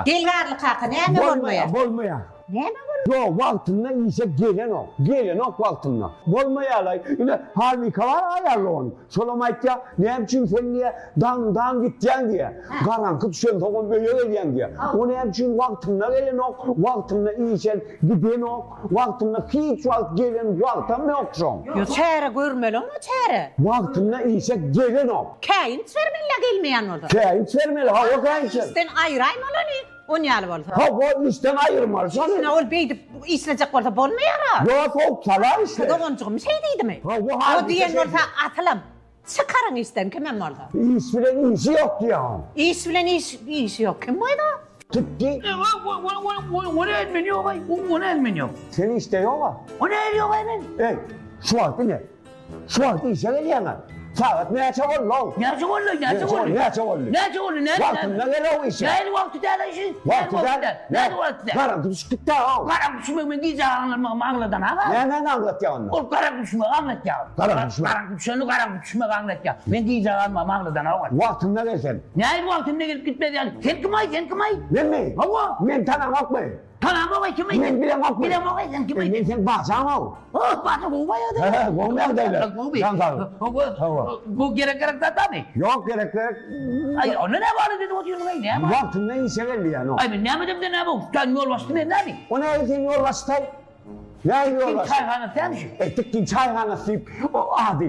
Gel Garly kaka näme bolmaýar? Bolmaýar. Näme bolmaýar? Ýok, wagtynda işe gelenok. Gelenok wagtynda. Bolmaýar-laý. Ine, Halmika bar aýally onuň. Şolam aýtýar, näme üçin sen diýýär, daňdan gitýäň diýýär. Garaňky düşensoňam öýe gelýäň diýýär. O näme üçin wagtynda gelenok, wagtynda işe gidenok, wagtynda hiç wagt gelen wagtam ýok şoň. Ýok, çäre görmeli oňa çäre. Wagtynda işe gelenok. Käýinç bermeli-ä gelmeýän bolsa. Käýinç bermeli, hawa käýinç. Işden aýyraýmaly ony, on ýaly bolsa. Hawa, işden aýyrmaly şony. Ine ol beýdip işlejek bolsa bolmaýar-a. Ýok, sowuk sala işle. Doganjygym şeý diýdimi? Hawa, O diýen bolsa asylam çykaryň işden kimem bolsa. Iş bilen işi ýok diýýär oň. Iş bilen iş işi ýok. Kim goýdy o? Tutdy. O näl men ýok-aý, o näl men ýok. Sen işde ýog-a. O näl ýok-aý men. Eý, şu wagt ine, Şu wagt işe gelýäňä. Sagat näçe boldy-ow? Näçe boldy, näçe boldy? Näçe boldy? Näçe boldy, näçe? Wagtynda gel-ow işe. Näli wagty däl-aý şu? Wagty däl. Näli wagty däl? Garaňky düşüp gitdi-ow. Garaňky düşmek men gije aňlatmagymy aňladan-a. Nämäni aňlatýar onda? Ol garaňky düşmegi aňlatýar. Garaňky düşmek. Garaňky düşeni garaňky düşmegi aňlatýar. Men gije galmagymy aňladan-a ol. Wagtynda gel sen. Näli wagtynda gelip gitmez ýaly? Sen kim-aý, sen kim-aý? Menmi? Hawa. Men tanaňokmy? Tanamok-aý kim-aý? Men bilemokmy? Bilemok-aý sen kim-aý? Men seň bajaň-ow. Oh, baja gowy baýady. He, gowy ýagdaýlar. Gowy. Jan sag. Hawa. Hawa. Bu gerek gerek zat barmy? Ýok, gerek gerek. Aý, onda näme bar diýip otyrsyň-aý, näme bar? Wagtynda işe geldi ýa-no. Aý, men näme edemde näme? Sen ýolbaşçy men näme? O nähili sen ýolbaşçy-taý? Nähili ýolbaşçy? Sen çaýhanasy dälmi şu? E, tikgin çaýhanasy diýip, o ady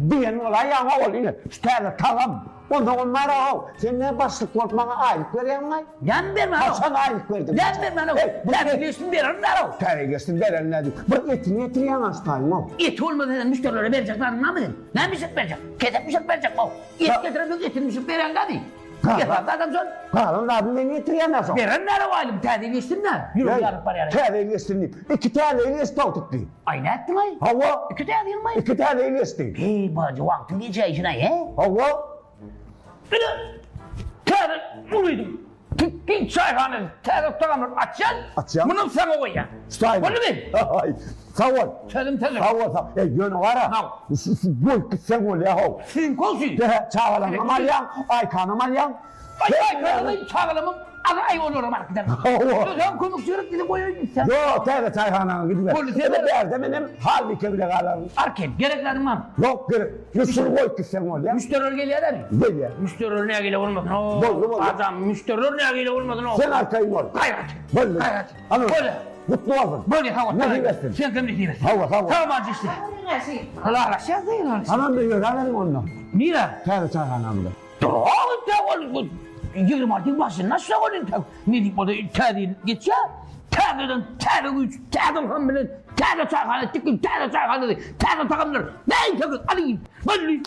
diýen bolaýýaň-ow ol ine, şu täze tagam. Onsoň ol bar-ow, sen näme başlyk bolup maňa aýlyk berýäňmi-aý? Näme bermän-ow? Haçan aýlyk berdim? Näme bermän-ow? Täze geçsin bererin däl-ow. Täze geçsin bererin däl diýip, bir etini getirýäň-ä şu taýyň-ow. Eti bolmasa sen müşderilere berjek zadyň barmy seň? Näme bişirip berjek? Kesek bişirip berjekmi-ow? Et getiremsoň etini bişirip berýäň dämi? Esasy adam şol. Galan zadyny men getirýän-ä soň. Beren däl-ow aýlygy, täze ýyl geçsin-dä. Ýüregi ýaryp barýar. Täze ýyl geçsin diýip. Iki täze ýyl geçdi-ow tutdy. Aý nätdiň-aý? Hawa. Iki täze ýylmy? Iki täze ýyl geçdi. Heý, bajy, wagtyň geçäýşin-aý, he? Hawa. Ine, täze ulydyň. Tikgin çaýhanasy täze tagamlar açýan. Açýan. Munam saňa goýýan. Ştaýna. Boldumy? Aý, sag bol. Sözüm sözüm. Sag bol, sag. Eý, ýöne gara. Sag. Bolup gitseň bolýa-how. Siziň kowşy. He, çagalaňam alýaň, Aýkanam alýaň. Aý, Aýkanam, çagalamam Aý olaram alyp giderin. Hawa. Özem kömekçi gerek diýse goýaýyn gitseň. Ýok, täze çaýhanaňa gidiber. Boldy, sen Ine bärde menem Halbike bile galaryn. Arken, gerek zadyň barmy? Ýok, gerek. Ýa şuny goýup gitseň bolýa. Müşderiler gelýärlermi? Gelýär. Müşderiler nägile bolmasyn. O, Boldy, boldy. Adam, müşderiler nägile bolmasyn. O. Sen arkaýyn bol. Gaýrat. Boldy. Gaýrat. Hany. Boldy. Gutly bolsun. Boldy, sag bol. Nesip etsin. Sen hem nesip etsin. Hawa, sag bol. Sag bol, jişli. Ylalaşýas, ylalaşýas. Tamam, ýöräberiň onda. Nirä? Täze çaýhanamyza. Dur-ow, entäk ol 26 ýyl başynda açsak ol entäk. Ne diýip bolsa täze ýyl geçýär. Täzeden täze güýç, täze ylham bilen täze çaýhana tikin, täze çaýhanasy, täze tagamlar. Näin sögüz, aly, boldy.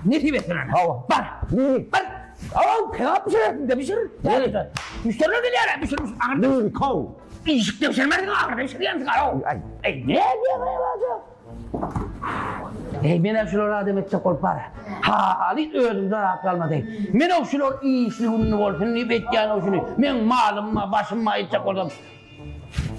Nesip etsin ana. Hawa. Bar. Niri? Bar. Hawa, kebap bişirersiň de bişir. Täze. Müşderiler gelýär, bişir, bişir. Aňyrda. Niri, kow. Işikde bişirmersiň, aňyrda bişirýänsiň, aw. Aý. Eý, ne diýýäň, eý, Eý, men-ä şulary adam etjek bolup bar. Haly özümde rahat galmady. Men-ow şular işli günli bolsun diýip etýän-ow şuny. Meň malym bar, başym bar etjek bolsam.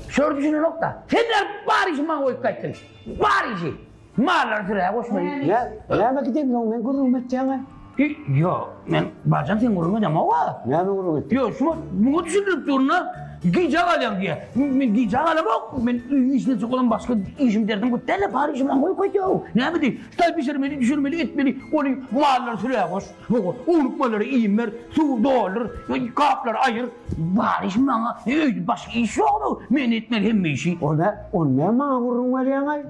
Şular düşünenok-da. Senler bar işi maňa goýup gaýtdyň. Bar işi. Mallary sürä goşmaý. Nä, näme gideňsoň men gürrüňimi etýäň-ä? Ýok, men barjam seň gürrüň edemog-a. Näme gürrüň etdiň? Ýok, şumat muňa düşündirip durun-da, gijä galýaň diýýär. Men gijä galamok, men öýüň işine çykalam başga işim derdim köp däl-le, bar işim maňa goýup gaýtýar-ow. Näme diý, ştaý bişirmeli, düşürmeli, etmeli, ony mallary sürä goş, ownuk mallara iým ber, suw doldur, gaplary aýyr. Bar işim maňa, öýde başga iş ýog-ow, men etmeli hemme işi. O nä, ony näme maňa gürrüň berýäň-aý?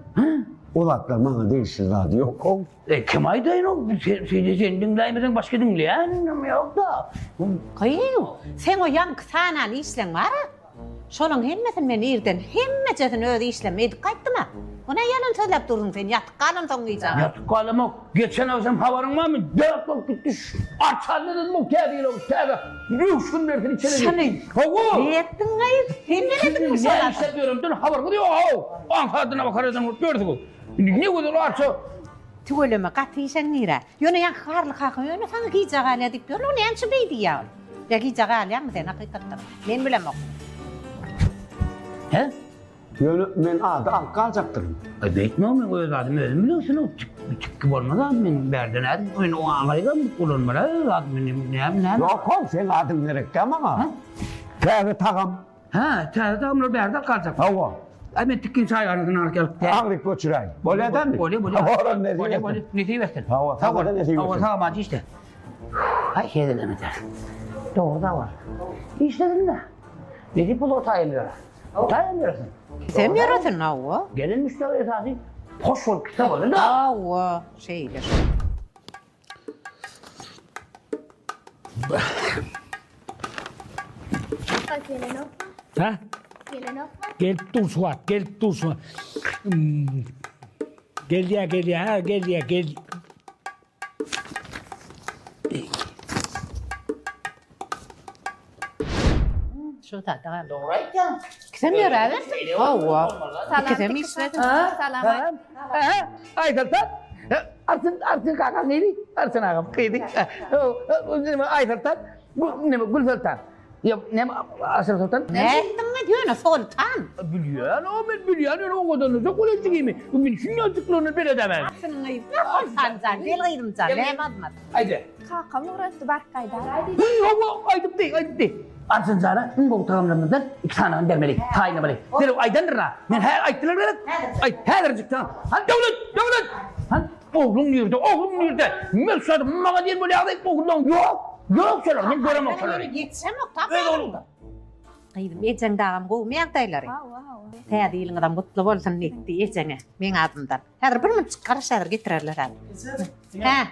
O zatlar maňa degişli zady ýok-ow. E, kim aýdaýyn o? Sen, sen, sen diňläýmeseň başga diňleýänem ýok-da. Gyýw, seň o ýaňky sanan işleň bar-a. Şolaň hemmesini men irden hemmejesini öz işlem edip gaýtdym-a. O nä ýalan sözläp dursuň sen ýatyp galansoň gije? Ýatyp galamok. Geçen agşam habaryň barmy? Dört bolup gitdi. Arçanly dedim o täze ýyl täze öwüşgin bersin içeri. Şuny. Hawa. Ne etdiň gyz? Sen ne ediň şolar? Ne işläp ýöremden habaryňyz ýok-ow. Aňsadyna bakar eden bolup ýörsüňiz. Ne gözel arça. Tüweleme gaty işeň nirä. Ýöne ýaňky Garly kaka ýöne saňa gijä galýa diýip ýörler, näme üçin beý diýýä ol? Ýa gijä galýaňmy sen hakykatdan? Men bilemok. He? Ýöne men ady alyp galjakdyryn. Aý beýtme men öz adymy özüm bilersin tikgi bolmaz a men bärde nädip men oňa aňryga ulanmaly öz adymy näme näme. Ýok how seň adyň gerekdä maňa. Täze tagam. Hä täze tagamlar bärde alyp galjak. Hawa. Aý men tikgini çaýhanadan alyp gelip. Aňryk göçüräý. Bolýa dämi? Bolýa bolýa. Hawa nesip Bolýa bolýa nesip etsin. Hawa saňa-da nesip etsin. Hawa sag aman işle. Haý hezil eder. Dogry da bar. Işledin-dä. Nesip bolsa otaýam ýöre. Otaýam ýöresin. Sen ýöresin hawa. Gelen müşderi esasy hoş bolup gitse boldy-da. Hawa, şeýle şol. Gelenokmy? Ha? Gelenokmy? Gelip dur şu wagt, gelip dur şu wagt. Hmm. Gelýär, gelýär, ha, gelýär, gel. Şu zada galdy. Dogry aýtýaň. Ikisem ýöräbersin. Hawa. Ikisem işlesin. Salam. Salam. Aýsoltan. Arçyn, Arçyn kakaň gyzy. Arçyn agam gyzy. Neme Aýsoltan? Bu neme Gülsoltan. Ýa neme Aşyr Soltan? Nätdiňmi ýöne Soltan? Bilýän, o men bilýän, ýöne owadanlyja golajygymy. Men şundanjyklaryny beledämen. Arçynyň gyzy Soltan jan, gel gyzym jan, näme azmaz. Aýda. Kakam ugratdy baryp gaýdar. Hawa, aýdypdy, aýdypdy. Arçyn jana iň gowy tagamlarymyzdan iki sanyny bermeli, taýynlamaly. Derrew aýdandyryn-a. Men hä aýtdylar gerek? Aýt, häzirjik taň. Han Döwlet, Döwlet! Han ogluň nirde, ogluň nirde? Men şady maňa diýen bolýardy, ogluň ýok. Ýok şolar, men göremok şolary. Ýetişemok, tap. Öz ogluňda. Gyzym, ejeň dagam gowumy ýagdaýlary? Hawa, hawa. Täze ýylyňyzam gutly bolsun diýdi ejeňe, meň adymdan. Häzir bir minutjyk garaş häzir getirerler häzir. Hä.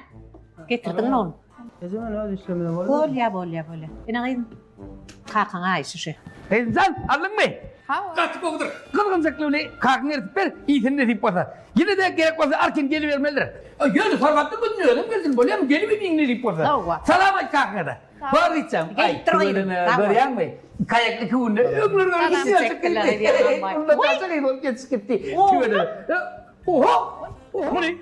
Getirdiňmi ony? Eje men öz işlemede bolýar. Bolýa bolýa bolýa. Ine gyzym. Kakaň aýşy şu. Gyzjan aldyňmy? Hawa. Gaty gowudyr. Gyzgynjakly bilen kakyňy eritip ber, iýsin nesip bolsa. Ýene-de gerek bolsa arkin gelibermelidir. Ýöne sargatdyr bu özüm gelsin bolýamy gelip iýiň nesip bolsa. Hawa. Salam aýt kakyňa-da. Bar gitjäm. Gelip dur gyzym. Görýäňmi? Kaýakly iki günde öňler görüp gitdi. Oha! Muny,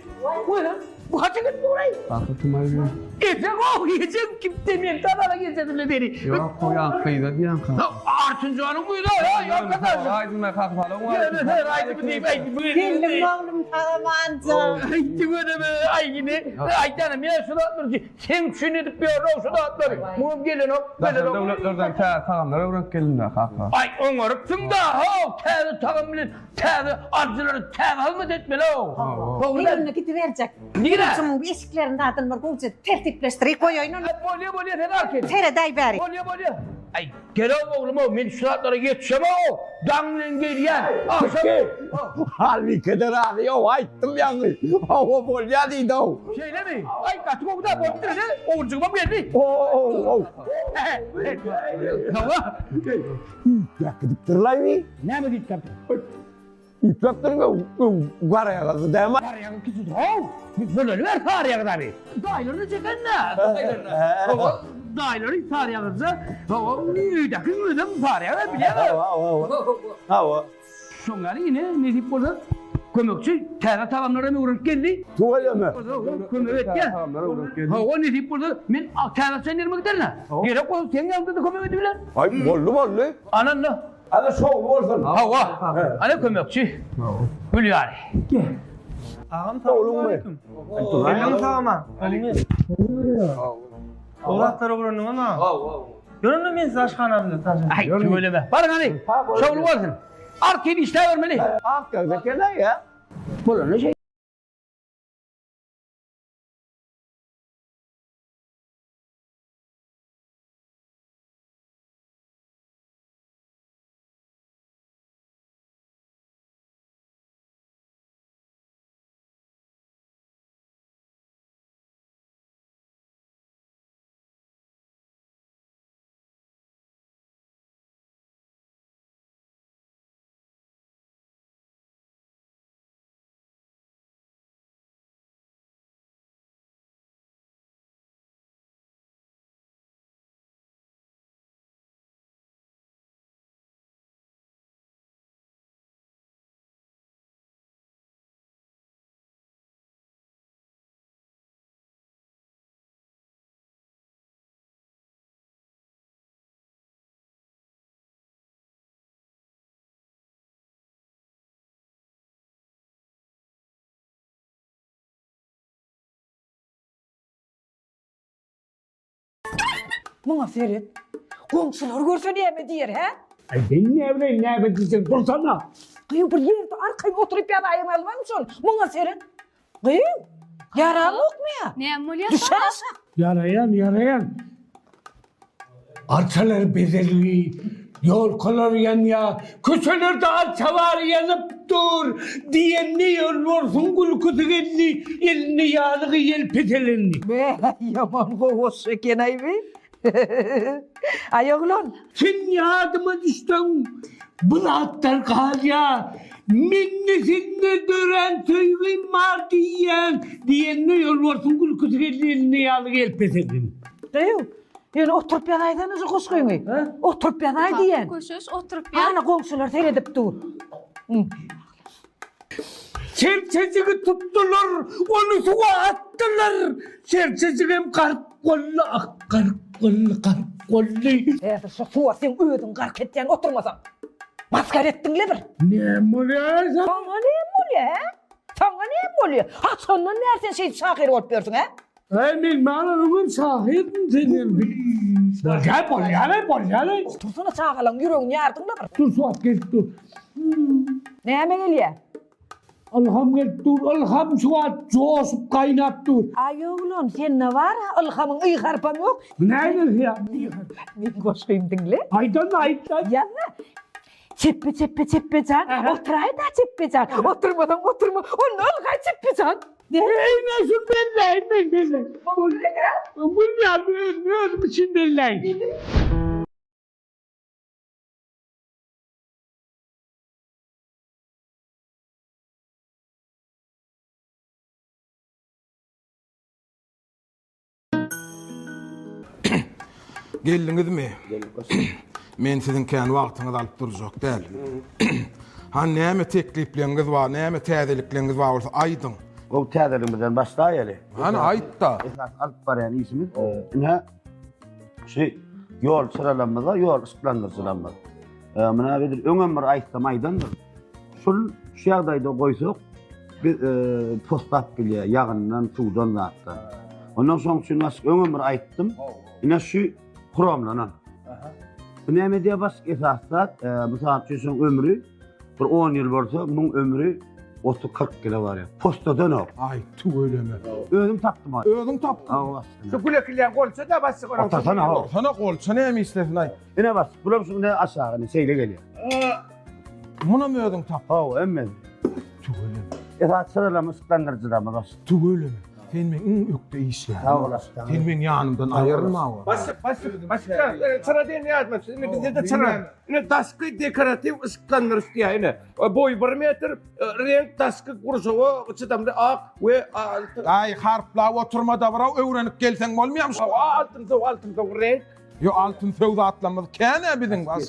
goýla. Bu haça gitdi buraý? Kaka tümay bir. Ejeň o, ejeň kimde men tanala geçedim le beri. Ýok, goýan gyza diýen kaka. Artynjanyň gyzy, ha, ýok kaka. Aýdym ben kaka salam var. Ýöne sen aýdymy diýip aýdy. Geldim oglum sagamanca. Aýdy göreme, aý ýene. Aýdana men şu zatlary Seň üçin edip ýörün şu zatlary. Muňam gelenok, Daşary gelenok. döwletlerden täze tagamlar öwrenip geldim-dä, kaka. Aý, oňarypsyň-da, how, täze tagam bilen täze alyjylara täze hyzmat etmeli-ow. Bir günde gidiberjek. Nirä? Şuň eşiklerini zadyny bir gowja tertipleşdirip goýaýyn ony. Bolýa, bolýa, sen arkaýyn. Seredäý bäri. Bolýa, bolýa. Aý, gel-ow oglum-ow, men şu zatlara ýetişemok-ow. Daň bilen gelýän, agşam. Halbike-de razy ýok, aýtdym ýaňy. Hawa, bolýa diýdi-ow. Şeýlemi? Aý, gaty gowy-da, bolupdyr ine, oguljygymam geldi. O-o-ow. Hawa. Üýtgäp gidipdir-laý bi. Näme üýtgäpdir? Üýtgäpdir, öň garaýagyzdy dämi? Garaýagyz kiçidi, how. Bolany ber saryýagyz abi. Daýylaryny çeken-dä. Daýylaryny. Hawa, daýylary saryýagyzja. Hawa, öýdäki özem saryýagyz bilýäň-ä. Hawa, hawa. Hawa. Şoň ýaly ine nesip bolsa kömekçi täze tagamlar hem öwrenip geldi. Tüweleme. Kömek etýär. Hawa nesip bolsa men täze açan ýerime giderin-ä. Gerek bolsa seň ýanyňda-da kömek edibiler. Aý boldy boldy. Ananda. Ana şowly bolsun. Hawa. Ana kömekçi. Gül ýaly. Agam salowmaleýkim. Geldiň sagama. Owratlar öwrendiňmi? Hawa. Ýörün men sizi aşhanamda tanşyp. Aý tüweleme. Baryň hany. Şowly bolsun. Arkaýyn işläbermeli. Ak ýagda eken-aý ýa. Bolany şeý. Muňa seret. Goňşular görse näme diýer, hä? Aý men näbileýin näme diýjek dursana. Gyýw bir ýerde arkaýyn oturyp ýazaýyň almaň şol. Muňa seret. Gyýw, ýaranokmy ýa? Näme bolýar Düşer saňa? aşak. Ýaraýan, ýaraýan. Arçalar bezelgi, ýolkalar ýanýa, köçelerde arça bar ýanyp dur diýende ýolbarsyň gülküsi geldi, elinde ýalygy ýelpeselendi. Be, ýaman gowaş eken-aý bi. Aý oglan. Sen ýadyma düşseň, bu zatlar galýa. Mende sende dörän söýgim bar diýýän diýende ýolbarsyň gülküsi geldi, elinde ýalygy ýelpeselendi. Gyýw, ýöne oturyp ýazaýsana şu goşgyňy. Oturyp ýazaý diýýän. Köşeş oturyp ýaz. Ana goňşular seredip dur. Serçejigi tutdular, ony suwa atdylar. Serçejigem gark boldy, ak gark boldy, gark boldy. Häzir şu suwa seň özüň gark etýän oturmasaň. Masgara etdiň-le bir. Näme bolýar saňa? Saňa näme bolýar, hä? Saňa näme bolýar? Haçandan bäri sen şeýdip şahyr bolup ýörsüň, hä? Äý men maňa öňem şahyrdym senem. Bolýar bolýar-aý bolýar-aý. Otursana çagalaň ýüregini ýardyň-la bir. Dur Suat gelip dur. Näme gelýä? Ylham gelip dur ylham Suat joşup gaýnap dur. Aý oglan sende bar-a ylhamyň y harpam ýok. Näme ýa? Meň goşgymy diňle. Aýdan aýt aýt. Ýazma. Çepbe çepbe çepbe jan, oturaý-da çepbe jan, oturmasaň oturma, onda ylgaý çepbe jan. Eýne şu belläýin men belläýin. Gülýän özüm özüm üçin belläýin. Geldiňizmi? Men siziň kän wagtyňyzy alyp durjak däl. Han näme teklipleriňiz bar, näme täzelikleriňiz bar bolsa aýdyň. Gowy täzeligimizden başlaýaly. Hany aýt-da. Esasy alyp barýan işimiz ine şu ýol çyralarymyz bar, ýol yşyklandyryjylarymyz. Muny edil öňem bir aýtsam aýdandyr. Şul şu ýagdaýda goýsak biz poslap bilýär ýagyndan, suwdan zatdan. Ondan soň üçin başga öňem bir aýtdym. Ine şu hromlanan. Bu näme diýýär başga esas zat, mysal üçin şoň ömri bir 10 ýyl bolsa, muň ömri 30-40 ýyla barýar. Postadanok. Aý, tüweleme. Özüm tapdym. Özüň tapdyň. Şu gül ekilýän golça-da başga onuň. Otursana, Otursana golça näme işlesin aý. Ine bas, bulam şu ine aşagy ine şeýle gelýär. Munam özüň tap. Hawa, hemmesi. Tüweleme. Esasy syralama yşyklandyryjylarymyz baş. Tüweleme. Sen meň iň ökde işgärim. Sag bol aşkam. Sen meň ýanymdan aýrylma. Başlyk, başlyk, başlyk. Çyra diýen ýadyma düşdi. Ine bizde-de çyra. Ine daşky dekoratiw yşyklandyryş diýýär ine. Boýy 1 metr, reňk daşky gurşawa çydamly ak we altyn. Aý, harplap oturma-da biraw öwrenip gelseň bolmaýarmy? Altynsow, altynsow reňk. Yo altyn söwda atlamyz kän-ä biziň baş.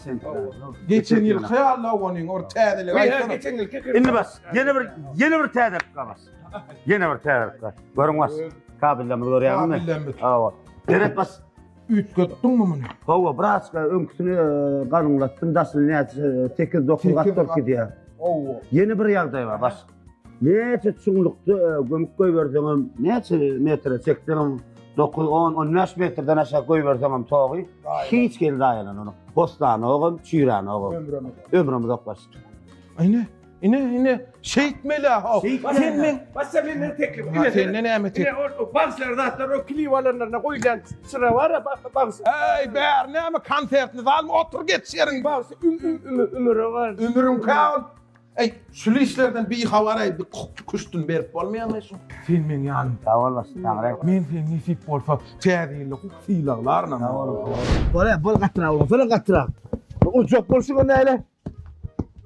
Geçen ýylky ýaly onuň or täzelik aýtsana. Geçen ýylky. Indi bas. Ýene bir ýene bir täzelik bar bas. Ýene bir täzelik bar. Görüň bas. Kabellerimizi görýäňizmi? Kabellerimiz. Hawa. Seret bas. Üýtgetdiňmi muny? Hawa, biraz öňküsini e, galyňlatdym, daşyny näçe 8-9 gat bolup gidýär. Hawa. Ýene bir ýagdaý bar bas. Näçe çuňlukda e, gömüp goýberseňem, näçe metre çekseňem 9, 10, 15 metrden aşak goýberseňem togy hiç hili zaýalananok. Hoslanogam, çüýränogam. Ömrem uzak başda. Ine, ine, ine, şeýtmeli ha. Sen men Başda menden teklip. Ha, senden näme teklip? Ine o bagşylar zatlar o klip alanlaryna goýulýan çyra bar ya bagşy. Eý, bäri näme konsertni zalmy otur geç ýeriň. Bagşy üm üm üm ümüre bar. Ümrüň kal. Eý, şul işlerden bihabar eý, bir küştün berip bolmaýarmy şu? Sen meň ýanymda. Sag bol başda, Taňry. Men seni nesip bolsa täze ýylda huk sylaglarynam. Sag bol. Bol, bol gatyrak bolsana gatyrak. Urjak bolşuň näle?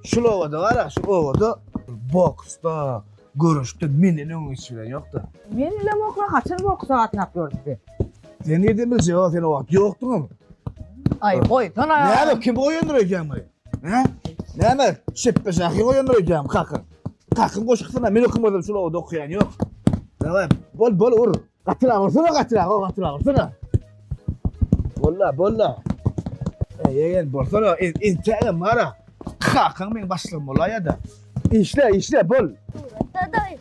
Şul obada bar, şu obada boksda, göreşde menden öňe geçiren ýokda. Men bilemokla haçan boksa gatnap ýördük. Sen nirden biljek, o sen o wagt ýokduňam. Aý goýsana. Näme kim goýandyr öýdýäň muny? Hä? Näme şepbe şahyr goýandyr öýdýäň kaka? Kakyň goşgusyna men okamadym şul obada okaýan ýok. Daway bol bol ur. Gatyrak ursana gatyrak o gatyrak ursana. Bolla bolla. Ey ýegen bolsana entägem bara. Kakaň meň başlygym bolaýada. Işle işle bol. Dadaý.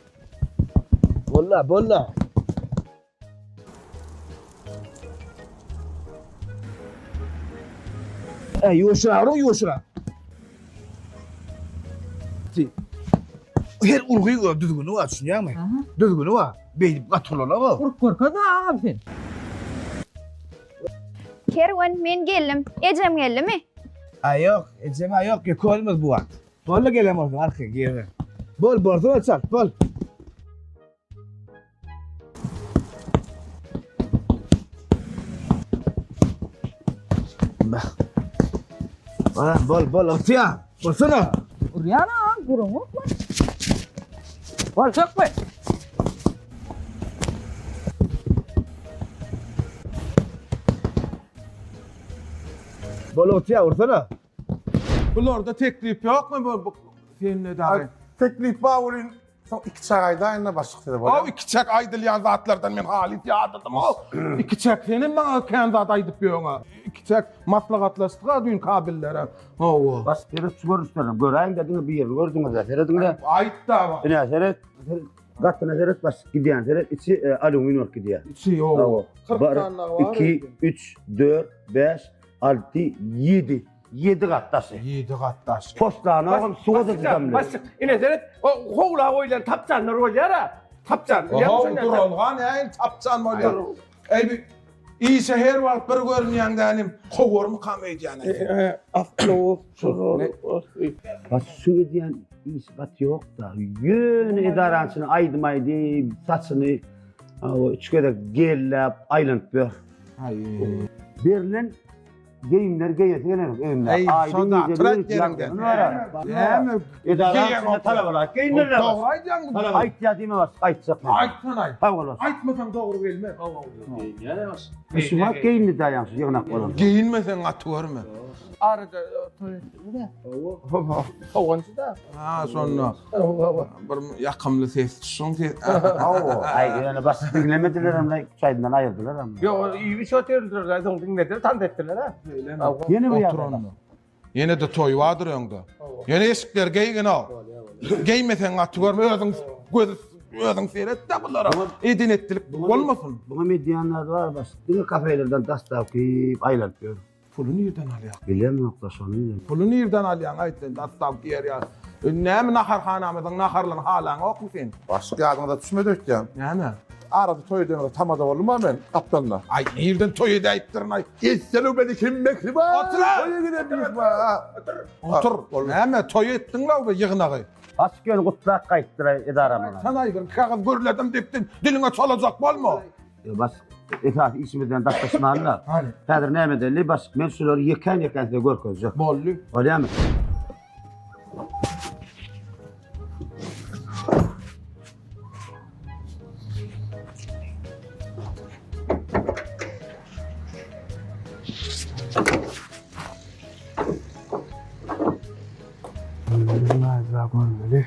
Bolla bolla. Äý, ýuwaşrak uruň, ýuwaşrak. Her urgy öz düzgüni bar, düşünýäňmi? Düzgüni bar. Beýdip gaty ulanok. Urup görkez agam sen. Kerwen, men geldim. Ejem geldimi? Aý ýok, ejem-ä ýok, ýeke özümiz bu wagt. Boldy gelen bolsaň arkaýyn giriber. Bol, bolsa çalt, bol. Bah. Bol, bol, bol, ygtyýar. Bolsana. Urýan agam, guraňokmy? Boljakmy? Bol, ygtyýar, ursana. Bularda teklip ýokmy bu sende dagy? Teklip bar welin soň ikiçäk aýdaýyn-da başlyk size bolýar. Aw ikiçäk aýdylýan zatlardan men halys ýadadym aw. Ikiçäk senem maňa kän zat aýdyp ýöňä. Ikiçäk maslahatlaşdyk-a düýn kabellere. Hawa. Baş seret şu görnüşlerini göräýiň-de diňe birini gördüňiz-ä serediň-de. Aýt-da. Ine seret. Gatyna seret baş gidýän seret içi alýumin bolup gidýär. Içi ýok. 40 sany bar. 2 3 4 5 6 7 7 gat daşy. 7 gat daşy. Poslanogam suwa da çydamly. Başlyk, ine seret, o howla goýlan tapçanlar bolýar-a. Tapçan. Oho, duralga nähili tapçan bolýar? Eý, bi işe her wagt bir görünýäň dänim, kowarmykam öýdýän-aý. Baş şu edýän iş gaty ýok-da. Ýöne edaranyň içinde aýdym aýdyp, saçyny üç gezek gelläp aýlanyp ýör. Berlen geýimleri geýesi gelenok öýünde. Eý, Aýdyň şonda gije atyr ýörüp ýeriňde. ýagdaýyny bar. Näme? Edara Geýeňok. içinde talabalaýyk geýindirler. Dogry aýdýaň. Aýtýa diýme baş, aýtjak men. Aýtsan aýt. Sag bol baş. Aýtmasaň dogry gelmez. Şu wagt geýindi daýaň şu ýygnak bolan. Geýinmeseň gaty görme. Arada toý etdiň-de. Sogançy da. Ha, şonda. Bir ýakymly ses, şuň ses. Aý, ýöne başyk diňlemediler hem, çaýyndan aýyrdylar hem. Ýok, iýip içip otyrdylar, soň diňlediler, tans etdiler ha. Ýene bir ýagdaý. Oturanda. Ýene-de toý bardyr öňde. Ýene eşikleri geýgin-ow. Geýmeseň gaty görme, özüň göz özüň seret-de bulara. Eden etdilik bolmasyn. Buňa medýanlar bar, başyk. Diňe kafelerden daşlap geýip aýlanyp ýör. Puly nirden alýaň? Bilemok-da şony bilemok. Puly nirden alýaň aýt sen dastaw diýer ýaly. Näme naharhanamyzyň naharlaryny halaňokmy sen? Başlyk ýadyňyza düşmedi öýtýän. Näme? Arada toý edeňizde tamada boldum-a men gapdalynda. Aý nirden toý edäýipdirin aý. Essalawmaleýkim mähriban. Otur! Toýa gelen myhman. Otur. Näme toý etdiň-law be ýygnagy. Açyk ýöne gutlap gaýtdyr-aý edaramyza. Sen aý bir kagyz gürledim diýip diliňe çalajak bolma. Başlyk, esasy işimizden daşlaşmaly-da. Hany? Häzir näme edeli, başlyk, men şulary ýekän-ýekän size görkezjek. Boldy. Bolýamy? Görmeli.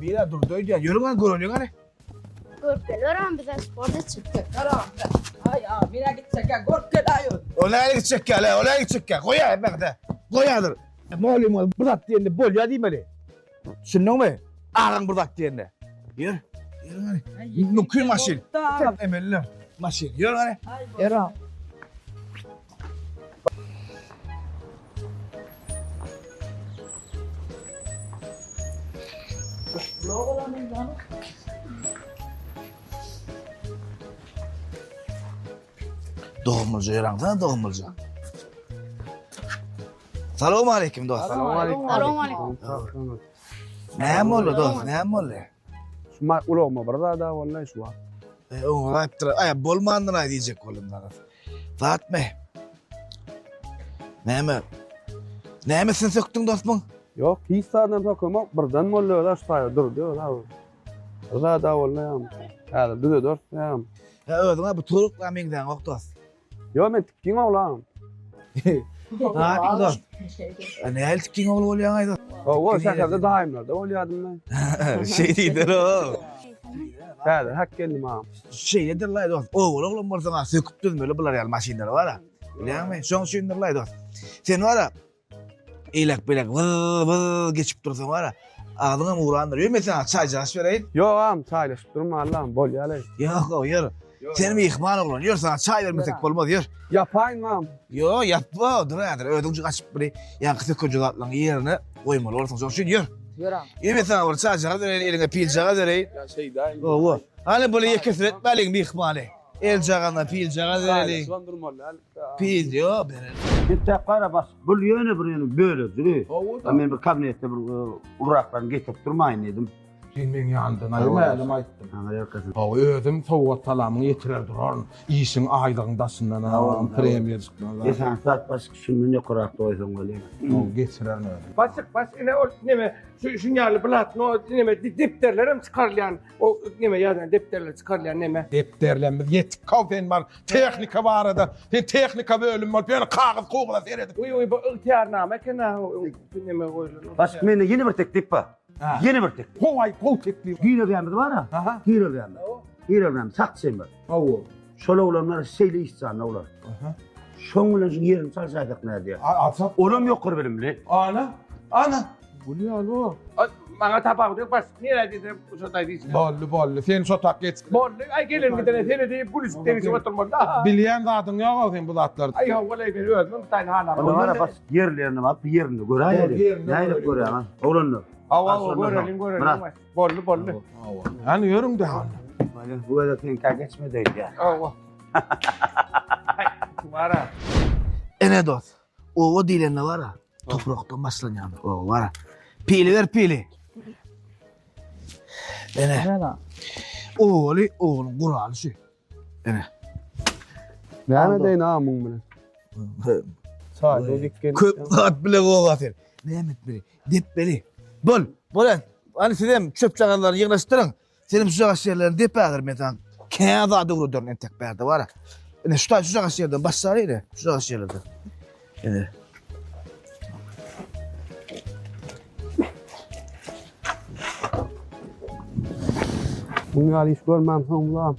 Bira durdy öýdýän. Ýörüň göreliň hany. Görüp geliberin bize sport etjek. Aý, a, men gitjek, görüp gel aý. O näle gitjek gel, o näle gitjek gel. Goý äýmekde. Goý häzir. Mugallym bir zat diýende bolýar diýmeli. Düşündiňmi? Agaň bir zat diýende. Ýör. Ýör hany. Mümkin maşyn. Emeller. Maşyn. Ýör hany. Ýör. Dogumlyja ýöräňsene dogumlyja. Salam aleyküm dost. Salam aleyküm. Salam aleyküm. Näme boldy dost, näme boldy? Şu ulagyma bir zada boldy şu wagt. E, oňa aýypdyr. Aý, bolmandyr aý diýjek boldum garaz. Zatmy? Näme? Nämesini sökdüň dostmuň? Ýok, hiç zadam sökemok. Birden boldy özi şu taýda durdy özi. Bir zada boldy ýa. Häzir düzederis ýa. Hä özüňe bu turukla meňzäňok dost. Ýok, men tikgiň oglam. Zatmy dost? Nähili tikgiň ogly bolýaň aý dost? Hawa, şäherde daýymlarda bolýardym men. Şeý diýdiler o. Täze hak geldim agam. Şeýledir laý dost. Owaly oglan bolsaň ha söküp düzmeli bular ýaly maşynlary bar ha. Bilýäňmi? Şoň üçindir laý dost. Sen bar ha eýläk beýläk wyz wyz geçip dursaň bar ha. Agzyňam urandyr. Ýör men saňa çaýjagaş bereýin. Ýok agam, çaýlaşyp durma Allam, bolýa-laý. Ýok, ýör. Sen myhman oglan, ýör saňa çaý bermesek bolmaz, ýör. Ýapaýyn agam. Ýok, ýapma, dur häzir. Özüňjik açyp bir ýaňky sökünje zatlaryň ýerine goýmaly bolursyň. Şonuň üçin ýör. Ýör agam. Ýör men saňa bir çaýjagaz bereýin, eliňe piljagaz bereýin. Ýa şeýdäýin. Hawa. Hany buly ýekesiretmäliň myhmany. Eljagazdan piljagaz bereliň. Çaýlaşybam durmaly däl. Pil ýok, bereli. Entäk gara bas. Bul ýöne bir ýöne bölejigi. Hawa-da. Men bir kabinetde bir uraklaryny getirip durmaýyn diýdim. Sen meň ýanymdan aýyrma älem aýtdym. Saňa ýalkasyn. Hawa özüm sowgat salamyňy ýetirer duraryn. Işiň aýlygyň daşyndan ha premiýa çykmaz. Esasy zat başyk şundan ýokarakda goýsaň bolýar. Hawa geçirerin özüm. Başyk baş ine ol neme şu şun ýaly blatno neme depderler hem çykarylýan o neme ýazan depderler çykarylýan neme. Depderlerimiz ýetik how sen bar tehnika barada sen tehnika bölümi bolup ýöne kagyz kugyza seredip. Uý uý bu ygtyýarnama eken ha neme goýlan. Başyk mende ýene bir teklip bar. Ýene bir teklip. Gowy aýt, gowy teklip. Girelgämiz bar-a. Aha. Girelgämiz. Girelgämiz sakçym bar. Hawa. Şol oglanlar şeýle işjanly oglan. Aha. Şoň bilen şu ýerini çalşaýsak nädýär? Alsak. Olam ýokary bilimli. Ana. Ana. Gülýär o. Maňa tapawudy ýok, baş nirä diýsem şo taý diýsin. Boldy, boldy. Sen şo tak geç. Boldy. Aý gelen gidene seni diýip gülüşip degişip oturmaly. Bilýän zadyň ýok-ow sen bu zatlarda. Aý hawa, men özüm bir taýyn halamok. Onda bara baş ýerlerini baryp ýerinde göräýeli. Nähili görýäň ha? Oglanlar. Hawa, hawa, göreliň, göreliň. Boldy, boldy. Hawa. Hany ýörüň de hany. Bu gezek seňkä geçmedi öýdýän. Hawa. Bara. Ene dost, oba diýlende bar-a, toprakdan başlanýan oba bar-a. Pili ber pili. Ene. Obaly, obanyň guraly şu. Ene. Näme edeýin agam muň bilen? Çaý dik gelip. Köp zat bile goga sen. Näme etmeli? Depmeli. Bol, bol. Hany sizem çöp-çagalaryny ýygnaşdyryň. Senem şu jagaş ýerlerini dep häzir men saňa kän zat öwrederin entek bärde bar. Ine şu taý şu jagaş ýerden başlar ine şu jagaş ýerlerden. Ine. Muň ýaly iş görmänsoň bulam.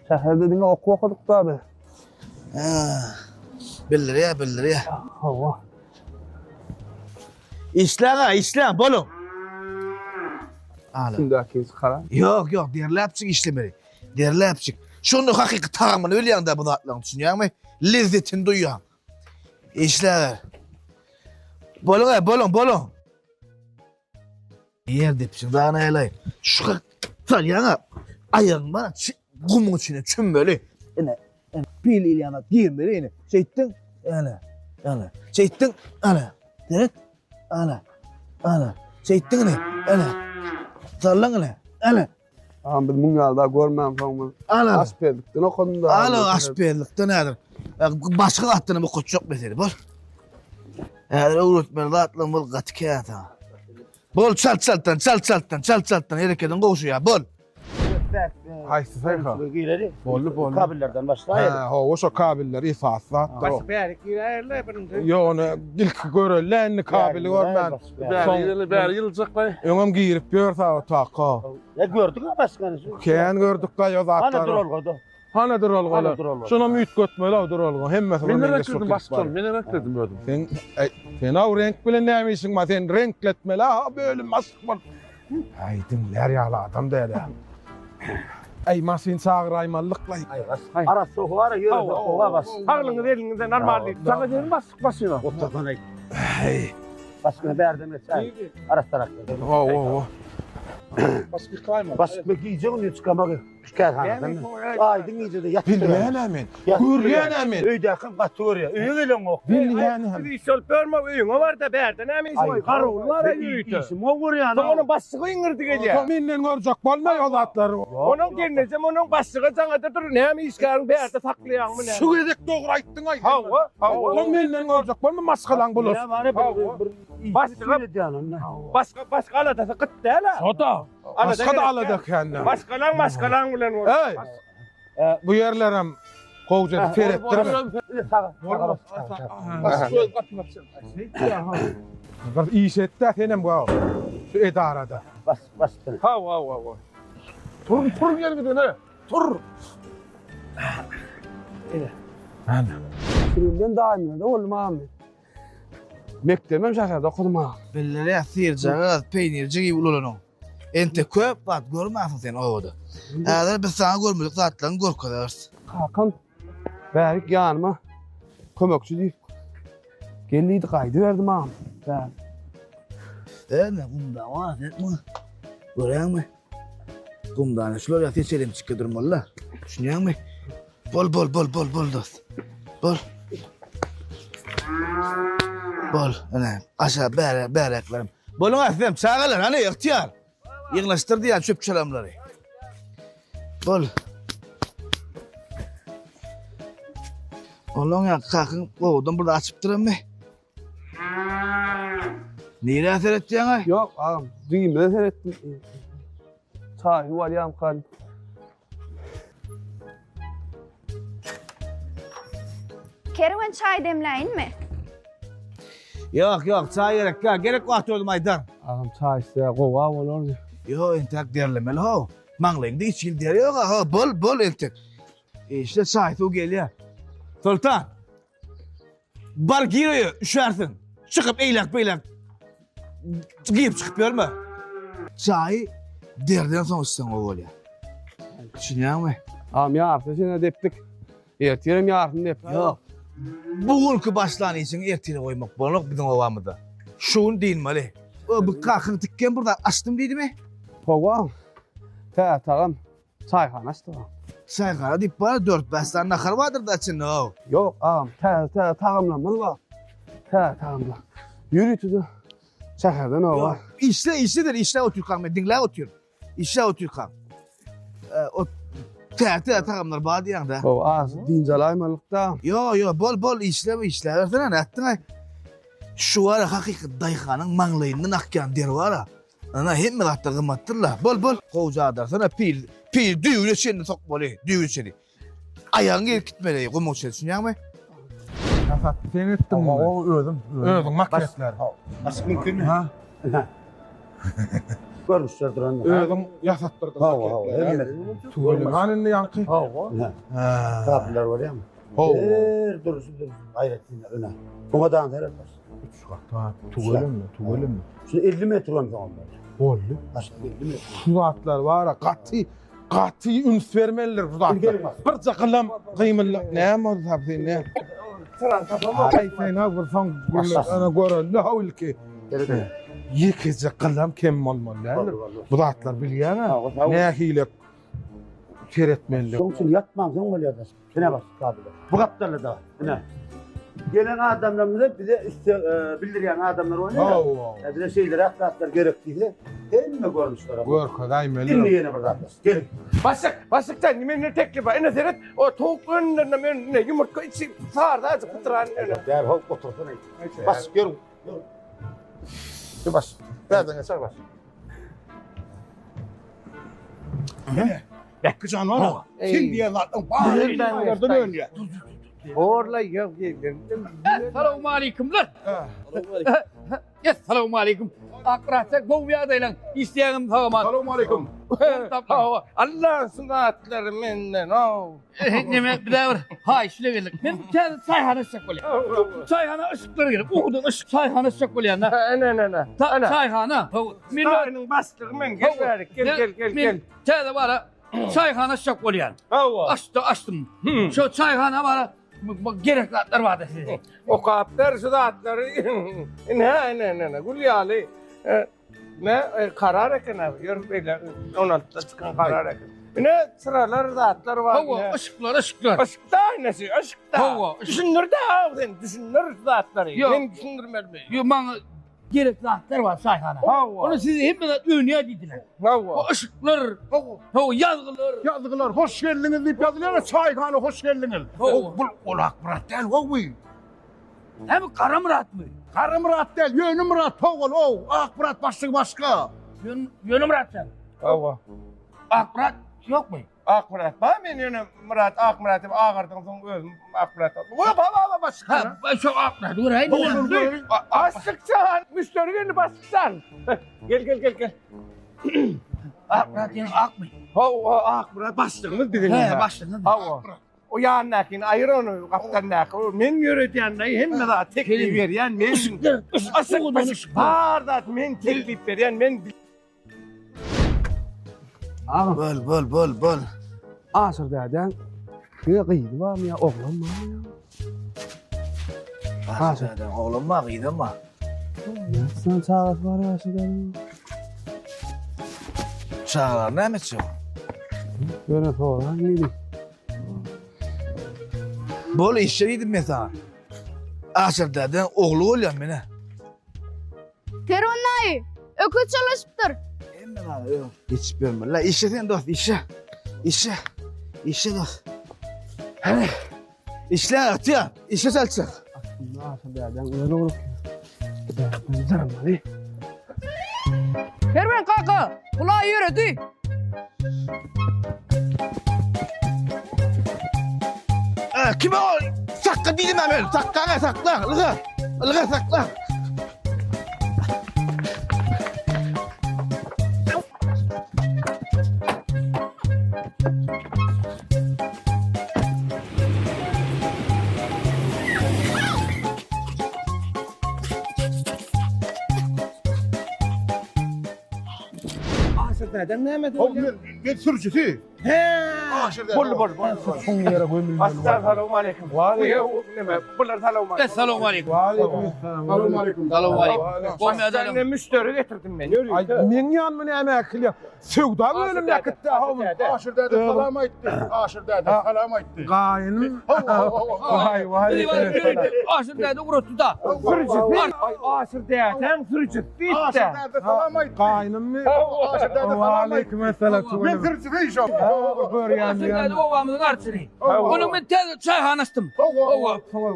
Şäherde diňe okuw okadyk da biz. Ha. Bildirýär, bildirýär. Hawa. Işläň ha, işläň, boluň. Ala. Şundaki çykara. Ýok, ýok, derläpjik işlemeli. Derläpjik. Şonda hakyky tagamyny bilýäň-dä bu zatlaryň, düşünýäňmi? Lezzetini duýýaň. Işläber. Boluň, boluň, boluň. Ýer depişiň dagyna ýalaý. Şu salýaňa aýagyň bar, gumuň içine çümmeli. Ine, ine, pil ilýän zat girmeli ine. Şeýtdiň, ene, ene. Şeýtdiň, ene. Seret, ene, ene. Şeýtdiň ine, ene. Sallaň ine, ene. Agam biz muň ýaly zat görmänsoňmy? Ala. Aşpezlikden okadym da. Ala aşpezlikden häzir. Başga zatdan hem okatjak mesele bol. Häzir öwretmeli zatlarymyz gaty kän saňa. Bol çalt çaltdan çalt çaltdan çalt çaltdan herekediň gowşuýar bol. Haýsy saýha? Boldy boldy. Kabellerden başlaýaly. Hä, hawa şo kabeller esasy zatdyr. Baş bärik giräýerler birinji. Ýok ony ilki göreli indi kabeli görmän. Bäri bäri ýyljak Öňem girip ýör sag otaka. Ya gördük ha başkany. Kän gördük da o zatlary. Hana duralgada. Hana duralgalar. Şonam üýtgetmeli o duralga. Hemmesi Men reňkledim başkan, men reňkledim özüm. Sen sen aw reňk bilen näme işiň bar? Sen reňkletmeli ha bölüm başlyk bolup. Aý diňlär ýaly adam däl ýa. Aý maşyn çagyraýmalyklaý. Arassa howa ýörese howa bas. Saglygyňyz eliňizde normal diýip. Saňa derin basdyk başyna. Otursan aý. Başyna bärden geçäý. Arassarak. Hawa hawa. Başyk ýykaýma. Başyk be gije gündüz çykamagy şu kärhanadan. Aýdyň gijede ýatyp. Bilýän-ä men. Görýän-ä men. Öýdäkim gaty görýär. Öýe geleňok. Bilýän-ä. Biz iş bolup görme öýüňe bar-da bärde näme işiň bar? Garawul bar öýde. Işim gowy görýän. Soň onuň başlygy iňirdi gelýär. Soň menden görjek bolma o zatlary. Onuň gelnejem onuň başlygy jaňada dur. Näme işgäriň bärde saklaýaňmy näme? Şu gezek dogry aýtdyň-aý. Hawa, hawa. Soň menden görjek bolma maşgalaň bulaşsyn. Başga başga başga aladasy gyt däl-ä. Şo-da. Başga-da alada kän. Maşgalaň maşgalaň bilen bol. Eý. Bu ýerlerem gowja seretdirme. Bir iş et-dä senem go şu edarada. Bas, bas. Hawa, hawa, hawa. Tur, tur ýeriňden, tur. Ine. Ana. Sürümden daýymlarda boldum agam men. Mekdebem şäherde okadym agam. Bildirýär, syrjagaz, peýnirjik iýip ulalanyň. Entek köp zat görmänsiň sen obada. Häzir biz saňa görmedik zatlaryňy görkezeris. Kakam bärik ýanyma kömekçi diýip gel diýdi gaýdyberdim agam. Bärik. Ene gumda bar, etme. Görýäňmi? Gumdany şular ýa seçelim çykýa durmaly-da. Düşünýäňmi? Bol bol bol bol bol dost. Bol. Bol. Ene aşağı bäre bäreklerim. Boluň aslym çagalar hany ygtyýar. Ýygnaşdyr diýýän çöp çalamlary. Bol. Onuň ýa kakyň gowudan burada açypdyr emmi. Nirä seretýäň-aý? Ýok, agam, düýmüze seretdim. Çaý suw alýamkan. Kerwen çaý demläýinmi? Ýok, ýok, çaý gerek däl. Gerek wagty özüm aýdaryn. Agam çaý içse gowa bolardy. Ýok, entek derlemeli how. Maňlaýyňda hiç hili der ýok-a, how. Bol, bol entek. Işde çaý suw gelýär. Soltan. Bar gir öýe, üşärsiň. Çykyp eýläk-beýläk girip çykyp ýörme. Çaýy derden soň içseň gowy bolýar. Düşünýäňmi? Agam ýarysy sene depdik. Ertirem ýarysyny dep. Ýok. Bu günki başlan işiňi ertire goýmak bolanok biziň obamyzda. Şu gün dynmaly. O bu kakyň tikgen bir zat açdym diýdimi? Hawa. Täze tagam. Çaýhana açdyk agam. Çaýhana diýip bar, dört-bäş sany nahar bardyr-da içinde how. Ýok agam, täze-täze tagamlarymyz bar. Täze tagamlar. Ýörite-de şäherden oba. Işle, işledir, işläp otyrkaň men diňläp otyryn. Işläp otyrkaň. O täze-täze tagamlar bar diýýäň-dä. Hawa, az dynç alaýmalyk-da. Ýok, ýok, bol, bol, işle, işläbersene, nätdiň-aý? Şu bar-a hakyky daýhanyň maňlaýyndan akýan der bar-a. Ana hemme zatlar gymmatdyr-la. Bol, bol. Gowja adarsana pil, pil düýbüne çenli sokmaly, düýbüne çenli. Aýagyň gelip gitmeli, gumuň içine düşünýäňmi? Kasap sen etdiň muny. Hawa, özüm. Özüň maketler. Açyk mümkinmi? Ha. Görmüşler duran. Özüň ýasatdyrdyň Hawa, hawa. Hemme. Tüweleme. Hany indi ýaňky? Hawa. Kapylar bolýarmy? Hawa. Her duruşy duruşy aýratyn öne. Muňa da seret. Üç gat. Tüweleme, tüweleme. Şu 50 metr onsoň boldy. Boldy. Başga 50 metr. Şu zatlar bar gaty gaty üns bermelidir bu zatlar. Birje gylam gymylda näme boldy sap sen ne? Ay sen ha bir soň ana görelde ha ilki. Ýekeje gylam kem bolmaly däldir. Bu zatlar bilýäň-ä. Nähili seretmeli. Şoň üçin ýatmaň soň bolýar da. Ine bak kabile. Bu gapdalda da. Ine. Gelen adamlarymyza bize üste e, bildirýän adamlar bolýar. Hawa. E, bize şeýleräk zatlar gerek diýse, hemme görnüşlere. Görkezäýmeli. Indi ýene bir zatlar. Gelin. Başlyk, başlykdan menden teklip bar. Ine seret, o towuk önümlerine men ine ýumurtga içi sarda azık pytran ine. Däl, hop otursana. Bas, ýörüň. Şu baş. Bärden geçer baş. Bekki jan bar. Sen diýen zatlaryň bary ýerden önýär. Horla ýok diýdim. Assalamu aleýkumlar. Assalamu aleýkum. Akratsa gowy ýagdaýlaň. Işleýäňim sag-aman. Assalamu aleýkum. Allah şu zatlary menden ow. Neme bir bir haýyş ile geldik. Men täze çaýhana açjak bolýan. Çaýhana yşyklar gerek. Owadan yşyk çaýhana açjak bolýan da. Ene ene ene. Çaýhana. Men başlygy men gel bärik gel gel gel gel. Täze bara çaýhana açjak bolýan. Hawa. Açdy açdym. Şu çaýhana bara gerek zatlar bardy size. Okap ber şu zatlary. Ine ine ine gül ýaly. Ne karar eken abi. Ýör beýle 16-da çykan karar eken. Ine sıralar zatlar bar. Hawa, yşyklar, yşyklar. Yşykda aynasy, yşykda. Hawa, düşündir de abi sen, düşündir zatlary. Men düşündirmelimi? Ýok, maňa gerek zatlar bar çaýhana. Hawa. Ony size hemme zat önýär diýdiler. Hawa. O yşyklar, hawa, ýazgylar. Ýazgylar, hoş geldiňiz diýip ýazylýar, çaýhana hoş geldiňiz. Hawa. Bu Olak Myrat däl, gowy. Hem Gara Myratmy? Gara Myrat däl, ýöne Myrat, togol, ow, Ak Myrat başlygy başga. Ýöne Myrat sen. Hawa. Ak Myrat ýokmy? Akmyrat bar, men ýöne Myrat, Akmyrat diýip agyrdyň soň özüm Akmyrat. Wa ba ba ba başlyk. Ha, şo Akmyrat göräýin. Başlyk jan, müşderi geldi başlyk jan. Gel gel gel gel. Akmyrat diýen akmy? Hawa, Akmyrat başlygymyz biziň. He, başlygymyz. Hawa. O ýanyndakyny aýyr ony gapdalyndaky. O men ýöredýän daýy hemme zat teklip berýän men. Yşyk, bar zat men teklip berýän men. Agam. Bol, bol, bol, bol. Aşyr dädäň diňe gyzy barmy ýa oglan barmy ýa? Aşyr dädäň oglan bar, gyzam bar. Näçe çagasy bar Aşyr dädäň? Çagalar näme etjek? Ýöne soran diýdi. Bol işe diýdim men sana. Aşyr dädäň ogly bolýan men-ä. Kerwen daýy, öküz çalyşypdyr. Hemme zada öň geçip ýörmeli. Işe sen dost, işe. Işe. Işe dost. Hany. Işle atýa, işe çalyşjak. Aslynda Aşyr dädäň öz ogly. Dädäň zarmaly. Kerwen kaka, gulaý ýöredi. Kime ol? Sakla diýdim men. Sakla, sakla. Ylga. Ylga sakla. Aşyr dädem näme diýýär? Men men sürüjisi. He. Aşyr dädem. Boldy boldy boldy. Soň ýere gömülmeli. Assalamu aleýkum. Wa Bular salam aleýkum. Essalamu aleýkum. Wa aleýkum salam. Salam aleýkum. Salam aleýkum. Goňşy müşderi getirdim men. Aý, meň ýanyma näme äkilýär? Söwda bölümine äkitdi ha muny. Aşyr däde salam aýtdy. Aşyr däde salam aýtdy. Gaýynym. Waý waý. Aşyr däde ugratdy da. Sürüjisi. Aý Aşyr dädäň sürüjisi diýdi. Aşyr däde salam aýtdy. Gaýynymmy? Aşyr däde salam aýtdy. Aleýkum Men sürüjisi şo. Görýän. Aşyr däde obamyzyň arçyny. Onuň men täze çaýhana açdym. Hawa.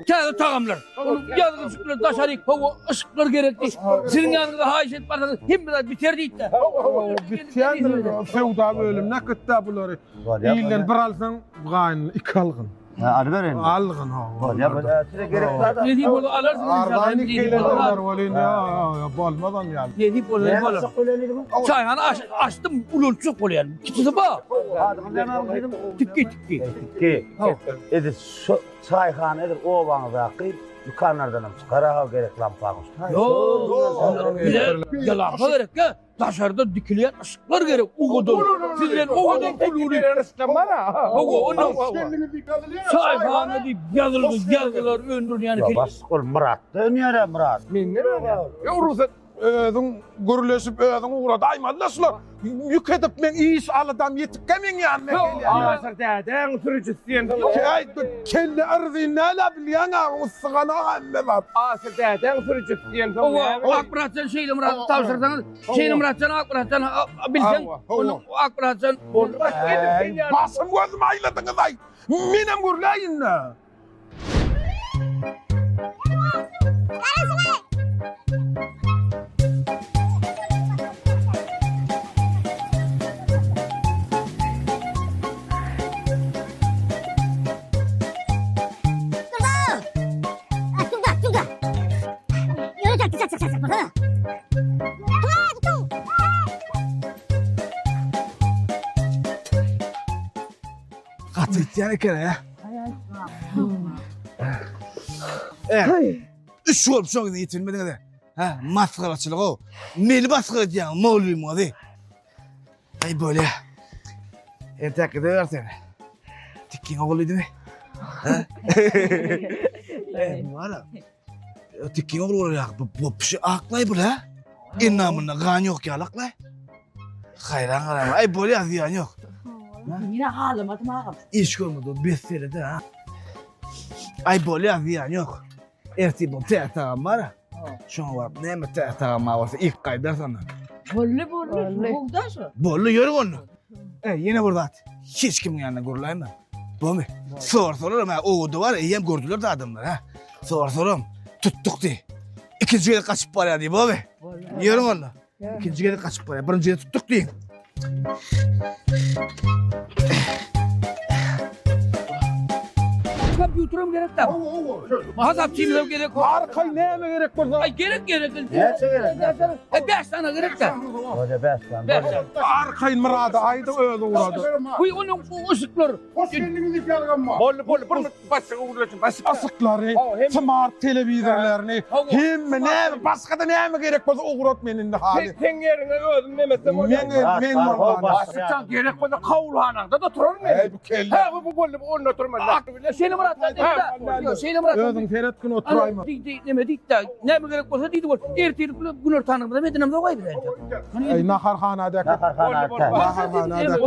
Täze tagamlar. Onuň ýazgyjyklar daşaryk, hawa, yşyklar gerekdi. Siziň ýanyňyza haýyş edip barsaňyz, hemme zat biter diýdi. Hawa, bitýändir. Söwda bölümine äkitdi bulary. Ilden bir alsaň, gaýynyny iki algyn. Ha, alyber indi. Algyn, hawa. Bolýar, bolýar. Size gerek zat. Nesip bolsa alarsyňyz inşallah. Arzan gelenler bolýar, ýa, bolmaz on ýaly. Nesip bolsa bolar. Çaýhana açdym, ulaltjak bolýan. Kiçisi bar. Adyňyz näme diýdim? Tikki, tikki. Tikki. Edil şu çaýhana edil obaňyzdaky dükanlardan hem çykar ha gerek lampaňyz. Ýok. Bize lampa gerek ya. Daşarda dikilýän yşyklar gerek owadan. Sizden owadan pul uly. Hawa, ondan çaýhana diýip ýazylgy ýazgylar öndürýän. Başlyk ol Myratda önýär Myrat. Menden önýär. Ýok rugsat Özüň gürleşip özüň ugradaýmaly-da şular. Ýük edip meň iş aladam ýetikkä meň ýanyma gelýärler. Aşyr dädäň sürüjisi diýen. Äý, kelle yrzyn näle bilýäň-ä, yssygana hemme zat. Aşyr dädäň sürüjisi diýen soň näme? Hawa, Akmyratjan şeýle Myraty tabşyrsaňyz, şeýle Myratjan Akmyratjan bilseň, ony Akmyratjan Boldy başga edip sen ýaly. Başym gözüm aýladyňyz-aý. Menem gürläýin-dä. Gaty gitýän eken he. Eh. Üç bolup şoň ýüzüne ýetilmediňiz. Hä, masgaraçylyk o. Meni basgyr edýäň, mugallymyňyzy. Aý bolýa. Entäk gideber sen. Tikkiň ogludymy? Hä? Eh, wala. Tikkiň ogly bolar ýa. Bu bu pişi aklaý bul hä? Endamynda gan ýok ýaly aklaý. Haýran galaýma. Aý bolýa zyýan ýok. Ýene halamadym agam. Iş görmedi o besseledi ha. Aý bolýa zyýan ýok. Ertir bu täze tagam bar. Şoňa baryp näme täze tagam bar bolsa ilk gaýdar sana. Bolly bolly. Bugda şu. Bolly ýör bolly. E ýene bir zat. Hiç kimiň ýanynda gürläýme. Bomy? Sorsalar ha owada bar, eýýäm gördüler de adamlar ha. Sorsalam tutduk diý. Ikinji gezek gaçyp barýar diý, bomy? Ýörüň onda. Ikinji gezek gaçyp barýar. Birinji gezek tutduk diý. Kompýuterim gerek da. Hasapçymyzam gerek. Arkaý näme gerek bolsa. Ay gerek gerek. Näçe gerek? Ay 5 tane gerek da. Bolýa 5 tane. 5 tane. Arkaýyn Myrada aýdy özi ugrady. Bu onuň ışıklar. Hoş geldiňiz diýip ýazgan bar. Boldy boldy bir başga gürleşin başga. Yşyklary, smart telewizorlaryny, hemme näme başga-da näme gerek bolsa ugrat men indi hali. Sen ýeriňe özüm nemetsem bolýar. Men men bolman. Başga gerek bolsa kawulhanaňda da turaryn men. Ey bu kelle. Ha bu boldy bu onda turmaz. Şeýle Myrat Ýok, şeýle Myrat. Özüň seret gün oturaýma. Diýdi, neme diýdi-de, näme gerek bolsa diýdi bol. Ertir günortanymyzda medenemize goý bize. Ey naharhanada. Naharhanada. Naharhanada.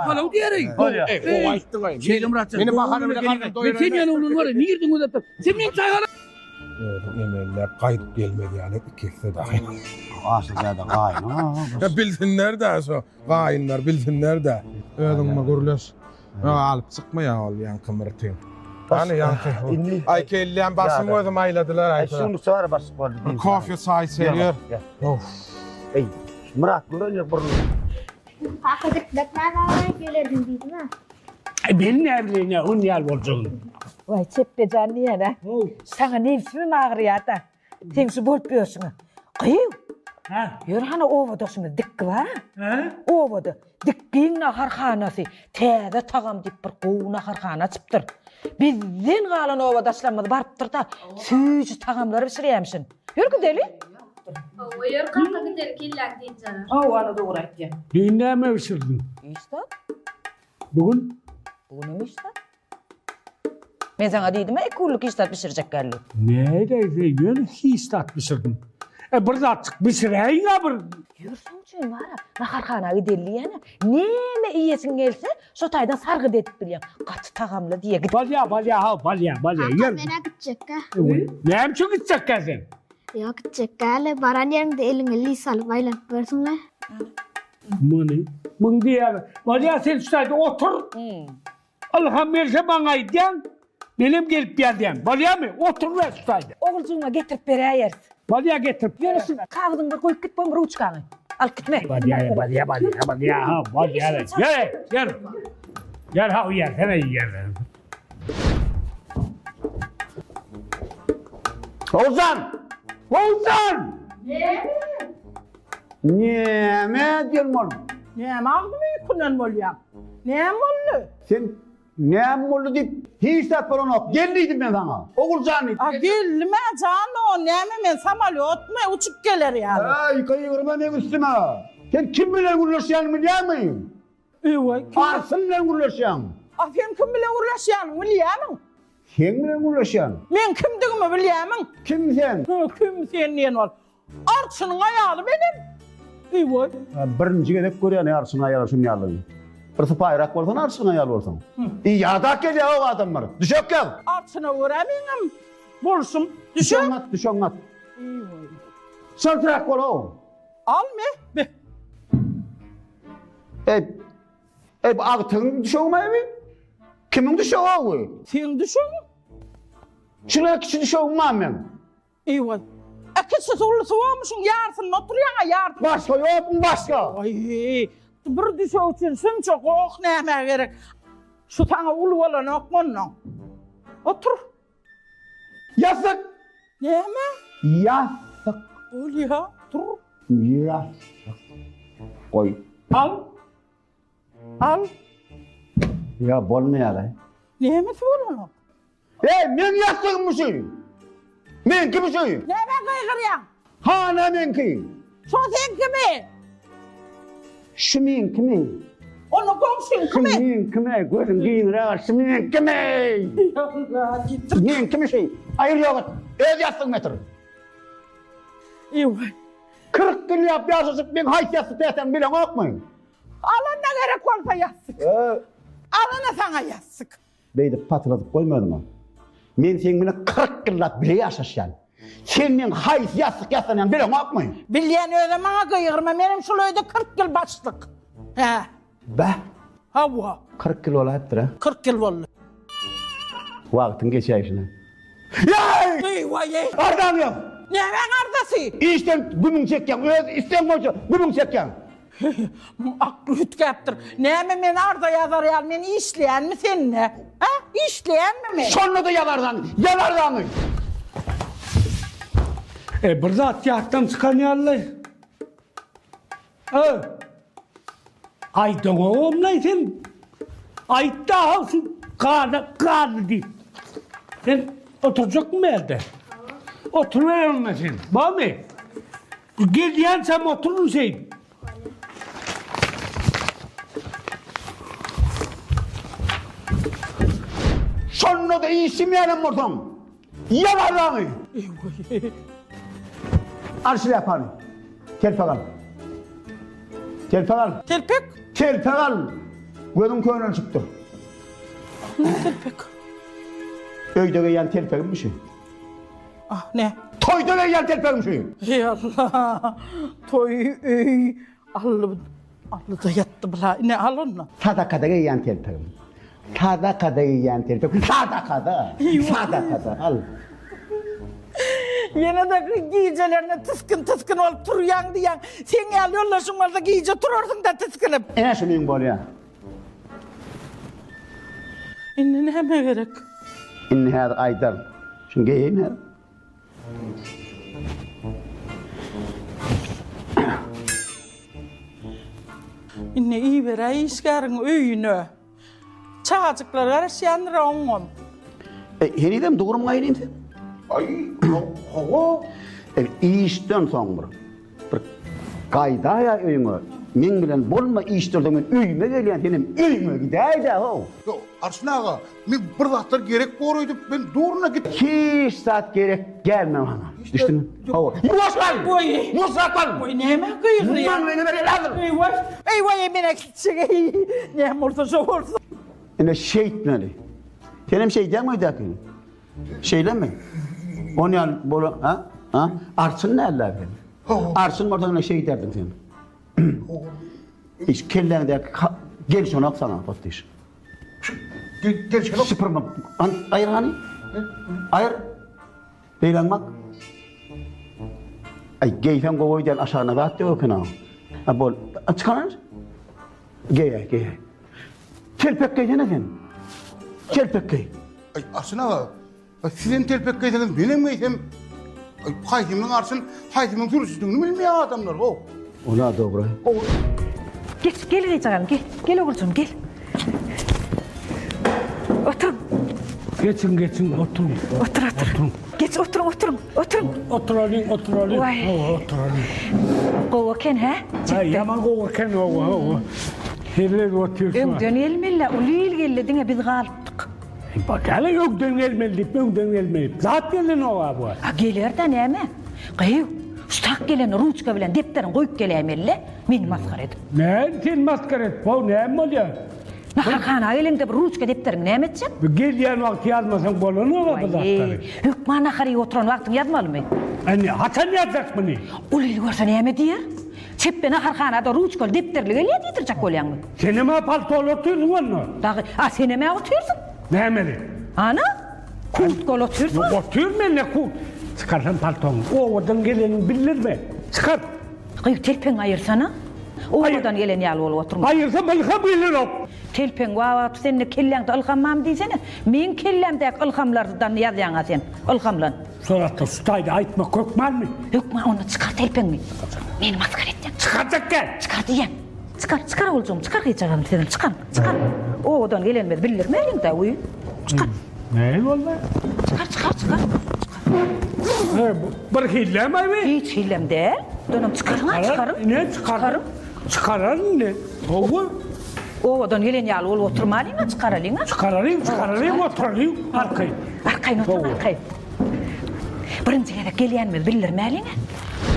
Palaw diýerin. Gowy aýtdyň aý. Şeýle Myrat. Meni bahana bilen garnym doýurar. Sen ýaly oglan bar, nirden gözläp Sen men çagala. Özüň emelläp gaýdyp gelmez ýaly ikisi dagy. Aşyrzada gaýyn. Ya bilsinler-de şo gaýynlar bilsinler-de. Özüňme gürleş. Ýa alyp çykmaýar ol ýaňky myrtyň. Hany ýaňky. Aý kelläm başym gözüm aýladylar aý. Şunlukça bar başlyk boldy. Bir kofe çaý içeliýär. Of. Eý, Myrat gören ýok burnuny. Kaka gitmek näme gelerdim diýdim ha. Ay ben ne bileyim ya, on ýaly boljagyny. Waý Çepbejan diýene. Saňa nebsimim agyrýar-da. Seň şu bolup ýörşüňe. Gyýw. Hä? Ýör hany obadaşymyz Dikgi bar. Hä? Obada Dikgiň naharhanasy täze tagam diýip bir gowy naharhana açypdyr. Bizden galan obadaşlarymyz barypdyr-da, süýji tagamlar bişirýämişin. Ýör gideli. Hawa ýör kaka gideli kelläň dynjalar. Hawa, ana dogry aýtýaň. Düýn näme bişirdiň? Hiç zat. Bu gün? Bu günem hiç zat. Men saňa diýdim-ä, iki günlük hiç zat bişirjek däl diýip. Nädeýse ýöne hiç zat bişirdim. E bir zatjyk bişiräýiň-ä bir. Ýör şoň üçin bar-a, naharhana gideli diýýän-ä. Näme iýesiň gelse, şo taýdan sargyt edip bilýäň. Gaty tagamly diýýä. Bolýa, bolýa, haw, bolýa, bolýa. Kaka Ýör. men-ä gitjekkä. Näme üçin gitjekkä sen? Ýok gitjekkä-le, baran ýeriňde eliňe lis alyp aýlanyp görsiň-le. Muny, muň diýýän, bolýa sen şu taýda otur. Ylham gelse maňa aýdýaň, menem gelip ýazýan. Bolýamy? Otur ber şu taýda. Oguljygyma getirip beräýeris. Bolýa getirip. Ýöne şu kagyzyňy bir goýup git bom ruçkaňy. Alyp gitme. Bolýa, bolýa, bolýa, bolýa, ha, bolýa. Ýör, ýör. Ýör, ha, ýersene, ýer. Oguljan! Oguljan! Näme? Näme diýen bol? Näme agzymy ýükünden bolýaň? Näme boldy? Sen näme boldy diýip, hiç zat bolanok. Gel diýdim men saňa. Oguljan diýip. A geldim-ä jan o näme men samolýotmy uçup geler ýaly. Äý, gygyrma meň üstüme. Sen kim bilen gürleşýäňi bilýäňmi? Eý, kim? Arsyn bilen gürleşýäň. A sen kim bilen gürleşýäniňi bilýämiň? Seň bilen gürleşýän. Meň kimdigimi bilýämiň? Kim sen? Kim sen diýen bol. Arçynyň aýaly menem. Eý-waý. Birinji gezek görýän arçynyň aýaly şuny ýalyny. Bir sypaýyrak bolsana arçynyň aýaly bolsaň. Ýadak gelýär o adamlar. Düşek ýaz. Arçyna görä meňem bolşum. Düşek. Düşegiňi at, düşegiňi at. Eý-waý. Çaltrak bol-ow. Al me, be. Eý, eý bu agtygyň düşegimi eý? Kimiň düşegi-ow bu? Seň düşegiň. Şular kiçi düşegim bar meň. Eý-waý. A kiçisi ulusy bolmuşyň ýarsynda oturýaň-a ýarsyny. Başga ýokmy başga? Aý, bir düşek üçin şunça goh nämä gerek? Şu saňa uly bolanokmy onnoň? Otur. Ýassyk! Näme? Ýassyk. Bolýa, tur. Ýassyk. Goý. Al. Al. Ýa bolmaýar-aý. Nämesi bolanok? Eý, meň ýassygymmy şu? Meňkimi şu? Nämä gygyrýaň? Hana meňki? Şo seňkimi? Şu meňkimi? Onda goňşyňkymy? Şu meňkimi? Gözüň giňräk aç, şu meňkimi? Meňkimi şu? Aýyr ýok et. Öz ýassygyňy getir. Eý-waý. 40 ýyl ýap ýaşaşyp, meň haýsy ýassyk täsämi bileňokmy? Alanda gerek bolsa ýassyk. Alana saňa ýassyk. Beýdip patyladyp goýmadyňa. Men seň bilen 40 ýyllap bile ýaşaşýan. Sen meň haýsy ýassyk ýassanýanymy bileňokmy? Bilýän özem maňa gygyrma, menem şul öýde 40 ýyl başlyk. Hä. Bäh. Hawa. 40 ýyl bolaýypdyr-a. 40 ýyl boldy. Wagtyň geçäýşine. Ýaý! Eý-waý-eý! Arzaň ýok. Nämäň arzasy? Işden gümüň çekýäň, öz islegiň boýunça gümüň çekýäň. Akly üýtgäpdir. Näme men arza ýazar ýaly men işleýänmi sende? Hä? Işleýänmi men? Şonda-da ýaz arzaňy! Ýaz arzaňy! E, bir zat ýatdan çykan ýaly. E, aýdaňogam-laý sen. Aýt-da, şu gana galdy diýip. Sen oturjakmy bu ýerde? Oturyber onda sen. Barmy? Gelýänçäm oturyn şeýdip. Şonda-da işimeýänem bolsaň, ýaz arzaňy! Al şlýapany. Telpek al. Telpek al. Telpek? Telpek al! Gözüň könelişipdir. Ne telpek? Öýde geýýän telpegimmi şu? Ah, ne? Toýda geýýän telpegim şu. Eý Allah. Toý, öý, Alla, Alla-da ýatdy bula. Ine al onda. Sadakada geýýän telpegim. Sadakada geýýän telpegim. Sadakada. Sadakada al. Ýene-de gijelerine tiskin-tiskin bolup turýaň diýýäň. Seň ýaly ýoldaşyň bolsa gije turarsyň-da tiskinip. Ine şu meň bolýa. Indi näme gerek? Indi häzir aýdaryn. Şuny geýeýin häzir. Indi iberäý işgäriň öýüne. Çagajyklar garaşýandyr oňam. E, henizem dogrumy gaýynyn sen? Aý, hawa. E, işden soň bir bir gaýdaýa öýüňe. Meň bilen bolma işden soň men öýüme gelýän, senem öýüňe gidäý-dä, how. Ýok, Arçyn aga, men bir zatlar gerek bor öýdüp, men duruna git. Hiç zat gerek gelme maňa. Düşdüňmi? Hawa. Ýuwaş gal! Ýuwaşrak gal! Goý, näme gygyrýaň? Maňlaýyňa bereli hazir. Ýuwaş. Eý, men äkitjek, eý. Näme bolsa şo bolsun. Ine şeýtmeli. Senem şeýdýäňmi öýdäkini? Şeýlemi? On ýaly bolan, ha? Ha? Arçyn däl-dä sen. Arçyn bolsaň ine şeýderdiň sen. Hiç kelläňdäki gelşenok saňa potdyş. Gelşenok. Süpürme. Aýyr hany. Aýyr. Beýläň bak. Aý, geýseň gowy öýdýän aşagyna zat ýok eken-a. A bol. Çykar. Geý, geý. Telpek geýsene sen. Telpek geý. Aý, Arçyn aga, siz hem telpek geýseňiz, men hem geýsem, aý, haýsymyň arçyn, haýsymyň sürüjisidigini bilmeýär adamlar, how. Ol-a dogry. Geç, gel gyzjagazym, gel. Gel oguljygym, gel. Oturyň. Geçiň, geçiň, oturyň. Otur, otur. Geç, oturyň, oturyň, oturyň. Oturalyň, oturalyň. Waý. Hawa, oturalyň. Gowy eken, hä? Hä, ýaman gowy eken, hawa, hawa. Hezil edip otyrys. Öňden gelmeli-le, uly il geldi, diňe biz galypdyk. Bak, häli öňden gelmeli diýip, öňden gelmeli diýip. Zat gelenok-a bu. A geler-dä, näme? Gyýw, şu tak gelende ruçka bilen depderiňi goýup geläýmeli-le, meni masgara edip. Näme seni masgara edip, how, näme bolýar? Naharhana geleňde bir ruçka depderiňi näme etjek? Bu gelýän wagty ýazmasaň bolanok-a bu zatlary. Waý, hökman nahar iýip oturan wagtyň ýazmalymy? Indi haçan ýazjak muny? Uly il görse näme diýer? Çepbe naharhanada ruçkaly depderli gelýär diýdirjek bolýaňmy? Senem-ä paltoly otyrsyň onda. Dagy, a senem-ä otyrsyň. Nämeli? Ana, kurtkaly otyrsyň. Ýok, otyryn men ne kurt. Çykarsan paltoňy. Obadan geleniňi bildirme. Çykar. Gyz, telpegiňi aýyrsana. Obadan gelen ýaly bolup oturma. Aýyrsam ylham gelenok. Telpegiň wagt sende kelläňde ylham barmy diýsene. Meň kellämdäki ylhamlardan ýazýaň-a sen. Ylhamlan. Şol atda şu taýda aýtmak hökmanmy? Hökman, onda çykar telpegiňi. Meni masgara etýäň. Çykarjak däl. Çykar diýýän. Çykar, çykar oguljygym, çykar gyzjagazym sizem çykaryň, çykaryň. Obadan gelenimizi bildirmäliň-dä, wiý. Çykar. Nähili boldy? Çykar, çykar, çykar. Çykar. Bir hillem-aý bi? Hiç hillem däl. Onam çykaryň-a, çykaryň. Ine, çykaryn. Çykararyn indi. Hawa. Obadan gelen ýaly bolup oturmalyň-a, çykaralyň-a. Çykaralyň, çykaralyň, oturalyň arkaýyn. Arkaýyn oturyň, arkaýyn. Birinji gezek gelýänimizi bildirmäliň-ä.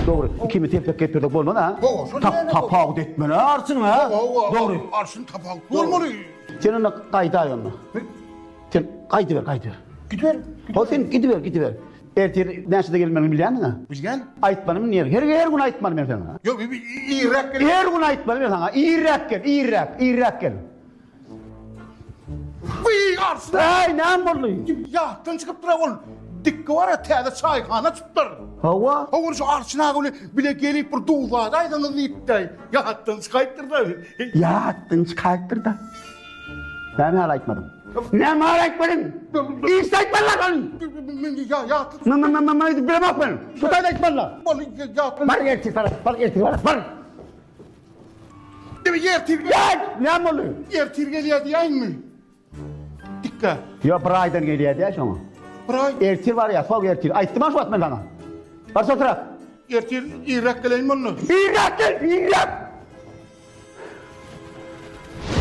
Dogry, ikimiz telpek geýip ýörsek bolmaz a? Tapawut etmeli arçynyň a? Dogry. Arçyn tapawut bolmaly. Sen onda gaýdaý onda. Sen gaýdyber, gaýdyber. Gidiber. Ho sen gidiber, gidiber. Ertir näçede gelmeliňi bilýändiň-ä? Bilýän. Aýtmalymy indi her her gün aýtmaly men saňa. Ýok, irräk gel. Her gün aýtmaly men saňa. Irräk gel, irräk, irräk gel. Wiý, Arslan! Äý, näme boldy? Ýatdan çykypdyr-a ol. Dikgi bar-a, täze çaýhana açypdyr. Hawa. Hawa şu Arçyn aga bilen bile gelip bir duzladaýsaňyz diýipdi. Ýatdan çykaýypdyr-da. Ýatdan çykaýypdyr-da. Näme ýaly aýtmadyň? Näme ýaly aýtmadyň? Işde aýtmalylar ony. Men ýatly. Men men men aýdyp bilemok men. Şu taýda aýtmalylar. Ol ýatly. Bar ertir bar, bar ertir bar, bar. Diýme ertir. Näme boldy? Ertir gelýär diýäýinmi? Dikkä. Ýok, bir aýdan gelýär diýä şoňa. Bir aý? Ertir barýar, soň ertir. Aýtdym-a şu wagt men saňa. Bar şo tarap. Ertir irräk geleýinmi onda? Irräk gel, irräk!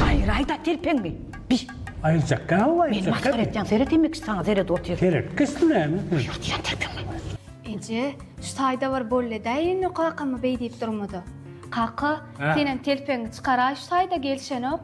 Aýraý-da telpeňi. Bi. Aýyrjakka hawa, Meni aýyrjakka. masgara etýäň, seret hemme kişi saňa seredip otyr. Seret, kişi näme? Aýyr diýýän telpeňi. Eje, şu taýda bir boldy däýin kakama beý diýip durmada. Kaka, senem telpegiňi çykaraý şu taýda gelşenok.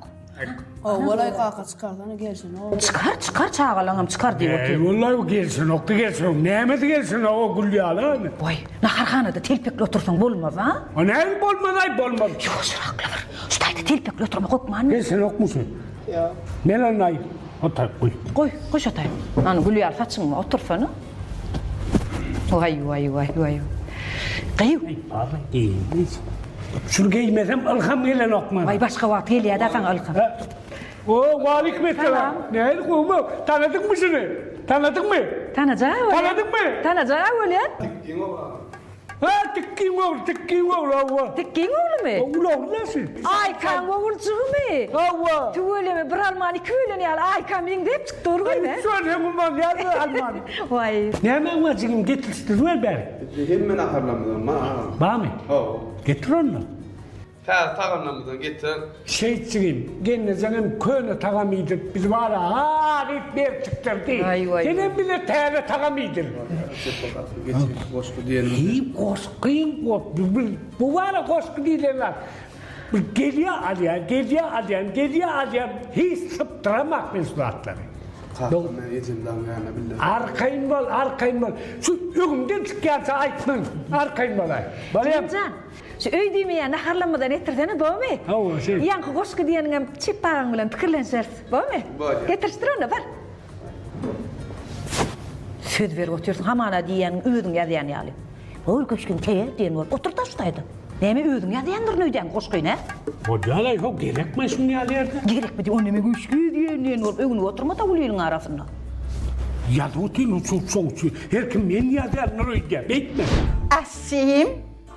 Owalaý kaka çykarsana gelşenok. Çykar, çykar çagalaňam çykar diýip otyr. Eý, wallaý bu gelşenokdy gelşenok. Nämesi gelşenok o gül ýaly hany. Waý, naharhanada telpekli otursaň bolmaz a? O näme bolmaz-aý bolmaz. Ýuwaşrakla bir. Şu taýda telpekli oturmak hökmanmy? Gelşenokmy şu? Ýok. Men onda aý, o taý goý. Goý, goý şo taý. Hany gül ýaly saçyňy otursana. Waý, waý, waý, waý. Gyýw. Aý, barla geýinmiş. Şuny geýmesem ylham gelenok maňa. Waý, başga wagt gelýä-dä saňa ylham. O, waleýkim-esselam. Nähili gowumy? Tanadyňmy şuny? Tanadyňmy? Tanaja welin. Tanadyňmy? Tanaja welin. Tikgiň ogly. Ha, tikgiň ogly, tikgiň ogly, hawa. Tikgiň oglumy? Uly ogly-da şu. Aýkaň oguljygymy? Hawa. Tüweleme, bir almany iki bölen ýaly Aýka meňzäp çykdy ol göz-ä. Şol hem bolýar bir almany. Waý. Nämäň bar jigim, getirişdirip beri. Hemme naharlarymyzam bar agam. Barmy? Hawa. Getir onda. Täze tagamlarymyzdan getiren. Şeýt jigim, gelnejeňem köne tagam iýdirip bizi bara ha diýip berip çykdyrdy. Senem bize täze tagam iýdir. Goşgy diýenimiz. Hiý goşgyň bu bara goşgy diýlen zat. Bir gelýä alýan, gelýä alýan, gelýä alýan, hiç sypdyramak men şu zatlary. Kakam men ejem dagyň ýanyna bille. Arkaýyn bol, arkaýyn bol. Şu öňümden çykýança aýtmaň, arkaýyn bolaý. Bolýamy? Jemjan, şu öý diýmeýän naharlanmadan etdirsene, bormy? Hawa, şeý. Ýaňky goşgy diýeniňem Çep agaň bilen pikirlenişeris, bormy? Bolýar. Getirişdir onda, bar. Söz berip otyrsyň, hamana diýýäniňi özüň ýazýan ýaly. Hol köşgüň teýer diýen bolup otur-da şu taýda. Näme özüň ýazýandyryn öýdýäň goşgyny, hä? Bolýar-aý, how, gerekmi şuň ýaly ýerde? Gerekmi diý, onda men köşgi diýen diýen bolup öwnüp oturma-da uly iliň arasynda. Ýazyp otyryn, şoň üçin her kim men ýazýandyr öýdýär, beýtme. Aşşym.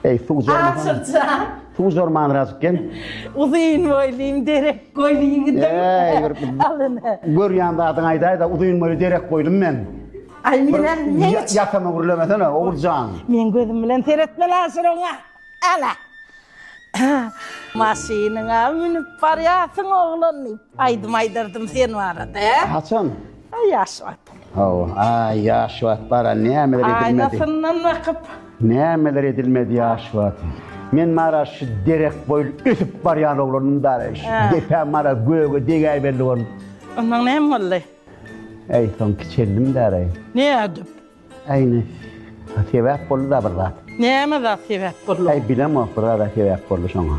Eý, suw jormasana. Aşyrjan. Suw jormanrazyk gel. Uzyn boýlym, derek boýly ýigidim. Eý, bir Al ine. görýän zadyňy aýdaý-da, uzyn boýly derek boýlum men. Aý, men-ä ne üçin? Ýasama gürlemesene, Oguljan. Meň gözüm bilen seretmeli Aşyr oňa. Ala. Maşynyňa münüp barýarsyň oglan diýip, aýdym aýdardym sen barada. Haçan? Aý, ýaş wagt. Hawa, aý, ýaş wagt bara nämeler edilmedi. Aýnasyndan bakyp. Nämeler edilmedi ýaş wagt. Men mara şu derek boýly ösüp barýan oglanym dara, şu depäm mara göge degäýmeli bolup. Ondan näme boldy? Äý, soň kiçeldim däraý. Nädip? Äý, ine, sebäp boldy-da bir zat. Näme zat sebäp boldy? Äý, bilemok, bir zat-a sebäp boldy şoňa.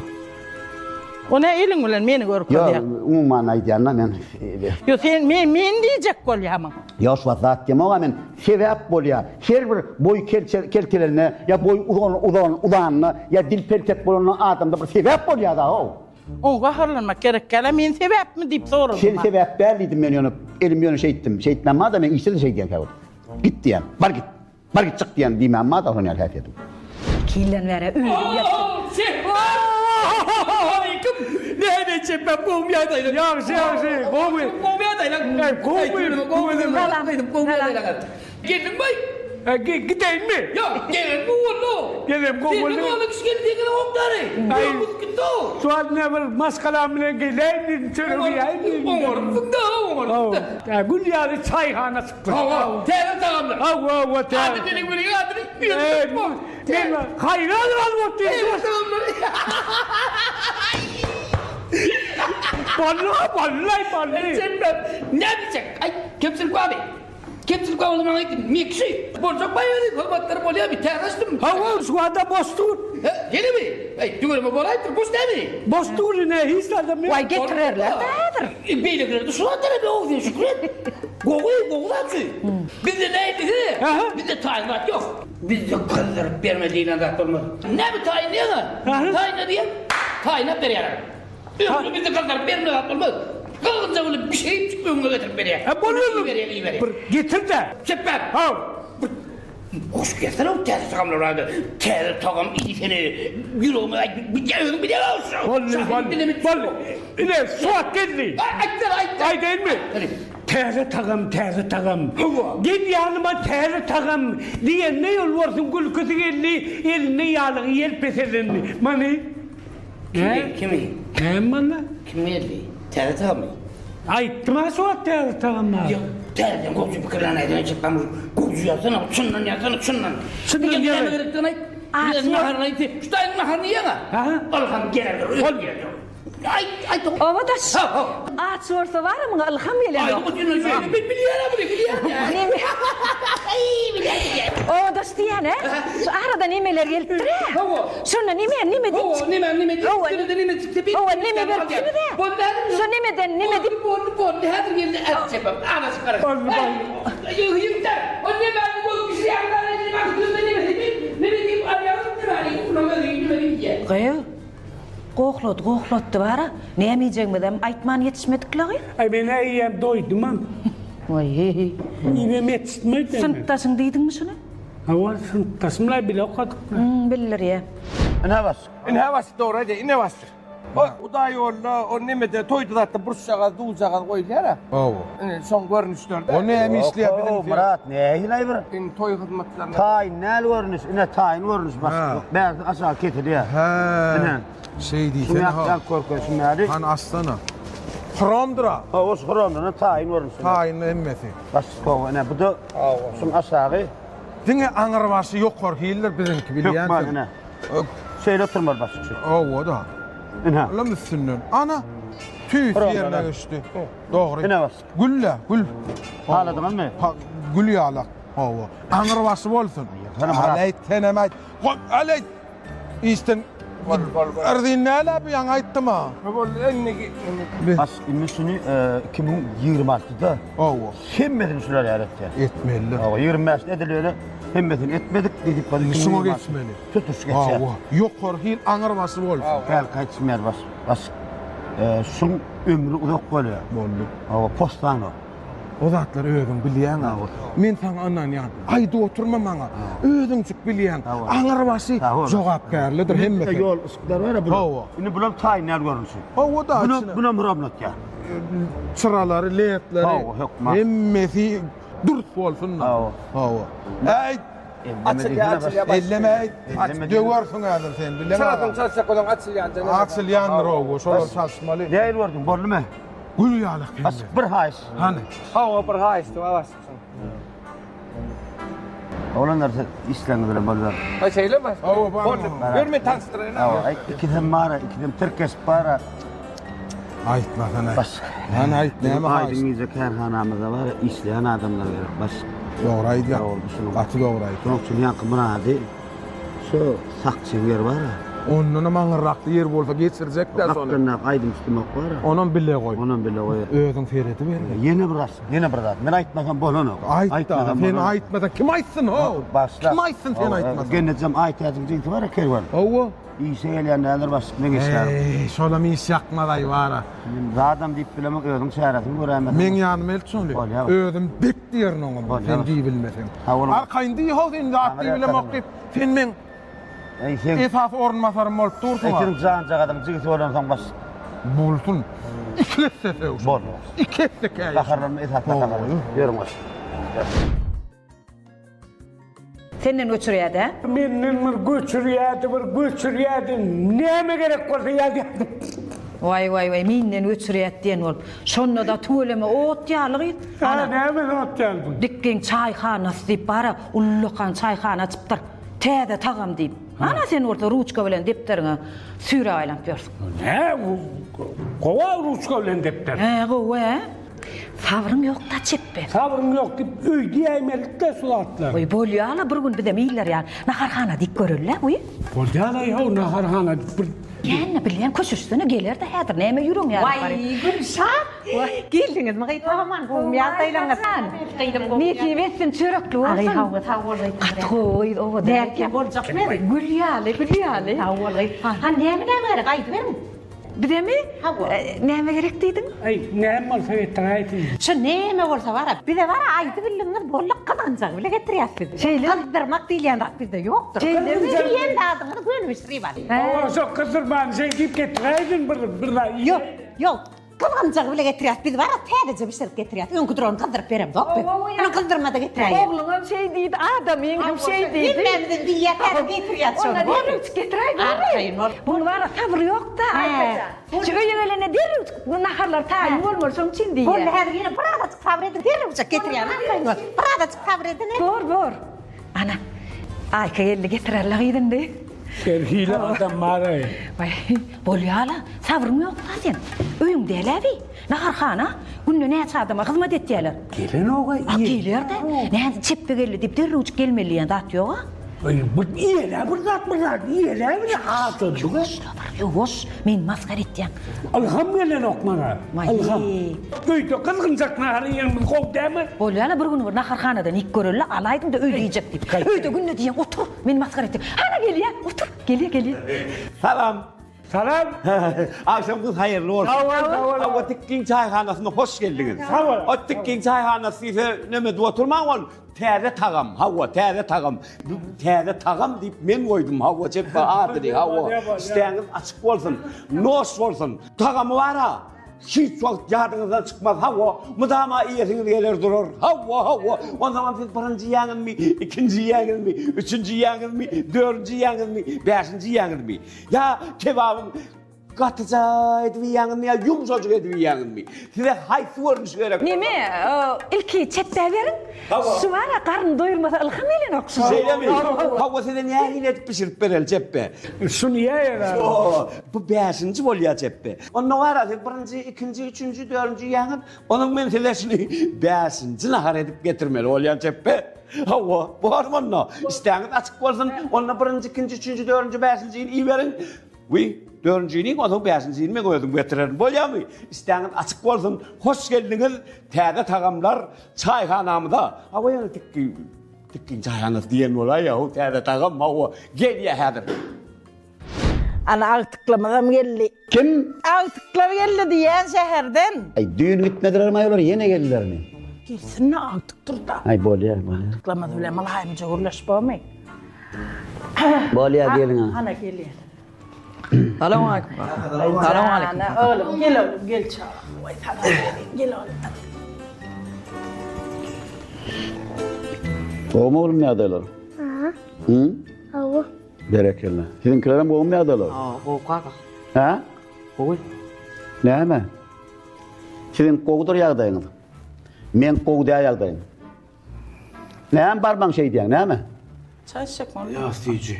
O nä eliň bilen meni görkezýäň? Ýok, umuman aýdýan-da men. Ýok, sen men men diýjek bolýamyň? Ýok, şu wagt zat diýemok-a men. Sebäp bolýar. Her bir boýy keltelende ýa boýy uzan uzan uzanynda ýa dil peltek bolanda adamda bir sebäp bolýar-da-how. Oňa gaharlanmak gerek däl-ä, men sebäpmi diýip soradym. Sen sebäp däl diýdim men ýöne elim ýöne şeýtdim. Şeýtmän bar-da men işde-de şeýdýän käwagt. Git diýýän. Bar git. Bar git çyk diýýän diýmän bar-da şonuň ýaly häsiýetim. Iki ýyldan bäri özüm ýatdym. Aleýkum. Näme etjek ben gowmy ýagdaýlar? Ýagşy ýagşy gowy. Gowmy ýagdaýlar? Gowy. Salam. Gowmy ýagdaýlar? Geldiňmi? Gideýinmi? Ýok, gelen gowy boldy. Gelen gowy boldy. Senden oglan kişi geldi diýen okdary. Ýok, gitdi o. Şu wagt ne bir maşgalam bilen geleýin diýdim, çörek iýeýin diýdim. Oňarypsyň-da, oňarypsyň-da. Gül ýaly çaýhana çykdy. Hawa, täze tagamlar. Hawa, hawa, täze. Ady diliň biliň adyny ýüzüne Men haýran galyp otyryn. Täze tagamlar. Boldy, wallay boldy. Sen näme diýjek? Aý, kemçilik barmy? Kemçilik bar bolsa maňa aýt, mekşi. Boljak baý özi, hyzmatlary bolýarmy? Täze açdym. Hawa, şu wagta boş dur. He, gelemi? Eý, tüweleme bolaýypdyr, boş dälmi? Boş dur ine, hiç zadam ýok. Waý, getirerler-dä häzir. Beýlekiler-de şu zatlar hem ýok, sen şükür et. Gowy, gowy zat şu. Bizde nädigi? Bizde taýyn zat ýok. Bizde gyzdyryp berme diýlen zat bolmaz. Näme taýyn diýeňä? Taýyn diýen, taýynap berýärler. Öňde bizde gyzdyryp berme zat bolmaz. Gyzgynja bolup bişirip öňüňe getirip berýär. Ha bolýar. Iberýär, iberýär. Bir getir-de. Çepbäp. Haw. Bir goşup gelsene o täze tagamlar barada. Täze tagam iýsene. Ýüregime aýt, özüň bilýäň şu. Boldy, boldy. Boldy. Ine, şu wagt geldi. Aýtsana, aýt. Aýdaýynmy? Täze tagam, täze tagam. Gel ýanyma täze tagam diýende ýolbarsyň gülküsi geldi, elinde ýalygy ýel peselendi. Many? Kimi? Kimi? Näme many? Kim geldi? Täze tagamy? Aýtdym-a şu wagt täze tagam bar. Ýok, täzeden gowja pikirlen aýdana çykam. Gowja ýazsana, çyndan ýazsana, çyndan. Çyndan Näme ýazaý. gerekdigini aýt. Biraz naharyny aýt. Şu daýyň naharyny iýeň-ä. Ylham geler. Ol geler. Aýt, aýt. Obadaş. Aç bolsa bar muňa ylham gelenok. Aý, men bilýän muny, bilýän. Neme? Obadaş diýýän, hä? Şu arada nemeler gelipdir-ä? Hawa. Şonda neme, neme diýip Hawa, neme, neme diýip, Hawa. neme neme diýip. Hawa, neme beripsiňiz-ä? Boldy häzir. Şo nemeden neme diýip. Boldy, boldy, häzir geldi, äp çepem. Ana çykaryn. Boldy, boldy. Ýigitler, o nemäni goýup bişirýäňiz, neme diýip, neme diýip alýaňyz, nemäni, onuň özi neme diýýär. Gyz. Gohlady, gohlatdy bar-a. Näme iýjegimizem aýtman ýetişmedik-le gyz. Aý, men-ä eýýäm doýdumam. Waý. Iýibem ýetişmedi. Synpdaşyň diýdiňmi şuny? Hawa, synpdaşym-laý, bile okadyk-la. Hum, bildirýä. Ine bas. Ine bas, dogry aýdýar, ine bas. O hudaýýolda, o nemede, toýda zatda burçjagaz, duzjagaz goýulýar-a. Hawa. Ine, şoň görnüşleri-de. O näme işleýär biziň? Ýok, Myrat, nähili bir? Indi toý hyzmatlaryna. Taýyn däl görnüş, ine taýyn görnüş başga. Bärsi aşagy kesilýär. Hä. Ine. Şeý diýsene. Şuny ýap görkezişim ýaly. Hany açsana. Hromdyr-a. Hawa, şu hromdan taýyn görnüş. Taýyn hemmesi. Başga ine bu-da şuň aşagy. Diňe aňyrbaşy ýokary hildir biziňki bilýänsiň. Hökman ine. Şeýle oturmaly başykçy. Hawa-da. Ine. Olam üstünden. Ana. Tüýs ýerine geçdi. Dogry. Ine bas. Gül-le, gül. Haladyňyzmy? Gül ýalak. Hawa. Aňyrbaşy bolsun. Aleýt, senem aýt. Goý, aleýt. Işden Erzin näle bu ýaňy aýtdym-a. Boldy, indi Bas, indi şuny 2026-da Hawa. Hemmesini şular ýaly etýär. Etmeli. Hawa, 25-de edilýär. Hemmesini etmedik diýip Indi şuňa geçmeli. Tutuş geçýär. Hawa. Ýokary hil aňyrbaşy bolsun. Hälki aýtşym bas. Bas. Şuň ömri uzak bolýar. Boldy. Hawa, poslanok. O zatlary özüň bilýäň. Men saňa ynanýan. Aýdyp oturma maňa. Özüňjik bilýäň. Aňyrbaşy jogapkärlidir hemmesi. Ýol yşyklar bar bular. Hawa. Indi bular taýyn ýaly görnüşi. Hawa da. Buna buna muramlatýar. Çyralary, ledleri. Hawa, hökman. Hemmesi dürs bolsun. Hawa. Hawa. Äý, Açylýar, açylýar. Elleme, döwersiň häzir sen, bileň. Çyrasyny çalşsak onuň açylýan jana. Açylýandyr o, şolary çalyşmaly. Nähili gördüň, boldumy? Gül ýaly hemme. Bas, bir haýyş. Hany? Hawa, bir haýyşdy bar başlykçyň. Oglanlar siz işleriňiz bilen boluber. Ha şeýlemi? Hawa, bar. Boldy. Ýör men tanyşdyraýyn. Hawa, aý, ikisem bar, ikisem tirkeşip bar. Aýtmasana. Baş. Hany aýt, näme haýyş? Aýdyň gije kärhanamyzda bar, işleýän adamlar gerek, baş. Dogry aýdýaň. Gaty dogry aýdýaň. Şonuň üçin ýaňky Myrady şu sakçyň ýeri bar-a. Ondanam aňyrrakda ýer bolsa geçirjek-dä şony. Gapdalyndaky aýdym tutumak bar-a. Onam bile goý. Onam bile goý. Özüň serediber. Ýene bir zat, ýene bir zat. Men aýtmasam bolanok. Aýt-da, sen aýtmasaň kim aýtsyn, how? Başla. Kim aýtsyn sen aýtmasaň? Gelnejem Aýtäjiň jigisi bar-a Kerwen. Hawa. Işe gelýän däldir başlyk meň işgärim. Eý, şolam iş ýakmaz-aý bar-a. Men zadam diýip bilemok, özüň çäresini göräýmeseň. Meň ýanyma elt şony. Bolýar. Özüm bek diýerin oňa, sen diýibilmeseň. Arkaýyn diý-how sen zat diýibilemok diýip, sen meň Eý, sen esasy orunbasarym bolup dursuň-a. Eý, seniň janjagazyň jigisi bolansoň başlyk. Bolsun. Iki esse sögüşin. Bol. Iki esse käýişin. Gaharlanma esasy gaharlanma. Ýörüň başlyk. Senden göçürýärdi-ä? Menden bir göçürýärdi, bir göçürýärdi. Näme gerek bolsa ýazýardy. Waý, waý, waý, menden göçürýärdi diýen bolup. Şonda-da tüweleme ot ýaly gyz. Hä, näme ot ýaly bu? Dikgiň çaýhanasy diýip bar-a, ullakan çaýhana açypdyr. Täze tagam diýip. Ana, sen bolsa ruçka bilen depderiňe süýräp aýlanyp ýörsüň. Hä, gowy-a ruçka bilen depder. Hä, gowy-ä. Sabryň ýok-da çepbe. Sabryň ýok diýip öýdýäýmelidik-dä şu zatlar. Goý, bolýa-la, bir gün bizem iller ýaly naharhana diýip göreli-lä, goý. Bolýa-la, ýow, naharhana diýip bir. Kände bilýän köşeşsene geler-de häzir näme ýüregiň ýaryp Waý barýar. Gülşat! Geldiňizmi gyz sag-aman gowumy ýagdaýlaryňyz? Gyzym gowy. Nesip etsin çörekli bolsun. Aý hawa sag bol gyz. Gaty gowy gyz owadan. Nätýä boljak men. Gül ýaly gül ýaly. Sag bol gyz. Hany näme näme gerek aýdyberiň. Bizemi? Hawa. Näme gerek diýdiň? Aý näme bolsa getiräýsin. Şu näme bolsa bara bize bara aýdybildigiňiz boldy gyzgynjagy bile getirýäs biz. Şeýle. Gyzdyrmak diýilýän zat bizde ýokdur. Şeýlemi? Diýen zadyňyzy göni bişirip alyň. Hawa şo gyzdyrmany şeý diýip getiräýsin bir bir zat. Ýok ýok. Gyzgynjagy bile getirýäs. Biz bara täzeje bişirip getirýäs. Öňki duran gyzdyryp beremzok biz. Ony gyzdyrmada getiräýeris. Ogluňam şeý diýdi, adamyň hem şeý diýdi. Hemmämizem diýýäs, häzir getirýäs şony. Onda derrewjik getiräý, bormy? Arkaýyn bol. Muň bara sabyr ýok-da, Aýtajan. Şu öýe gelende derrewjik naharlar taýyn bolmaly, şoň üçin diýýän. Boldy, häzir ýene bir azajyk sabyr ediň, derrewjik getirýän, arkaýyn bol. Bir azajyk sabyr ediň. Bor, bor. Ana, Aýka geldi, getirerler gyz indi. Her hili adam bar-aý. Waý, bolýa-la, sabryň ýok-da seň. Öýüň däl-ä bi, naharhana. Günde näçe adama hyzmat etýärler. Gelenok-a, A, geler-de. Näme, çepbe geldi diýip derrewjik gelmeli diýen zat ýog-a. Aý, bir iýel-ä bir zat, bir zat iýel-ä bir hasam. Ýuwaş-la bir, ýuwaş, meni masgara etýäň. Ylham gelenok maňa, ylham. Öýde gyzgynjak nahar iýenimiz gowy dälmi? Bolýa-la, bir gün bir naharhanadan iýip göreli-le, alaýdyň-da öýde iýjek diýip. Öýde günde diýýäň, otur, meni masgara etýäň. Hana gelýä, otur, gelýä, gelýä. Salam. Salam. Agşamyňyz haýyrly bolsun. Sag bol, sag bol. Hawa, Tikgiň çaýhanasyna hoş geldiňiz. Sag bol. O Tikgiň çaýhanasy diýse, neme edip oturmaň ol. Täze tagam, hawa, täze tagam. Täze tagam diýip men goýdum, hawa, çepbe adyny, hawa. Işdäňiz açyk bolsun, noş bolsun. Tagamy bar-a, hiç wagt ýadyňyzdan çykmaz, hawa, mydama iýesiňiz geler durar, hawa, hawa. Onsoňam siz birinji iýäňizmi, ikinji iýäňizmi, üçünji iýäňizmi, dördünji iýäňizmi, bäşinji iýäňizmi? Ýa kebabyň Gatyja edip iýýäňizmi ýa ýumşajyk edip iýýäňizmi? Size haýsy görnüşi gerek? Neme, ilki çepbe beriň. Şu bar-a, garny doýurmasa ylham gelenok şu. Şeýlemi? Hawa, size nähili edip bişirip bereli çepbe? Şuny iýäýer a. Bu bäşinji bolýar çepbe. Onda bar-a, siz birinji, ikinji, üçünji, dördünji iýýäňiz. Onuň men size şuny bäşinji nahar edip getirmeli bolýan çepbe. Hawa, bormy onda? Işdäňiz açyk bolsun. Onda birinji, ikinji, üçünji, dördünji, bäşinjini iýiberiň. Wiý, dördünjini onsoň bäşinjini men özüm getirerin. Bolýamy? Işdäňiz açyk bolsun. Hoş geldiňiz täze tagamlar çaýhanamyza. Hawa ýöne tikgi tikgiň çaýhanasy diýen bolaý-a, täze tagam hawa gelýä häzir. Ana agtyklarymyzam geldi. Kim? Agtyklar geldi diýýän şäherden. Aý düýn gitmedilermi aý olar ýene geldilermi? Gelsin-de agtykdyr-da. Aý bolýar bolýar. Agtyklarymyz bilen mylaýymja gürleşip bormy? Bolýar geliň. Ana gelýär. Salowmaleýkim. Salowmaleýkim. Oglum gel oglum gel çagam. Waý salam bereýin gel oglum. Gowmy oglum ýagdaýlar? Aha. Hı? Hawa. Berekella. Siziňkilerem gowmy ýagdaýlar? Hawa, gowy kaka. Hä? Gowy. Näme? Siziň gowudyr ýagdaýyňyz. Meň gowy däl ýagdaýym. Näme barmaň şeýdýäň, näme? Çaý içjek boldy. Ýa süýji.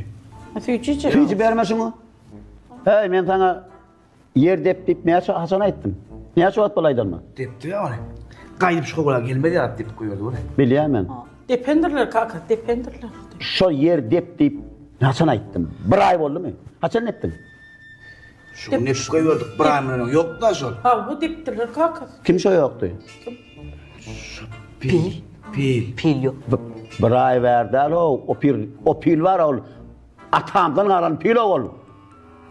Süýji içjek. Süýji berme şuňa. Heý, men saňa ýer dep diýip näçe haçan aýtdym? Näçe wagt boldy aýdanyma? Depdi ony. Gaýdyp şu howla gelmez ýaly depip goýberdi ony. Bilýän men. Dependirler kaka, dependirler. Şo ýer dep diýip haçan aýtdym? Bir aý boldumy? Haçan depdiň? Şu gün depip goýberdik, bir aý mundan öň ýokdy-da şol. Hawa, depdirler kakasy. Kim şo ýokdy? Kim? Pil. Pil. Pil ýok. Bir aý bäri däl-ow, o pil, o pil bar ol atamdan galan pil-ow ol.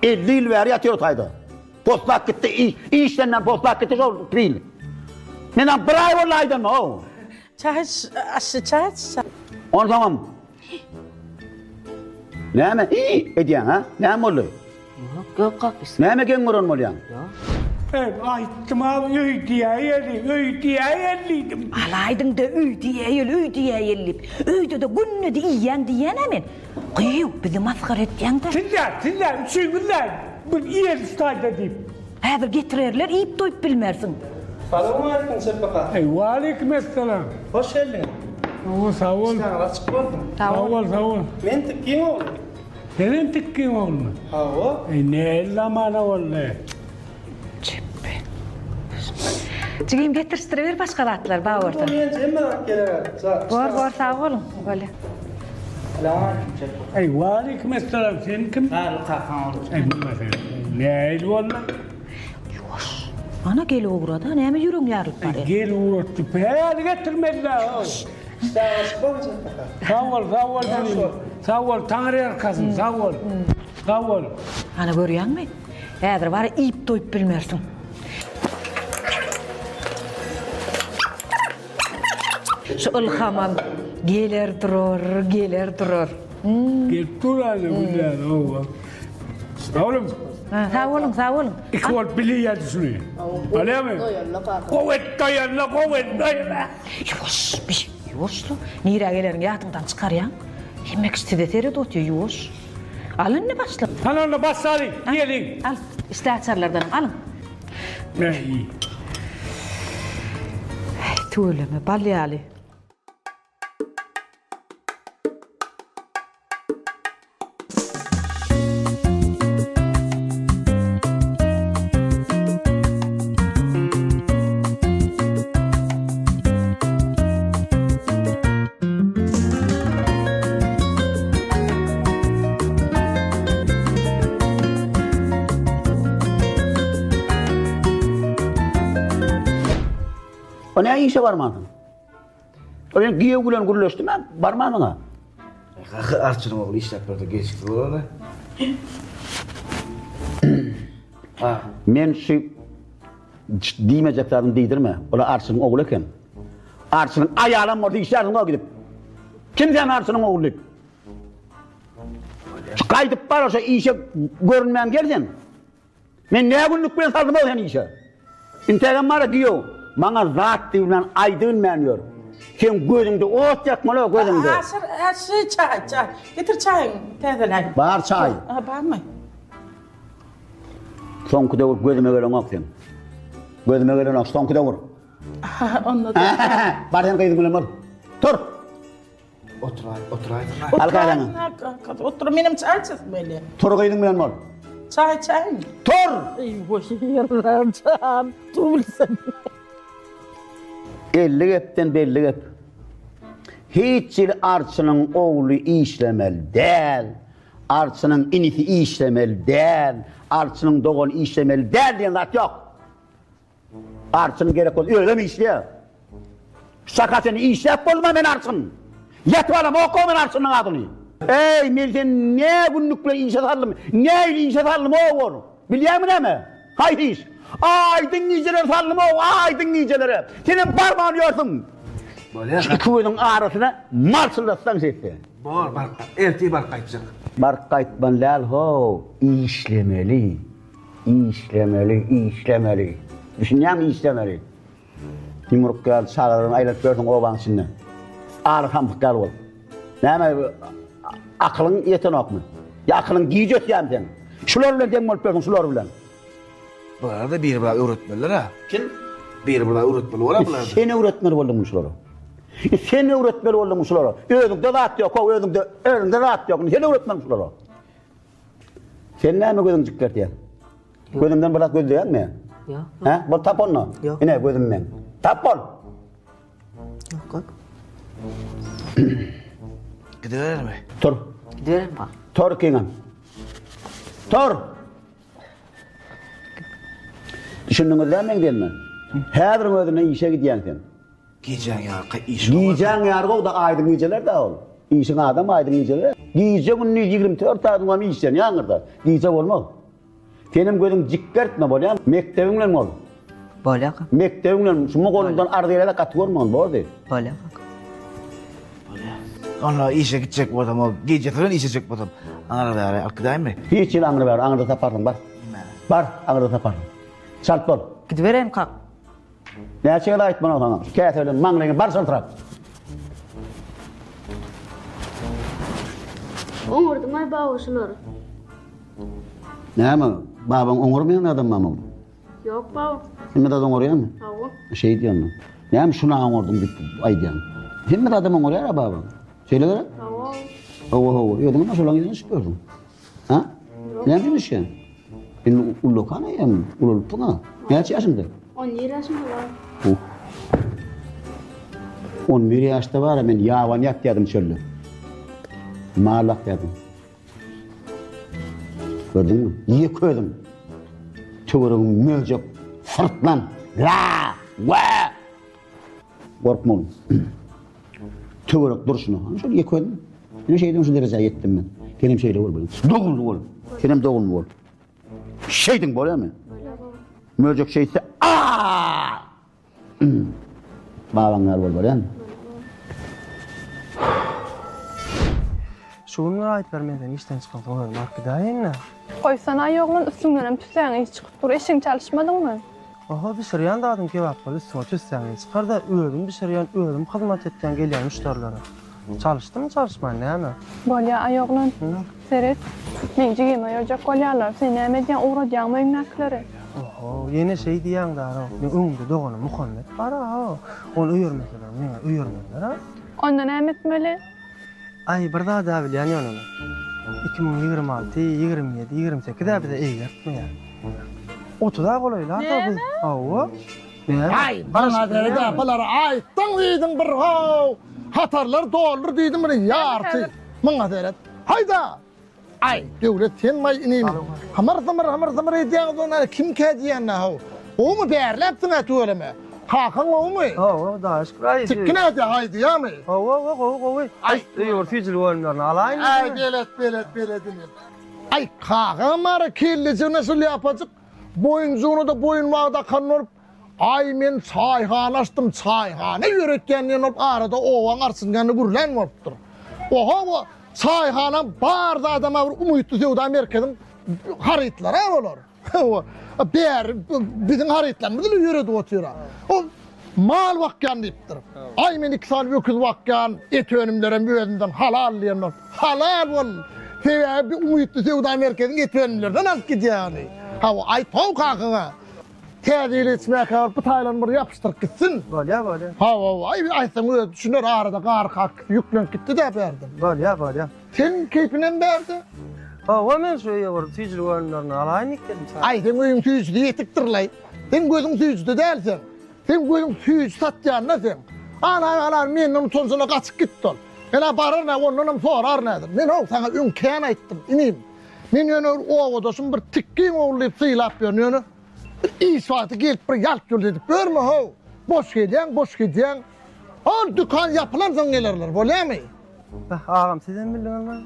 50 ýyl bäri ýatyr o taýda. Poslap gitdi, işdenden poslap gitdi şol pil. Menem bir aý boldy aýdanyma-ow. Çaý iç, aşşy çaý iç. Onsoňam Näme i edýäň ha? Näme boldy? Ýok, ýok kaka. Näme geň gören bolýaň? Eý, aýtdym-a öý diýäýeli, öý diýäýeli diýdim. Alaýdyň-da öý diýäýeli, öý diýäýeli diýip. Öýde-de günde-de iýýäň diýýän-ä men. Gyýw, bizi masgara etýäň-dä. Siz-dä, siz-dä, üçüňiz-dä bir iýeli şu taýda diýip. Häzir getirerler, iýip doýup bilmersiň. Salowmaleýkim Çepbe kaka. Eý, waleýkim essalam. Hoş geldiňiz. Hawa, sag bol. Işdäňiz açyk bolsun. Sag bol, sag bol. Men Tikgiň ogly. Senem Tikgiň oglumy? Hawa. Eý, nähili zamana boldy. Çepbe. Jigim getirişdiriber başga zatlar bar bolsa. Indi hemme zat gerek. Bor, bor, sag boluň. Bolýa. Eý, waleýkim essalam, sen kim? Garly kakaň ogly. Eý, muňa sen. Nähili boldy? Ýuwaş. Ana gelip ugrady-a, näme ýüregiň ýarylyp barýar? Gelip ugratdy, päli getirmediler. Ýuwaş. Sag bol, sag bol jinim. Sag bol, Taňry ýalkasyn, sag bol. Sag bol. Ana görýäňmi? Häzir bar-a iýip doýup bilmersiň. Şu ylhamam geler durar, geler durar. Gelip dur ana Gülýän, hawa. Sag boluň. Sag boluň, sag boluň. Iki bolup bilýärdi şuny. Alýamy? Gowy et doýanda, gowy et doýanda. Ýuwaş, bi, ýuwaş-la. Nirä geleriňi ýadyňdan çykarýaň. Hemme kişi size seredip otyr, ýuwaş. Al indi başla. Hany onda başlalyň, iýeliň. Al, işdäaçarlardanam alyň. Äý. Tüweleme, bal ýaly. O näme işe barmansyň? O men giýew bilen gürleşdim ha, barmansyň ha. Kaka Arçynyň ogly işläp berdi, gelşiksiz bolar. Men şu diýmejek zadyny diýdirme. Ola Arçynyň ogly eken. Arçynyň aýalam bolsa işlärsiň o gidip. Kim sen Arçynyň ogly diýip. Şu gaýdyp bar şo işe görünmän gel sen. Men nä günlük bilen saldym o seni işe. Intägem bar giýew. Maňa zat diýip aýdybilmän ýör. Seň gözüňde ot ýakmaly o gözüňde. Aşyr, aşy çaý, çaý. Getir çaýyň täzeläý. Bar çaý. Aha, barmy? Soňky döwür gözüme geleňok seň. Gözüme gelenok soňky döwür. Aha, onda. Bar sen gyzyň bilen bol. Tur. Oturaý, oturaý. Al käsäňi. Otur, menem çaý içesim gelýär. Tur gyzyň bilen bol. Çaý içäýin. Tur! Eý, goý, jan, tur bilsem. 50 gepden belli gep. Hiç hili arçynyň ogly işlemeli däl. Arçynyň inisi işlemeli däl. Arçynyň dogany işlemeli däl diýen zat ýok. Arçyn gerek bolsa özem işleýär. Şu çaka çenli işläp bolma men arçyn. Ýatyp alamok men arçynyň adyny. Eý, men seni nä günlük bilen işe saldym, nähili işe saldym ow ol. Bilýäňmi näme? Haýsy iş? Aýdyň gijelere saldym ow, aýdyň gijelere. Senem barman ýörsüň. Bolýar. Şu iki gözüň arasyna marçyldatsaň şeýtse. Bor, baryp, ertir baryp gaýtjak. Baryp gaýtmaly däl how, işlemeli. Işlemeli, işlemeli. Düşünýäňmi, işlemeli. Ýumruk ýaly çagalaryňy aýlanyp ýörsüň obaň içinde. Aly samsyk ýaly bolup. Näme, akylyň ýetenokmy? Ýa akylyň giç ösýärmi seň? Şular bilen deň bolup ýörsüň, şular bilen. Bulara-da biri bir zat öwretmelidir-ä. Kim? Biri bir zat öwretmeli bolar bulara-da. Sen öwretmeli bolduňmy şulara? Sen öwretmeli bolduňmy şulara? Özüňde zat ýok-ow, özüňde, özüňde zat ýok. Indi sen öwretmeliň şulara. Sen näme gözüň jikgertýäň? Gözümden bir zat gözleýäňmi? Ýok. Hä? Bol tap onda. Ýok. Ine gözüm meň. Tap bol. Ýok, kak. Gidiberermi? Tur. Gidiberelim kak. Tur ikiňem. Tur. Düşündiňiz däl meň diýenime? Häziriň özünde işe gidýäň sen. Gijäň ýarky iş gowy. Gijäň ýary gowy-da aýdyň gijeler-dä ol. Işiň adam aýdyň gijeler. Gije gündiz 24 sagadyň hem işlenýär aňyrda. Gije bolmaz. Senem gözüň jikgertme bolýamy? Mekdebiň bilen bol. Bolýar kaka. Mekdebiň bilen şu mugallymdan arz gelende gaty görme ony bordy. Bolýar kaka. Bolýar. Onda işe gitjek bolsam o gijesi bilen işe gitjek bolsam aňry bäri alyp gidäýinmi? Hiç ýere aňry bäri aňyrda taparsyň bar. Bar aňyrda taparsyň. Çalt bol. Gidibereýin kak. Näçe gezek aýtmaly saňa? Şu käse bilen maňlaýyňy bar şyltyrap. Oňurdyň-aý baba şulary. Näme, babaň oňurmaýan adam barmy ol? Ýok baba. Hemme zat oňurýarmy? Hawa. Şeý diýýäňmi? Näme şuna oňurdyň diýip aýdýaň? Hemme zadam oňurýar-a babaň. Şeýle gerek? Hawa. Hawa, hawa. Özüňem şolaň yzyna düşüp ýörsüň. Ha? Näme üçin düşýäň? Indi ullakan eýýäm, ulalypsyň-a. Näçe ýaşyňda? 11 ýaşymda bar. Uh. 11 ýaşda bar-a men ýabany ýatýardym çölde. Mal bakýarsyň. Gördüňmi? Ýeke özüň. Töweregiň möjek, syrtlan. La! Wa! Gorkma oglum. Töwerek durşuna. Ana şol ýeke özüm. Ine şeýdip şu derejä ýetdim men. Senem şeýle bol. Dogumly bol. Senem dogumly bol. Şeýdiň bolýarmy? Möjek şeýtse, a! Babaň ýaly bol bolýarmy? Şu gün bir aýyp ber men seni işden çykansoň özüm alyp gidäýin-dä. Goýsana-aý oglan, üstüňdenem tüssäň ysy çykyp dur, eşigiňi çalyşmadyňmy? Oho, bişirýän zadyň kebap bol, üstüňe tüssäň ysy çykar-da, özüm bişirýän, özüm hyzmat etýän gelýän müşderilere. Çalyşdym, çalyşman näme? Bolýa, aý oglan. Seret, meň jigimi öýerjek bolýarlar. Sen näme edýäň, ugradýaňmy öýüňdäkileri? Oho, ýene şeý diýýäň Dara. Meň öňümde doganym Muhammet bar-a. Ony öýermeseler, meňe öýermezler-a. Onda näme etmeli? Aý, bir zad-a bilýän ýöne men. 2026, 27, 28-ä bize eýgertmeýär. Otuza golaýlar-da biz. Hawa. Aý, maňa seret-ä, bulary aýtdyň diýdiň bir how, hatarlar doldur diýdim bir ýarty. Muňa seret. Haýda! Aý, Döwlet sen-maý inim. Hymyr-zymyr, hymyr-zymyr edýäňiz ondan kimkä diýýän-dä how. Gowumy bärläpsiň-ä tüweleme. Kakaň gowumy? Hawa, Hudaýa şükür. Aý, Tikgi nädýä, haýdýamy? Hawa, hawa, gowy, gowy. Aý, öý bir süýjülik önümlerini alaýyn. Aý, belet, belet, belet inim. Aý, kakaňam bar-a kellejigine şul ýapajyk. Boýunjygyna-da boýunbag dakan bolup, Aý, men çaýhana açdym, çaýhana ýöretýän diýen bolup, arada obaň arçyngäni gürlän bolupdyr. Oho, çaýhanaň bar zadam-a bir umytly söwda merkeziň harytlary-a bolar. Hawa, bäri biziň harytlarymyzy bile ýöredip otyr-a. Ol mal bakýan diýipdir. Aý, men iki sany öküz bakýan, et önümlerem özümden halal diýen bolup. Halal bol! Sebäbi bir umytly söwda merkeziň et önümlerinden alyp gidýär ony. Hawa, aýt-how kakaňa. Täze ýyl içmäkä baryp bu taýlany bir ýapyşdyryp gitsin. Bolýar, bolýar. Hawa, aý, aýtsaň özi düşüner, arada gar kak ýüklenip gitdi-dä bärden. Bolýar, bolýar. Seň keýpiňem bärde. Hawa, men şu öýe baryp süýjülik önümlerini alaýyn diýip geldim. Aý, seň öýüň süýjüsi ýetikdir-laý. Seň gözüň süýjüde däl seň. Seň gözüň süýji satýanda seň. Ana-ana menden utanjyna gaçyp gitdi ol. Men-ä bararyn-ä ondanam soraryn häzir. Men-ow saňa öň kän aýtdym, inim. Men ýöne bir obadaşym bir tikgiň ogly diýip sylap ýörün ýöne. Bir iş wagty gelip bir ýalt-ýult edip ýörme-how. Boş gelýäň, boş gidýäň. Ol dükan ýapylansoň gelerler, bolýamy? Beh, agam sizem bildiňizmi?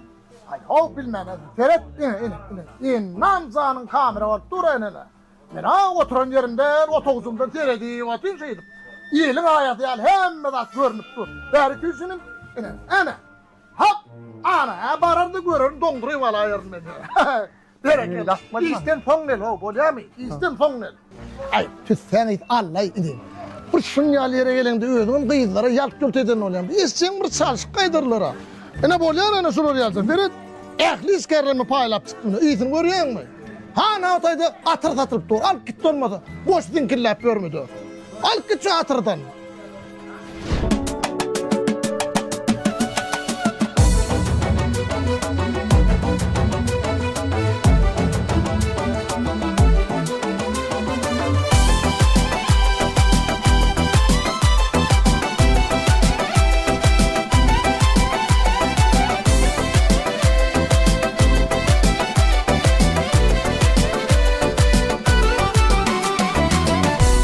Aý-how bilmän-ä. Seret, ine, ine, ine. Ennam janyň kamera bolup dur-a ine-le. Men-ä oturan ýerimden, otagjygymdan seredip otyryn şeýdip. Ýeliň aýasy ýaly hemme zat görnüp dur. Bäri tüýsünim, ine, ene, hop, ana, hä, barar-da görerin, doňduryp alaýaryn men. Berekella. Işden soň gel, how, bolýamy? Işden soň gel. Aý, tüssäň ysy al-laý, inim. Bir şuň ýaly ýere geleňde özüňem gyzlara ýalt-ýult eden bolýaň. Bir eşjegiň bir çalşyk gaýdarlar-a. Ine, bolýar ene şular ýaly. Seret, ähli işgärlerimi paýlap çykdym. Ysyny görýäňmi? Hana o taýda atyr satylyp dur. Alyp git bolmasa. Boş ziňkilläp ýörme-de. Alyp git şu atyrdan.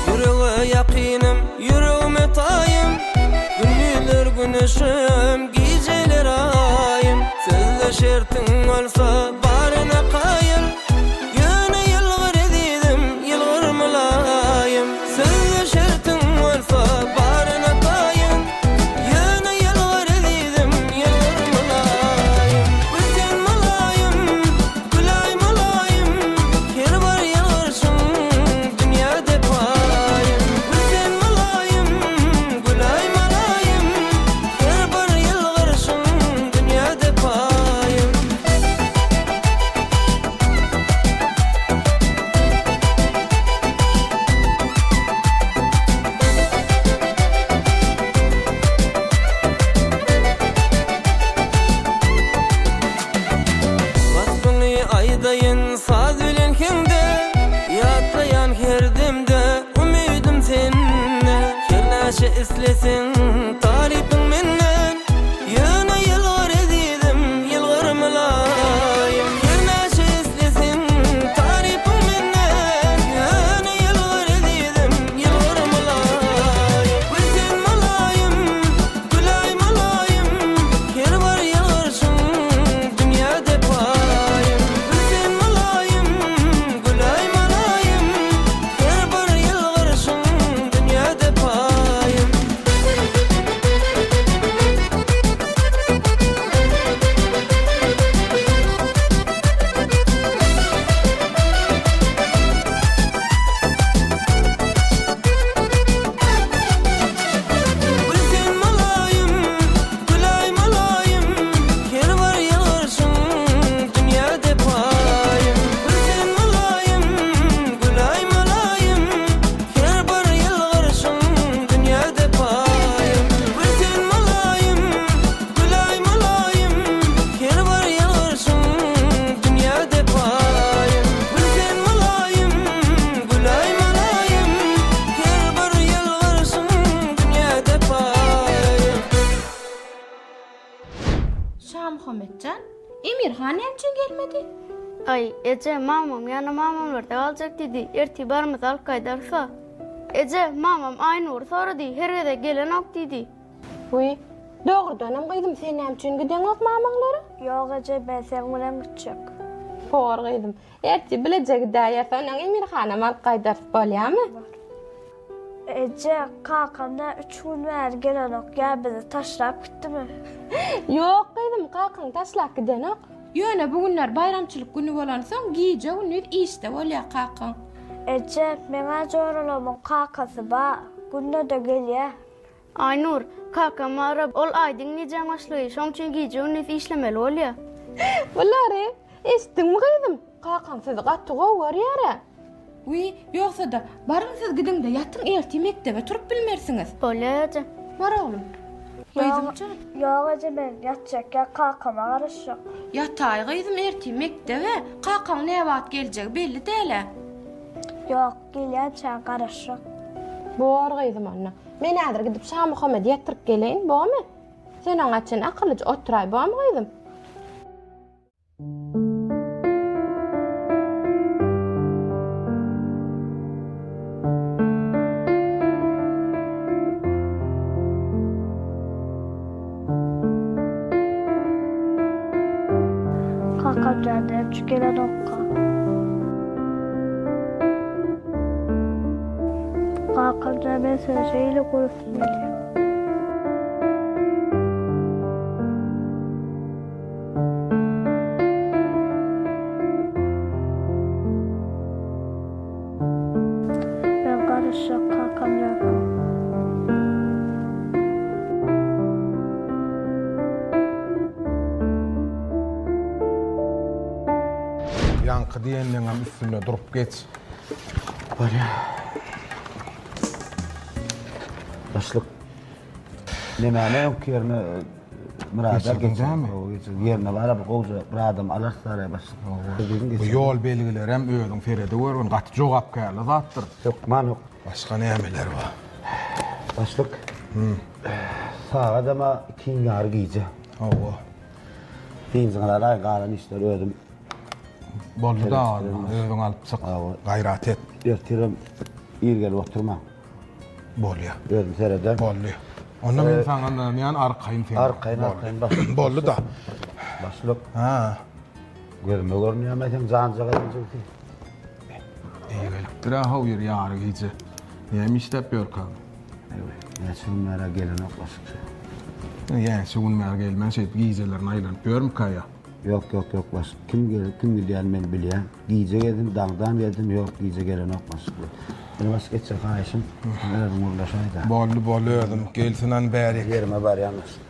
Ýürege ýakynym, ýüregime taýym Gündizler güneşim, gijeler aýym Sözle şertiň bolsa baryna kaýyl Ýöne ýylgyr ezizim, ýylgyr mylaýym Sözle şertiň bolsa baryna taýyn Ýöne ýylgyr ezizim, ýylgyr mylaýym Gül sen mylaýym, gülaý mylaýym Her bir ýylgyrşyň dünýäde paýym Gül sen mylaýym, gülaý mylaýym Her bir ýylgyrşyň dünýäde paýym. Waspyňy aýdaýyn saz bilen heňde, Ýatlaýan her demde umydym sende. Her näçe isleseň tarypyň menden, Ýöne ýylgyr ezizim, ýylgyr. gelmedi? Aý, eje, mamam ýa-da mamamlarda galjak diýdi. Ertir barymyzy alyp gaýdarys-a. Eje, mamam Aýnury sorady, her gezek gelenok diýdi. Wiý, dogrudanam gyzym, sen näme üçin gideňok mamaňlara? Ýok eje, men seň bilen gitjek. Bor gyzym, ertir bileje gidäýeris, onnoň Emirhanam alyp gaýdarys, bolýamy? Eje, kakam nä üç gün bäri gelenok, ýa bizi taşlap gitdimi? Ýok gyzym, kakaň taşlap gidenok. Ýöne bu günler baýramçylyk güni bolansoň, gije-gündiz işde bolýar kakaň. Eje, meň-ä joralarymyň kakasy bar, günde-de gelýär. Aýnur, kakam arap, ol Aýdyň gijäň başlygy, şoň üçin gije-gündiz işlemeli bolýar. Bulary eşitdiňmi gyzym? Kakaň sizi gaty gowy görýär-ä. Wiý, ýogsa-da, baryň siz gidiň-de ýatyň, ertir mekdebe turup bilmersiňiz. Bolýar eje. Bar oglum. Gyzym jan. Ýok eje, men ýatjak ýa kakama garaşjak. Ýataý gyzym, ertir mekdebe. Kakaň näwagt geljegi belli däl-ä. Ýok, gelýänçä garaşjak. Bor gyzym onda. Men häzir gidip Şamuhammedi ýatyryp geleýin, bormy? Sen oňa çen akyllyja oturaý, bormy gyzym? Kakam jan näme üçin gelenokka? Kakam jan men seni şeýle göresim gelýär. Men garaşjak kakam ýa saňa. Ýaňky diýenleňem üstünde durup geç. Bolýa. Başlyk. Nemäni öňki ýerine Myrada geçirdiň Ýerine bara bir gowja bir adam alarys ara başlyk. Bu ýol belgilerem özüň seredewürgin gaty jogapkärli zatdyr. Hökman hök. Başga nämeler bar? Başlyk. Sagadam-a ikiň ýary gije. Hawa. Dynjyňyzy alaý galan işleri özüm. Boldy da özüň alyp çyk. Gaýrat et. Ertirem ir gelip oturmaň. Bolýa. Özüm sereder. Boldy. Onda men saňa ynanýan arkaýyn sen. Arkaýyn arkaýyn başlyk. Boldy da. Başlyk. Ha. Gözüme görünýärmi seň janjagazyň jigsi? Eý gelipdir-ä how ýer ýary gije. Näme işläp ýörkäň? Näçe gün bäri gelenok başlyk. Näçe gün bäri gelmän şeýdip gijelerine aýlanyp ýörmükä ýa? Ýok ýok ýok başlyk. Kim gelip kim gidýän men bilýän. Gije geldim daňdan geldim ýok gije gelenok başlyk. Indi başlyk etjek haýyşym sen özüň gürleşäýdä. Boldy boldy özüm gelsin hany bärik. Ýerime barýan başlyk.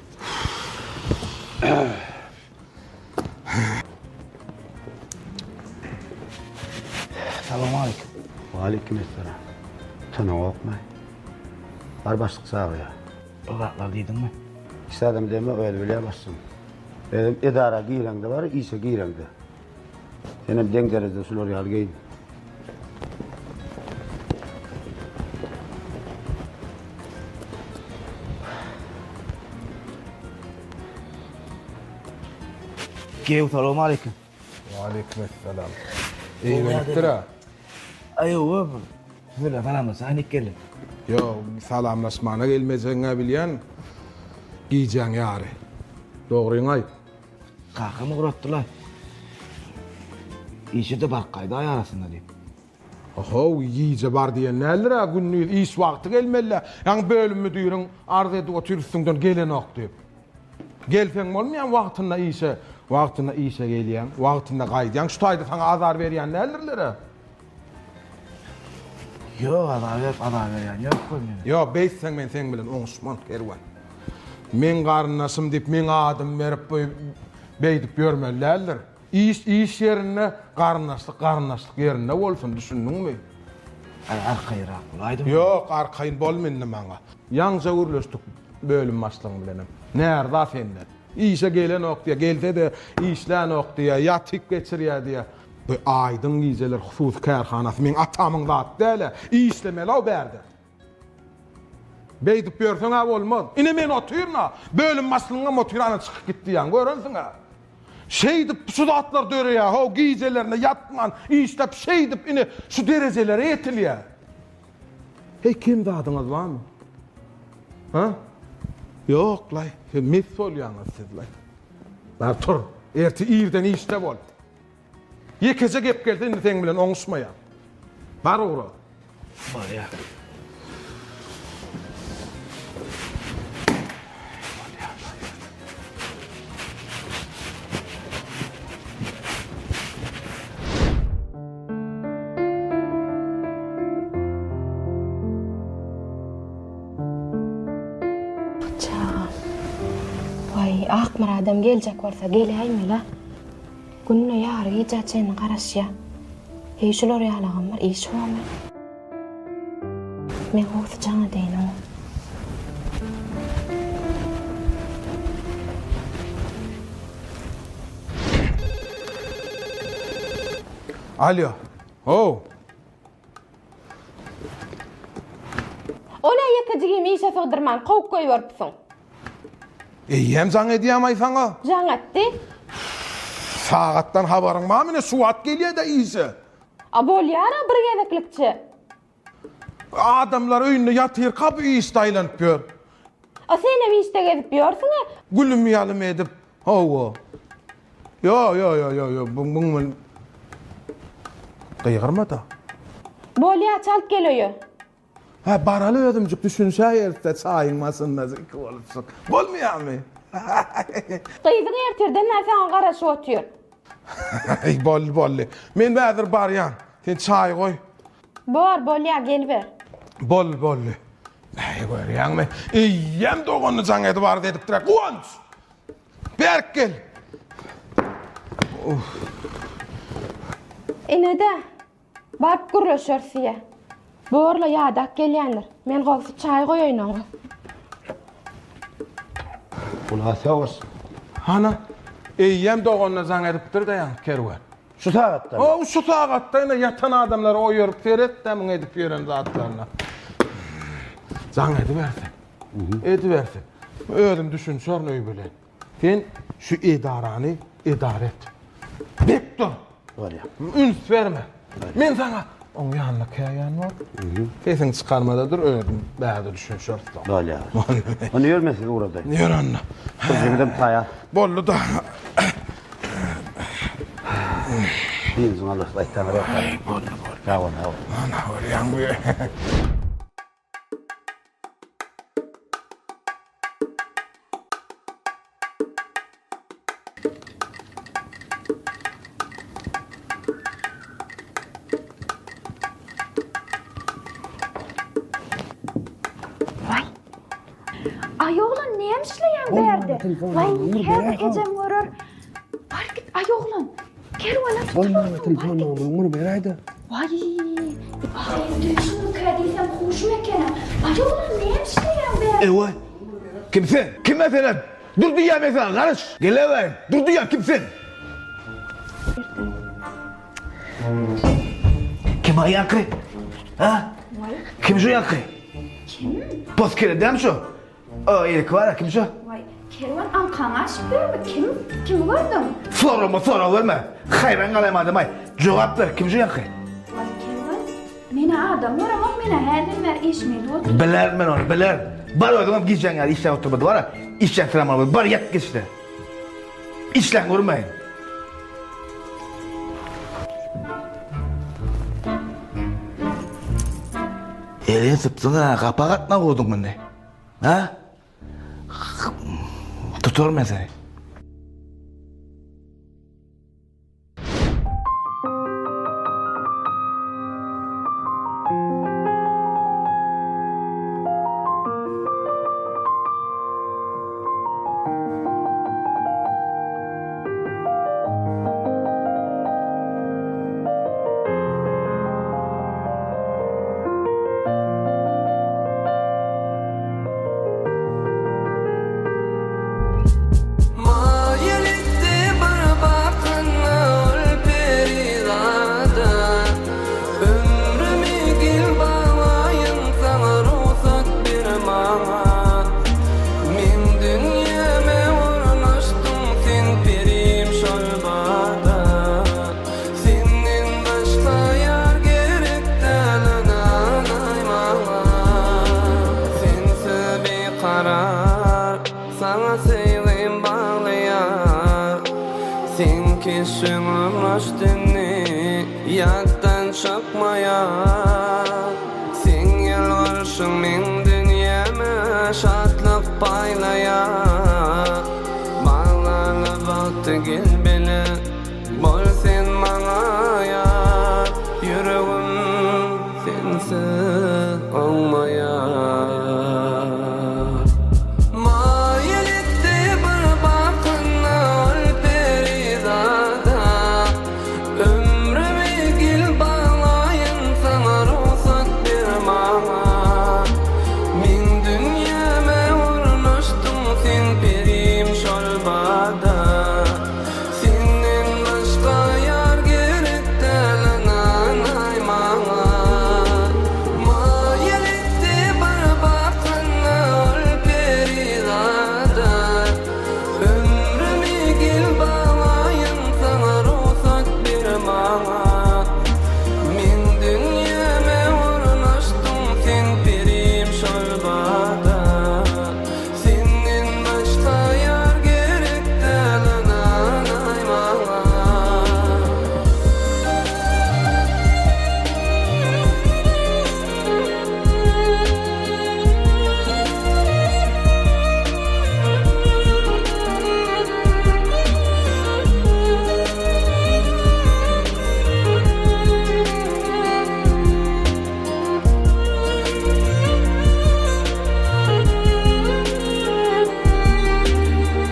Salowmaleýkim. Waleýkim essalam. Tanaňokmy? Bar başlyk çagyrýar. Bir zatlar diýdiňmi? Hiç zadam diýemok özi bilýär başlygym. Özem edara gireňde bar, işe gireňde. Senem deň derejede şular ýaly geýin. Gew salowmaleýkim. Waleýkim essalam. Eý gelipdir-ä. Aý owa bir siz bilen salamlaşaýyn diýip geldim. Ýok, salamlaşmana gelmejegiň-ä bilýän. Gijäň ýary. Dogryňy aýt. Kakam ugratdy-la. Işe-de baryp gaýdaý arasynda diýip. Ohow, gije bar diýen däldir-ä, gündiz iş wagty gelmeli-dä. Ýaňy bölüm müdiriň arz edip otyr üstüňden gelenok diýip. Gelseň bolmaýar wagtynda işe, wagtynda işe gelýäň, wagtynda gaýdýaň. Şu taýda saňa azar berýän däldirler-ä. Ýok, azar berip, azar berýän ýok goý meni. Ýok, beýtseň men seň bilen oňuşman, Kerwen. Meň garyndaşym diýip, meň adymy berip, beýdip ýörmeli däldir. Iş iş ýerinde, garyndaşlyk garyndaşlyk ýerinde bolsun, düşündiňmi? Aý, arkaýynrak bolaýdym. Ýok, arkaýyn bolma indi maňa. Ýaňja gürleşdik bölüm başlygyň bilenem. Närza senden. Işe gelenok diýýär, gelse-de işlänok diýýär, ýatyp geçirýär diýýär. Bu Aýdyň gijeler hususy kärhanasy meň atamyň zady däl-ä. Işlemeli-ow bärde. Beýdip ýörseň-ä bolmaz. Ine men otyryn-a. Bölüm başlygyňam otyr, ana çykyp gitdi ýaňy, görensiň-ä. Şeýdip şu zatlar döreýär how gijelerine ýatman işläp şeýdip ine şu derejelere ýetilýär. Heý kem zadyňyz barmy? Ha? Ýok-laý, siz mes bolýaňyz siz-laý. Bar tur, ertir irden işde bol. Ýekeje gep gelse indi seň bilen oňuşmaýan. Bar ugra. Barýa. Çagam. Waý, Akmyradam geljek bolsa geläýmeli-ä. Günde ýary gijä çenli garaşýa. Heý, şular ýalagam bir iş bormy? Men gowusy jaň edeýin oňa. Alýo. How. O-la ýekejigimi işe sygdyrman kowup goýberipsiň. Eýýäm jaň edýämaý saňa? Jaň etdi. Sagatdan habaryň barmy ine şu wagt gelýä-dä işe. A bolýar-a bir gezeklikçe. Adamlar öýünde ýatyrka bu işde aýlanyp ýör. A senem işde gezip ýörsüň-ä. Gülüm ýalym edip, hawa. Ýo, ýo, ýo, ýo, ýo, buň, buň bilen gygyrma-da. Bolýa, çalt gel öýe. Hä, baraly özümjik düşünşäýeris-dä çaýyň başynda iki bolupjyk. Bolmaýarmy? Gyzyň ertirden bäri saňa garaşyp otyr. Eý, boldy, boldy. Men häzir barýan. Sen çaý goý. Bor, bolýa, geliber. Boldy, boldy. Äý, görýäňmi? Eýýäm doganyny jaň edip arz edipdir-ä. Guwanç! Berk gel! Ine-de, baryp gürleşeris diýýä. Borla ýadap gelýändir. Men gowusy çaý goýaýyn oňa. Gulagy sag bolsun. Hana, eýýäm doganyna jaň edipdir-de ýaňky kerwen. Şu sagatda? Haw, şu sagatda ine ýatan adamlary oýaryp seret-dä muň edip ýören zatlaryna. Jaň edibersin. Edibersin. Özüm düşünşerin öý bilen. Sen şu edarany edara et. Bek dur. Bolýar. Üns berme. Men saňa oň ýanyna käýän bol. Sesiňi çykarmada dur, özüm bärde düşünşeris soň. Bolýar. Ony ýörme siz ugradaýyn. Ýör onda. Birjigidem taýar. Boldy-da. Dynjyň alyp aýtsaňyz. Boldy, boldy. Sag bol, sag bol. Ana, görýäň bu. Waý. Aý oglan näme işleýäň bärde? Waý, häzir ejem görer. Bar git aý oglan. Kerwana tutularsyň. Telefon nomerini muny beräýdä. Waý, düýşümmikä diýsem huşum ekeni. Aý oglan näme işleýäň bärde? Ewa. Kim sen? Kim meselem? Dur diýýän men saňa garyş. Geleweý. Dur diýýän kim sen? Kim aý ýaňky? Ha? Kim şu ýaňky? Kim? Pos kele dämi şu? O elki bar kim şu? Waý, Kerwen aňkaňy aşyp ýörmi? Kim? Kimi gördüň? Sorama sorag berme. Haýran galaýma adamaý. Jogap ber kim şu ýaňky? Waý, Kerwen, men-ä adam göremok, men-ä hälden bäri işimi edip otyryn. Bilerin men ony, bilerin. Bar özüňem gijäň ýaly işläp oturma bar-a. Işläp syraman bar ýat geçde. Işläň görmäýin. Elin sypsyň-a, gapa gatna urduň indi. Ha? Tutaryn men seni. keşbiň ornaşdy indi Ýatdan çykmaýar Seň ýylgyrşyň meň dünýäme Şatlyk paýlaýar Baglaly bagty gel bile Bol sen maňa ýar Ýüregim sensiz oňmaýar. Maýyl etdi bir bakyna ol perizada Ömrümi gel baglaýyn saňa rugsat ber maňa Meň dünýäme ornaşdyň sen perim şol bada Senden başga ýar gerek däl ynanaý maňa Maýyl etdi bir bakyna ol perizada Ömrümi gel baglaýyn saňa rugsat ber maňa Meň dünýäme ornaşdyň sen perim şol bada Senden başga ýar gerek däl ynanaý maňa.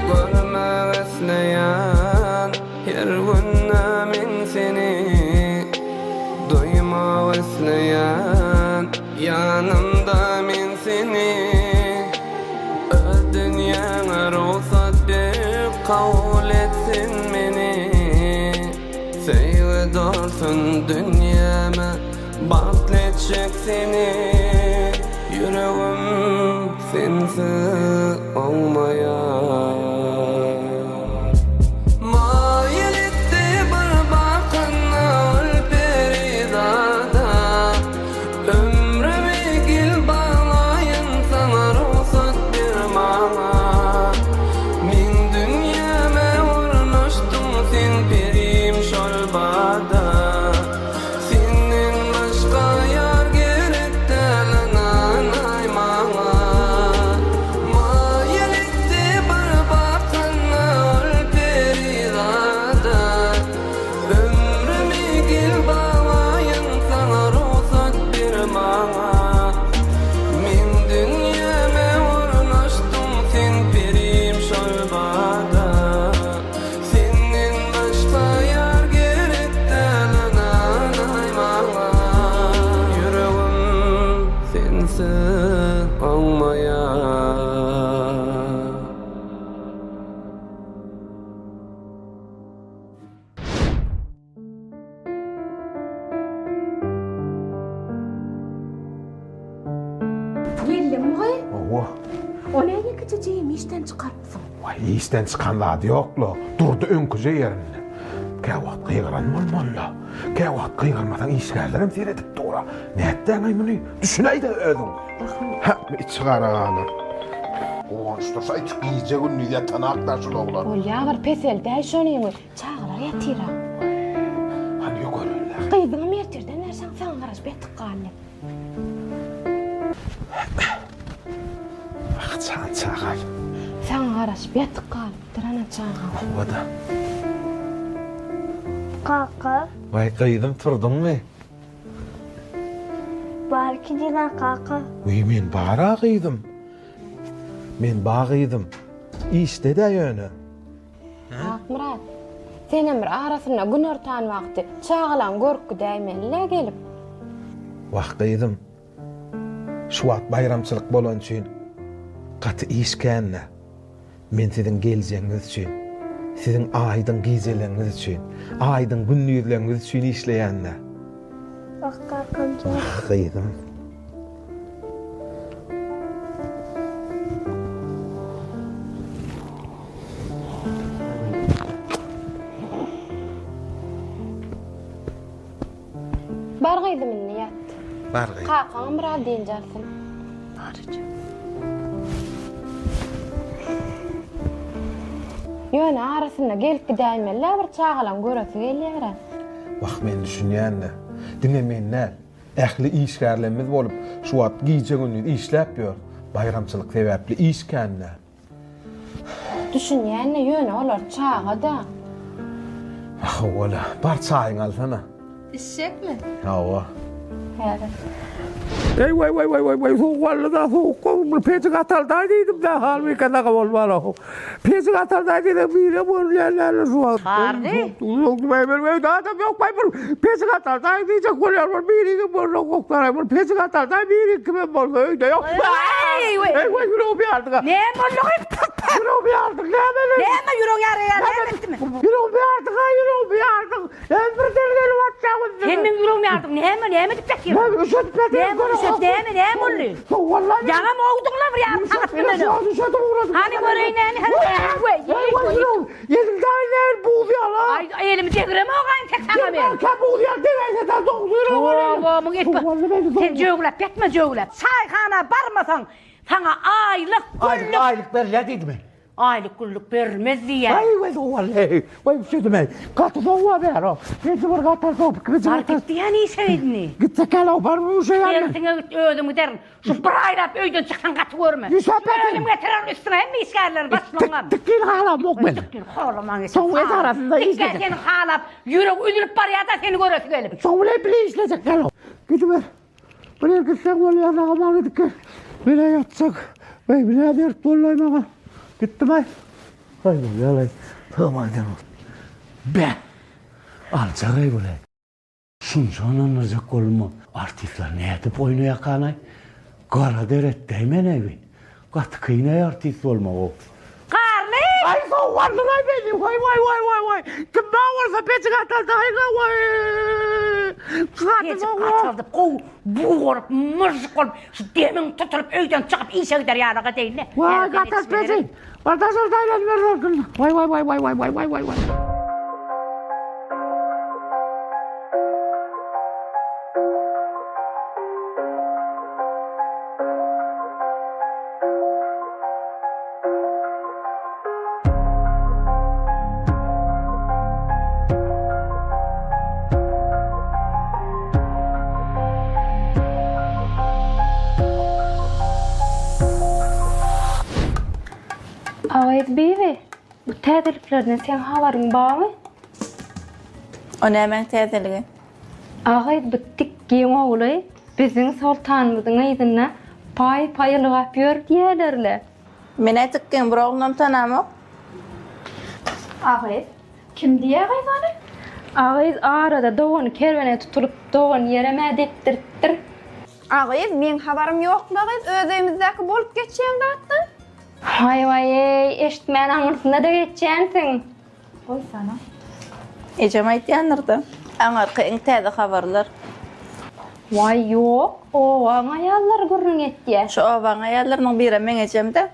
Görmek isleýän her günde men seni Duýmak isleýän ýanymda men seni Öz dünýäňe rugsat berip kabul et sen meni Söýgi dolsun dünýäme Bagtly etjek seni Ýüregim sensiz oňmaýar. Maýyl etdi bir bakyna ol perizada Ömrümi gel baglaýyn saňa rugsat ber maňa Meň dünýäme ornaşdyň sen perim şol bada Senden başga ýar gerek däl ynanaý maňa Maýyl etdi bir bakyna ol perizada Ömrümi gel baglaýyn saňa rugsat ber maňa Meň dünýäme ornaşdyň sen perim şol bada Senden başga ýar gerek däl ynanaý maňa Ýüregim sensiz oňmaýar. Geldiňmi gyz? Hawa. O näme ýekeje jigimi işden çykarypsyň? Waý, işden çykan zady ýok-la. Durdy öňküje ýerinde. Käwagt gygyran bolmaly-la. Käwagt gygyrmasaň işgärlerem seredip dur-a. Nätdäň-aý muny? Düşünäý-dä özüň. Hä, içi gara galar. Guwançdyr, şaýt gije-gündiz ýatanak-da şul oglan. Bolýa bir peseldäý şonyňy. Çagalar ýatyr-a. Hany ýokarynda. Gyzyňam ertirden bäri saňa saňa garaşyp ýatyp galdy. Ah, jan çagam. Saňa garaşyp ýatyp galypdyr ana çagam. Hawa-da. Kaka. Waý, gyzym turduňmy? Bar ki diýmä kaka. Wiý, men bar-a gyzym. Men ba gyzym. Işde-dä ýöne. Akmyrat, senem bir arasynda günortan wagty çagalaň görüp gidäýmeli-le gelip. Wah, gyzym, şu wagt baýramçylyk bolany üçin gaty iş kän-dä. Men siziň geljegiňiz üçin, siziň aýdyň gijeleňiz üçin, aýdyň gündizleňiz üçin işleýän-dä. Wah, kakam jan. Wah, gyzym. Bar gyzym indi ýat. Bar gyzym. Kakaňam biraz dynç alsyn. Bar eje. Ýöne arasynda gelip gidäýmeli-dä bir çagalaň göresi gelýär-ä. Wah men düşünýän-de. Diňe men däl, ähli işgärlerimiz bolup şu wagt gije-gündiz işläp ýör. Baýramçylyk sebäpli iş kän-dä. Düşünýän-de, ýöne olar çaga-da. Hawa-la, bar çaýyňy alsana. Içjekmi? Hawa. Häzir. Eý waý waý waý waý waý sowuk boldy-da sowuk bir peji gataldaý diýdim-dä Halbike dagy bolman-ow. Peji gataldaý diýsem bire bolýan däl şu wagt. Garry. Öýde adam ýok baý bir peji gataldaý diýjek bolýar bir biri bolsa gokdaraý bir peji gataldaý biri kimem bolsa öýde ýok. Eý waý. Eý waý ýüregim ýardyga. Näme boldy? Ýüregim ýardyk näme? Näme ýürek ýaraýar näme etdimi? Ýüregim ýardyga ýüregim ýardyk. Sen birden gelip atjagyň. Sen meň ýüregimi ýardyň. Näme, näme edip ýatyrsyň? Näme üşedip ýatyryn? Näme üşet, näme, näme boldy? Wallahi. Ýaňam owduň-la bir ýarym sagat bilen. Üşedip ugradym. Hany göreýin näme, hany. Weý, Elim dagy näl buz ýaly. Aý, elimi degiremok aý tek saňa men. Berkä buz ýaly degäýse da doňuz ýüregi bolar. Toba, muň etme. Sen jöwläp ýatma, jöwläp. Çaýhana barmasaň, saňa aýlyk, günlük. Aýlyk berilýär diýdimi? Aýlyk günlük berilmez diýýär. Waý waý sowally. Waý üşedim-eý. Gaty sowuga bäri o. Peji bir gatar sowup, peji Bar gatar. git diýýän işe indi. Gitsek ýaly bar bu uşa ýaly. Ertiňe git özüm giderin. Şu bir aýlap öýden çyksaň gaty görme. Üşäp ýatyryn. Özüm getirerin üstüňe hemme işgärleri başlygyňam. Tikgin halamok men. Tikgin halaman geçen. Soň edarasynda Tikgin işlejek. seni halap ýüregi üzülip barýar-da seni göresi gelip. Soň bilen bile işlejek ýaly. Gidiber. Bir ýer gitseň bolýar saňa maňa gidip Menä ýatjak. Weý, bu nä dert boldy-aý maňa. Gitdim-aý. Haý, bolýar-aý. Sygman sen ol. Bä! Aljak-aý bul-aý. Şunça ynandyrjak boldum-a. Artistler nädip oýnaýarkan-aý? Gara der etdi-äý men-äý bi. Gaty kyn-aý artist bolmak-ow. Garly! Aý sowaldylaý meni waý waý waý waý waý kim bar bolsa peçik ataldaýyň waý Peçik ataldyp gowy bugaryp myžžyk bolup şu demiň tutulyp öýden çykyp işe gider ýalyga deýin-le. Waý gatal peçi bir daşarda aýlanyp ýör waý waý waý waý waý waý waý waý. Agyz bibi, bu täzeliklerden seň habaryň barmy? O nämäň täzeligi? Agyz bu tikgiň ogly biziň soltanymyzyň yzynda paý-paý ylgap ýör diýýäler-le. Men-ä tikgiň bir oglunam tanamok. Agyz, kim diýýä gyz ony? Agyz arada dogany kerwene tutulyp dogan ýerem-ä depdiripdir. Agyz, meň habarym ýokmy gyz öz öýümizdäki bolup geçýän zatdan? Haý-waý-eý, eşitmän aňyrsynda-da geçýänsiň. Goýsana. Ejem aýtýandyrda. Aňyrky iň täze habarlar. Waý ýok, obaň aýallary gürrüň etýä. Şu obaň aýallarynyň birem meň ejemdä.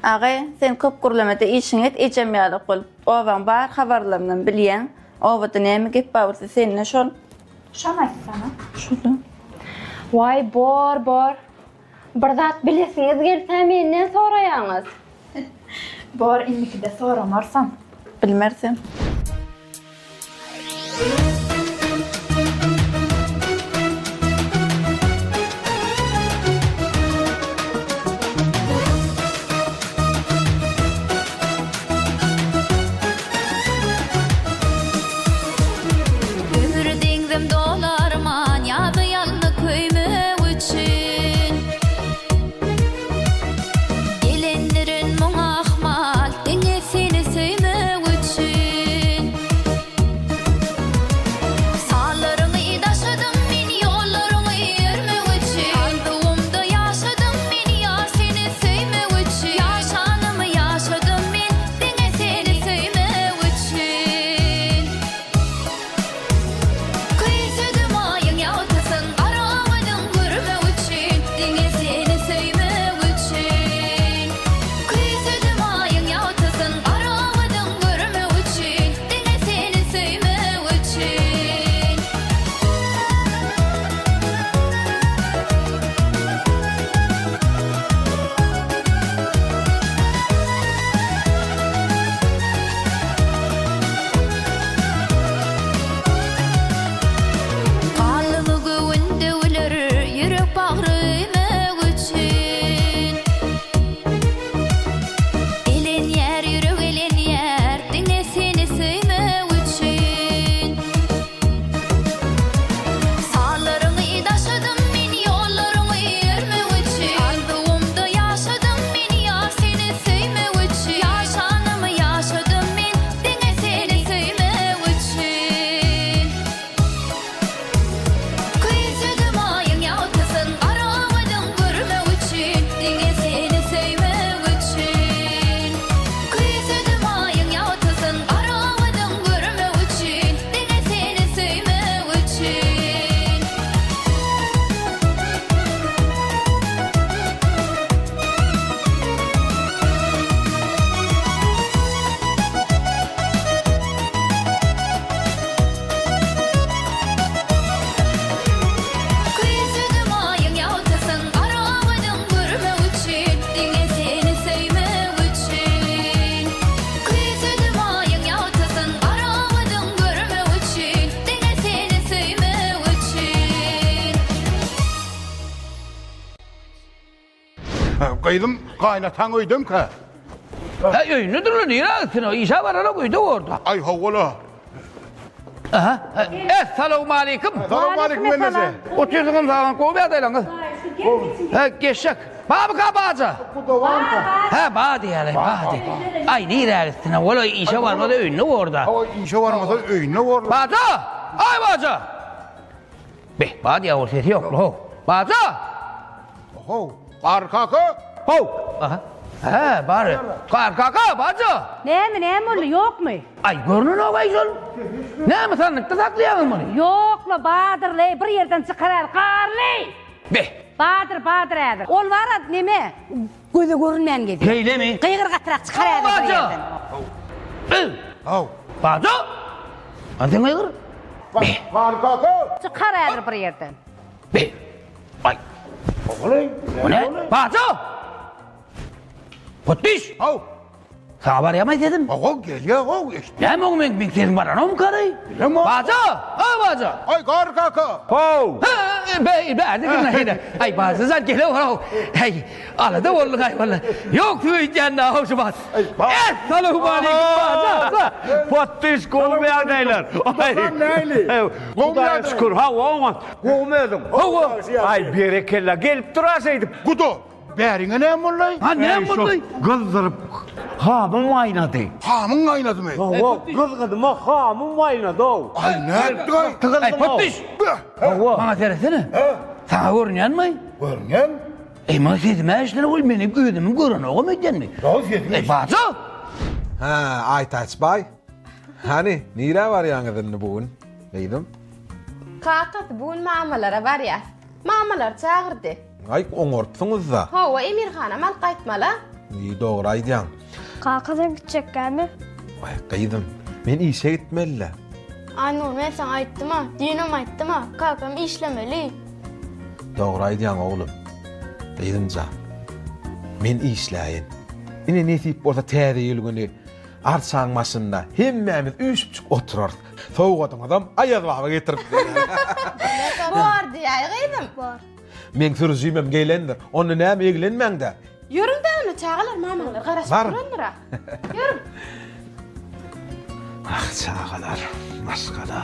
Agy, sen köp gürlemede işiňi et, ejem ýaly bolup. Obaň bar habarlarynam bilýäň. Obada näme gep bar bolsa sende şol. Şony aýtsana. Şuda. Waý bor, bor. Bir zat bilesiňiz gelse menden soraýaňyz. Bor indikide soramarsyň. Bilmersiň. Ömür deňzim dolarman ýazy ýalny köýmek üçin. Gelendirin muňa ahmal diňe seni söýmek üçin. Gyzym, gaýynataň öýdemkä? Hä, öýündedir-le, nirä gitsin o? Işe baranok, öýde borda. Aý, hawa-la. Aha, essalawmaleýkim. Salowmaleýkim gelneje. Otyrsyňyzmy sagam, gowy ýagdaýlaryňyz? Hä, geçjek. Barmyka baja? Hä, ba diýýärler, ba diý. Aý, nirä gitsin, ol işe barmasa öýünde borda. Hawa, işe barmasa öýünde borda. Baja! Aý, baja! Be, ba diýýär, ol sesi ýok, how. Baja! How, Garry kaka! How! Aha. Hä, bar. Garry kaka, baja! Näme, näme boldy, ýokmy? Aý, görnenok-aý şol. Näme sandykda saklaýaňyz muny? Ýok-la, Badyr-leý, bir ýerden çykarar, Garly! Be! Badyr, Badyr häzir. Ol bar-a, neme, göze görünmän gezýär. Beýlemi? Gygyr gatyrak çykar häzir bir ýerden. Baja! Baja! Hany sen gygyr? Be! Garry kaka! Çykar häzir bir ýerden. Be! Aý! Ogul-eý! Bu ne? Baja! Potdiş! Haw! Saňa barýamaý sesim? Hawa, gelýär, how, eşitdim. Näme oň meň meň sesim baranokmy kary? Bilemok. Baja! A baja! Aý, Garry kaka! How! Be, be, be, Aý, baja jan gele how. Aý, alada bolduň aý walla. Ýok, öýdýän how şu bat. Essalawmaleýkim baja! Potdiş gowy ýagdaýlar. Aý, näli? Hudaýa şükür, hawa oňat. Gowumy özüň? Hawa. Aý, berekella, gelip dur-a şeýdip. Guda, bäriňe näme boldy? Ha, näme boldy? Gyzdyryp, hamym gaýnady. Hamyň gaýnadymy? Hawa, gyzgynyma hamym gaýnady-ow. Aý, nätdiň-aý? Aý, potdyş! Hawa. Maňa seretsene. Saňa görünýänmi? Görünýän. Eý, maňa sesime eşidene goý, meni özümiň görenogam öýdýänmi? Ýok, sesiň. Eý, baja! Hä, Aýtäç baý. Hany, nirä barýaňyz indi bu gün, gyzym? Kakasy bu gün mamalara barýas. Mamalar çagyrdy. Aý, oňarypsyňyz-da. Hawa, Emirhanam alyp gaýtmaly-a. Eý, dogry aýdýaň. Kaka sen gitjekkämi? Waý, gyzym, men işe gitmeli-dä. Aýnur, men saňa aýtdym-a, düýnem aýtdym-a, kakam işlemeli. Dogry aýdýaň, oglum. Gyzym jan, men işläýin. Ine, nesip bolsa Täze ýyl güni arçaň başynda hemmämiz üýşüpjik oturarys. Sowgadyňyzam Aýaz baba getirip berer. Bor diýäý gyzym. Bor. Meň sürüjimem gelendir. Onda näme eglenmäň-dä. Ýörüň-dä onda çagalar mamaňlar garaşyp Bar. durandyr-a. Ýörüň. Ah çagalar, maşgala.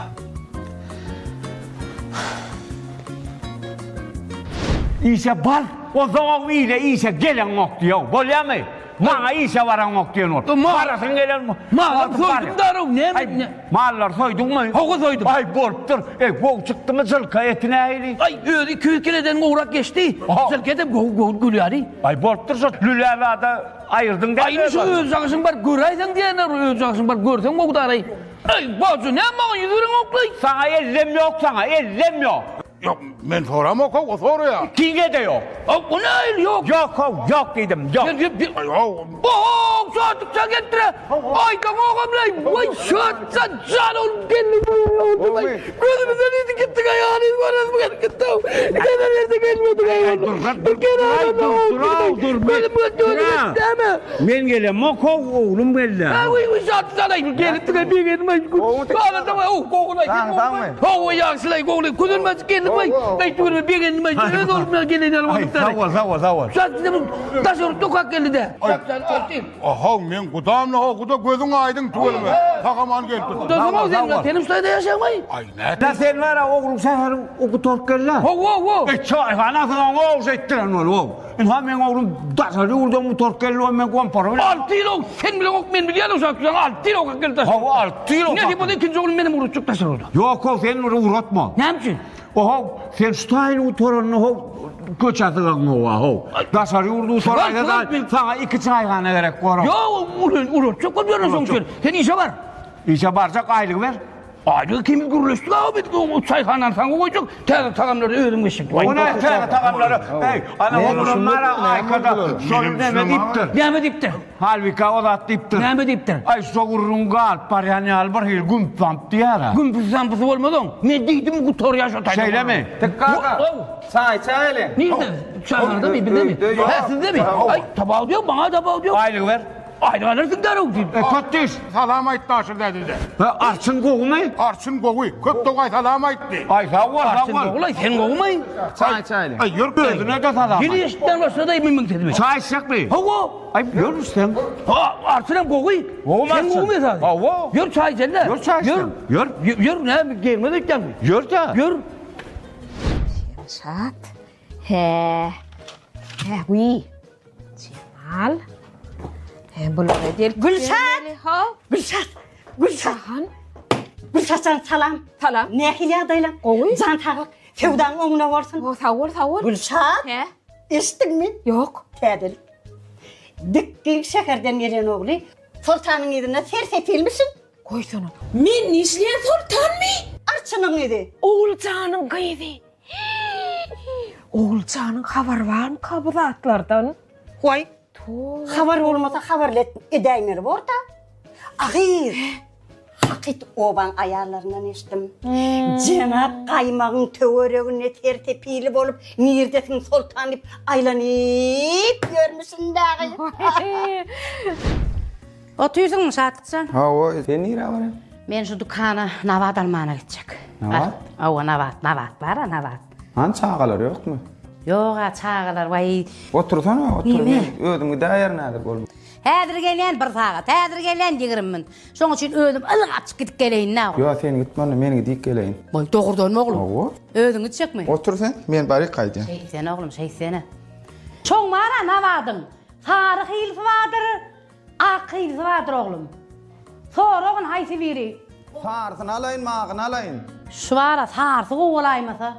Işe bar, onsoňam ile işe geleňok diýow, bolýamy? Maňa işe baraňok diýen bol. Barasyň gelen Malam soýdum darow, näme? Mallary soýduňmy? Hawa soýdum. Aý bolupdyr. Eý, gowy çykdymy jylka eti nähili? Aý, özi 200 kileden gowrak geçdi. Jylka etem gowy gowy gülýäri. Aý bolupdyr şo lüle zada aýyrdyň däl. Aý indi şu öz jagşyň bar göräýseň diýenler, öz jagşyň bar görseň gowy daraý. Aý, bajy näme maňa ýüz bereňoklaý? Saňa ellem ýok saňa, ellem ýok. Ýok, men soramok-ow, o soraýar. Ikiňe-de ýok. Aw, o nähili ýok? Ýok-ow, ýok diýdim, ýok. Aý, ow. Oho, şatlykjan gelipdir-ä. Aýdaňogam-laý, waý, şatjan jan oglum geldi. Gözümizden ýiti gitdik-aý, hany göresim gelip gitdi-ow. Gelen ýerde gelmedik-aý. Dur, dur, dur, Gözüm gördü, näme? Men gelemok-ow, oglum geldi. Aý, wiý, şatjan-aý, gelipdir-ä, begendim-aý. Galadaň-aý, ow, gowulaý. Sagmy? Hawa, ýagşylaý, gowulaý. Kösenmejik geldim-aý. Aý, tüweleme, begendim-aý. Öz oglum ýaly gelen ýaly Aý, bolupdyr. sag bol, sag bol, sag bol. Şatjan daş urup dokak geldi-de. Şatjan, aýtdy. Aha, men gudamla ho, guda gözüň aýdyň tüweleme. Sag-aman gelipdir. Gudasyň-ow sen, senem şu taýda ýaşaýaňmaý? Aý, nätdi? Da sen bar-a, ogluň şäheriň gutaryp geldi-ä. Hawa, hawa. Eý, çaýhanasyny oňa ogşa etdiren bol, ow. Ynha meň oglum daşary ýurdan gutaryp geldi, o men kompara bilen. Alty ýyl ow, sen bileňok, men bilýän ow, şatjan, alty ýyl okap geldi daşary. Hawa, alty ýyl okap. Nesip bolsa ikinji oglum menem ugratjak daşary ýurda. Ýok-ow, sen muny ugratma. Näme üçin? Ohow, sen şu taýyny gutaranda how köçä sygaňowa how. Daşary ýurdy gutaraýsa-da saňa iki çaýhana gerek bor. Ýok, uratjak bolup ýörün şoň üçin. Sen işe bar. Işe barjak aýlygy ber. Aýlygy ikimiz gürleşdik aga biz çaýhanany saňa goýjak, täze tagamlary özüň bişir. O näme täze tagamlary? Eý, ana onuň bar aýkada şol näme diýipdir? Näme diýipdir? Halbika o zat diýipdir. Näme diýipdir? Aý şo gürrüň galyp barýan ýaly bir hili gümp-zamp diýýär-ä. Gümpi-zampysy bolmaz oň. Men diýdim gutarýar şo taýda. Şeýlemi? Tek kaka. Çaý içäýeliň. Nirde? Çaýhanadamy, bizdemi? Hä, sizdemi? Aý, tapawudy ýok, maňa tapawudy ýok. Aýlygy ber. Aýlyk alarsyň derrew diýip. E, Kötdüş. Salam aýtdy Aşyr däde-de. He, Arçyn gowumy? Arçyn gowy. Köp dogaý salam aýtdy. Aý, sag bol, sag Arçyn bol. gowy-laý, sen gowumy? Çaý içäýli. Aý, ýör Özüne-de salam Ýene aýt. eşitmän başlady-aý meniň sesimi. Çaý içjekmi? Hawa. Aý, ýör içseň. Ha, Arçyn hem gowy. Gowumy Sen Arçyn? gowumy esasy? Hawa. Ýör çaý içeli-de. Ýör çaý içsem. Ýör. Ýör. Ýör, näme gelmez öýtýäňmi? Ýör-de. Ýör. Şat. Hä. Hä, wiý. Jemal. Hä, bulara gelip Gülşat! Ha? Gülşat! Gülşat! Jahan. Gülşatjan salam. Salam. Nähili ýagdaýlaň? Gowy. Jan saglyk. Söwdaň oňuna bolsun. O, sag bol, sag bol. Gülşat! Hä? Eşitdiňmi? Ýok. Täzelik. Dikgi şäherden gelen ogly Soltanyň yzynda ser-sepilmişin. Goýsana. Men nişleýän Soltanmy? Arçynyň gyzy. Oguljanyň gyzy. Oguljanyň habary barmyka bu zatlardan? Waý, habar bolmasa habarly edäýmeli bor-da. A gyz, hakyt obaň aýallaryndan eşitdim. Jenap gaýmagyň töwereginde ser-sepili bolup, nirdesiň Soltan diýip aýlanyp ýörmüşin dagy. Otyrsyňmy Şatlykjan? Hawa, sen nirä barýaň? Men şu dükana nabat almana gitjek. Nabat? Hawa, nabat, nabat bar-a, nabat. Hany çagalar ýokmy? Ýog-a, çagalar, waý. Otursana, otur. Neme? Men özüm gidäýerin häzir bolmasa. Häzir gelýän bir sagat, häzir gelýän 20 minut. Şoň üçin özüm ylgapjyk gidip geleýin-dä. Ýok, sen gitme onda, men gidip geleýin. Waý, dogrudanmy oglum? Hawa. Özüň gitjekmi? Otur sen, men baryp gaýdýan. Şeýtsene oglum, şeýtsene. Çoň bar-a nabadyň. Sary hylsy bardyr, Ak hylsy bardyr oglum. Soragyn haýsy biri. Sarysyny alaýyn, magyny alaýyn. Şu bara sarysy gowy bolaýmasa.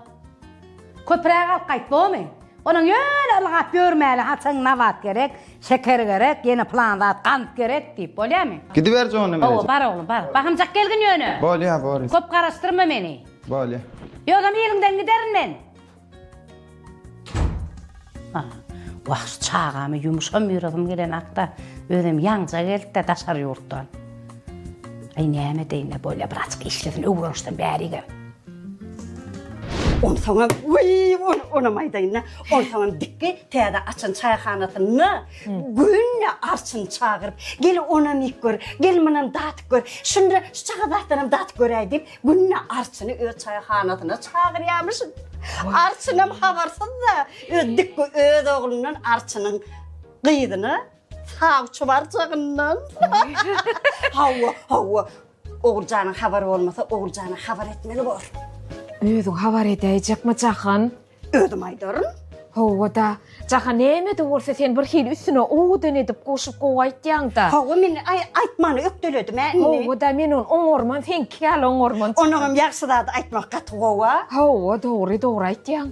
Köpräk alyp gaýt bormy? Onuň ýöne ylgap ýörmäli haçan nabat gerek, şeker gerek, ýene pylan zat gant gerek diýip, bolýamy? Gidiberjek onda men Hawa, eje. bar oglum, bar. Bahymjak gelgin ýöne. Bolýa, borys. Köp garaşdyrma meni. Bolýa. Ýogsam iliňden giderin men. Wah, şu çagamy ýumşam ýüregim gelenakda, özem ýaňja geldi-de daşary ýurtdan. Aý, näme edeýin-le, bolýa, birazjyk işlesin, öwrenişsin bärigem. Onsoňam, wiý, onam aýdaýyn-da, onsoňam Dikgi täze açan çaýhanasynda günde arçyny çagyryp, gel onam iýip gör, gel munam datyp gör, şunda şu çaga zatdanam datyp göräý diýip, Günde Arçyny öz çaýhanasyna çagyrýarmyşyn. Arçynam habarsyz-da, öz dikgi öz oglundan Arçynyň gyzyna sawçy barjagyndan. Hawa, hawa. Oguljanyň habary bolmasa, Oguljana habar etmeli bor. Özüň habar edäýjekmi, Jahan? Özüm aýdaryn. Hawa-da, Jahan näme-de bolsa sen bir hili üstüne owadan edip goşup gowy aýtýaň-da. Hawa men aýtmany ökdeledim-ä indi. Hawa-da men ony oňarman seňki ýaly oňarman. Onuňam ýagşy zady aýtmak gaty gowy-a. Hawa dogry dogry aýtýaň.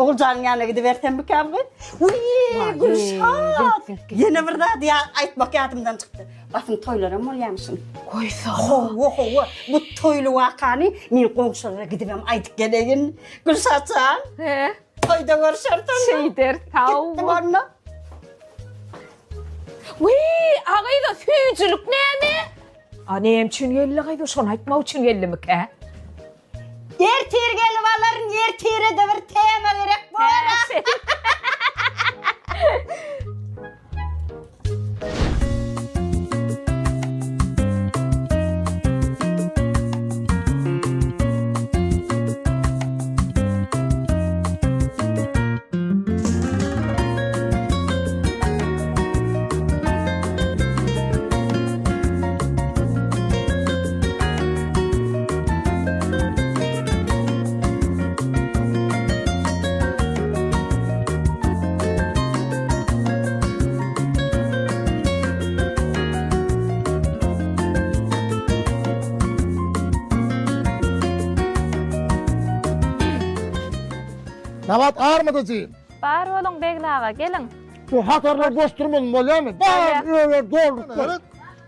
Oguljanyň ýanyna gidibersemmikäm gyz? Wiý, Gülşat! Ýene bir zady aýtmak ýadymdan çykdy. Basym toýlaram bolýamyşyn. Goýsana. Hawa, hawa. Bu toýly wakany men goňşulara gidibem aýdyp geleýin. Gülşatjan. He. Toýda görüşeris onda. Şeýder, sag bol. Gitdim onda. Wiý, a gyza süýjülik näme? A näme üçin geldi gyz, şony aýtmak üçin geldimikä? Ertir gelip alaryn, ertire-de bir tema gerek bor-a. Nabat armydy jigim? Bar boluň Begli aga, geliň. Şu hatarlar boş durmasyn bolýarmy? Bar öýler dolduryp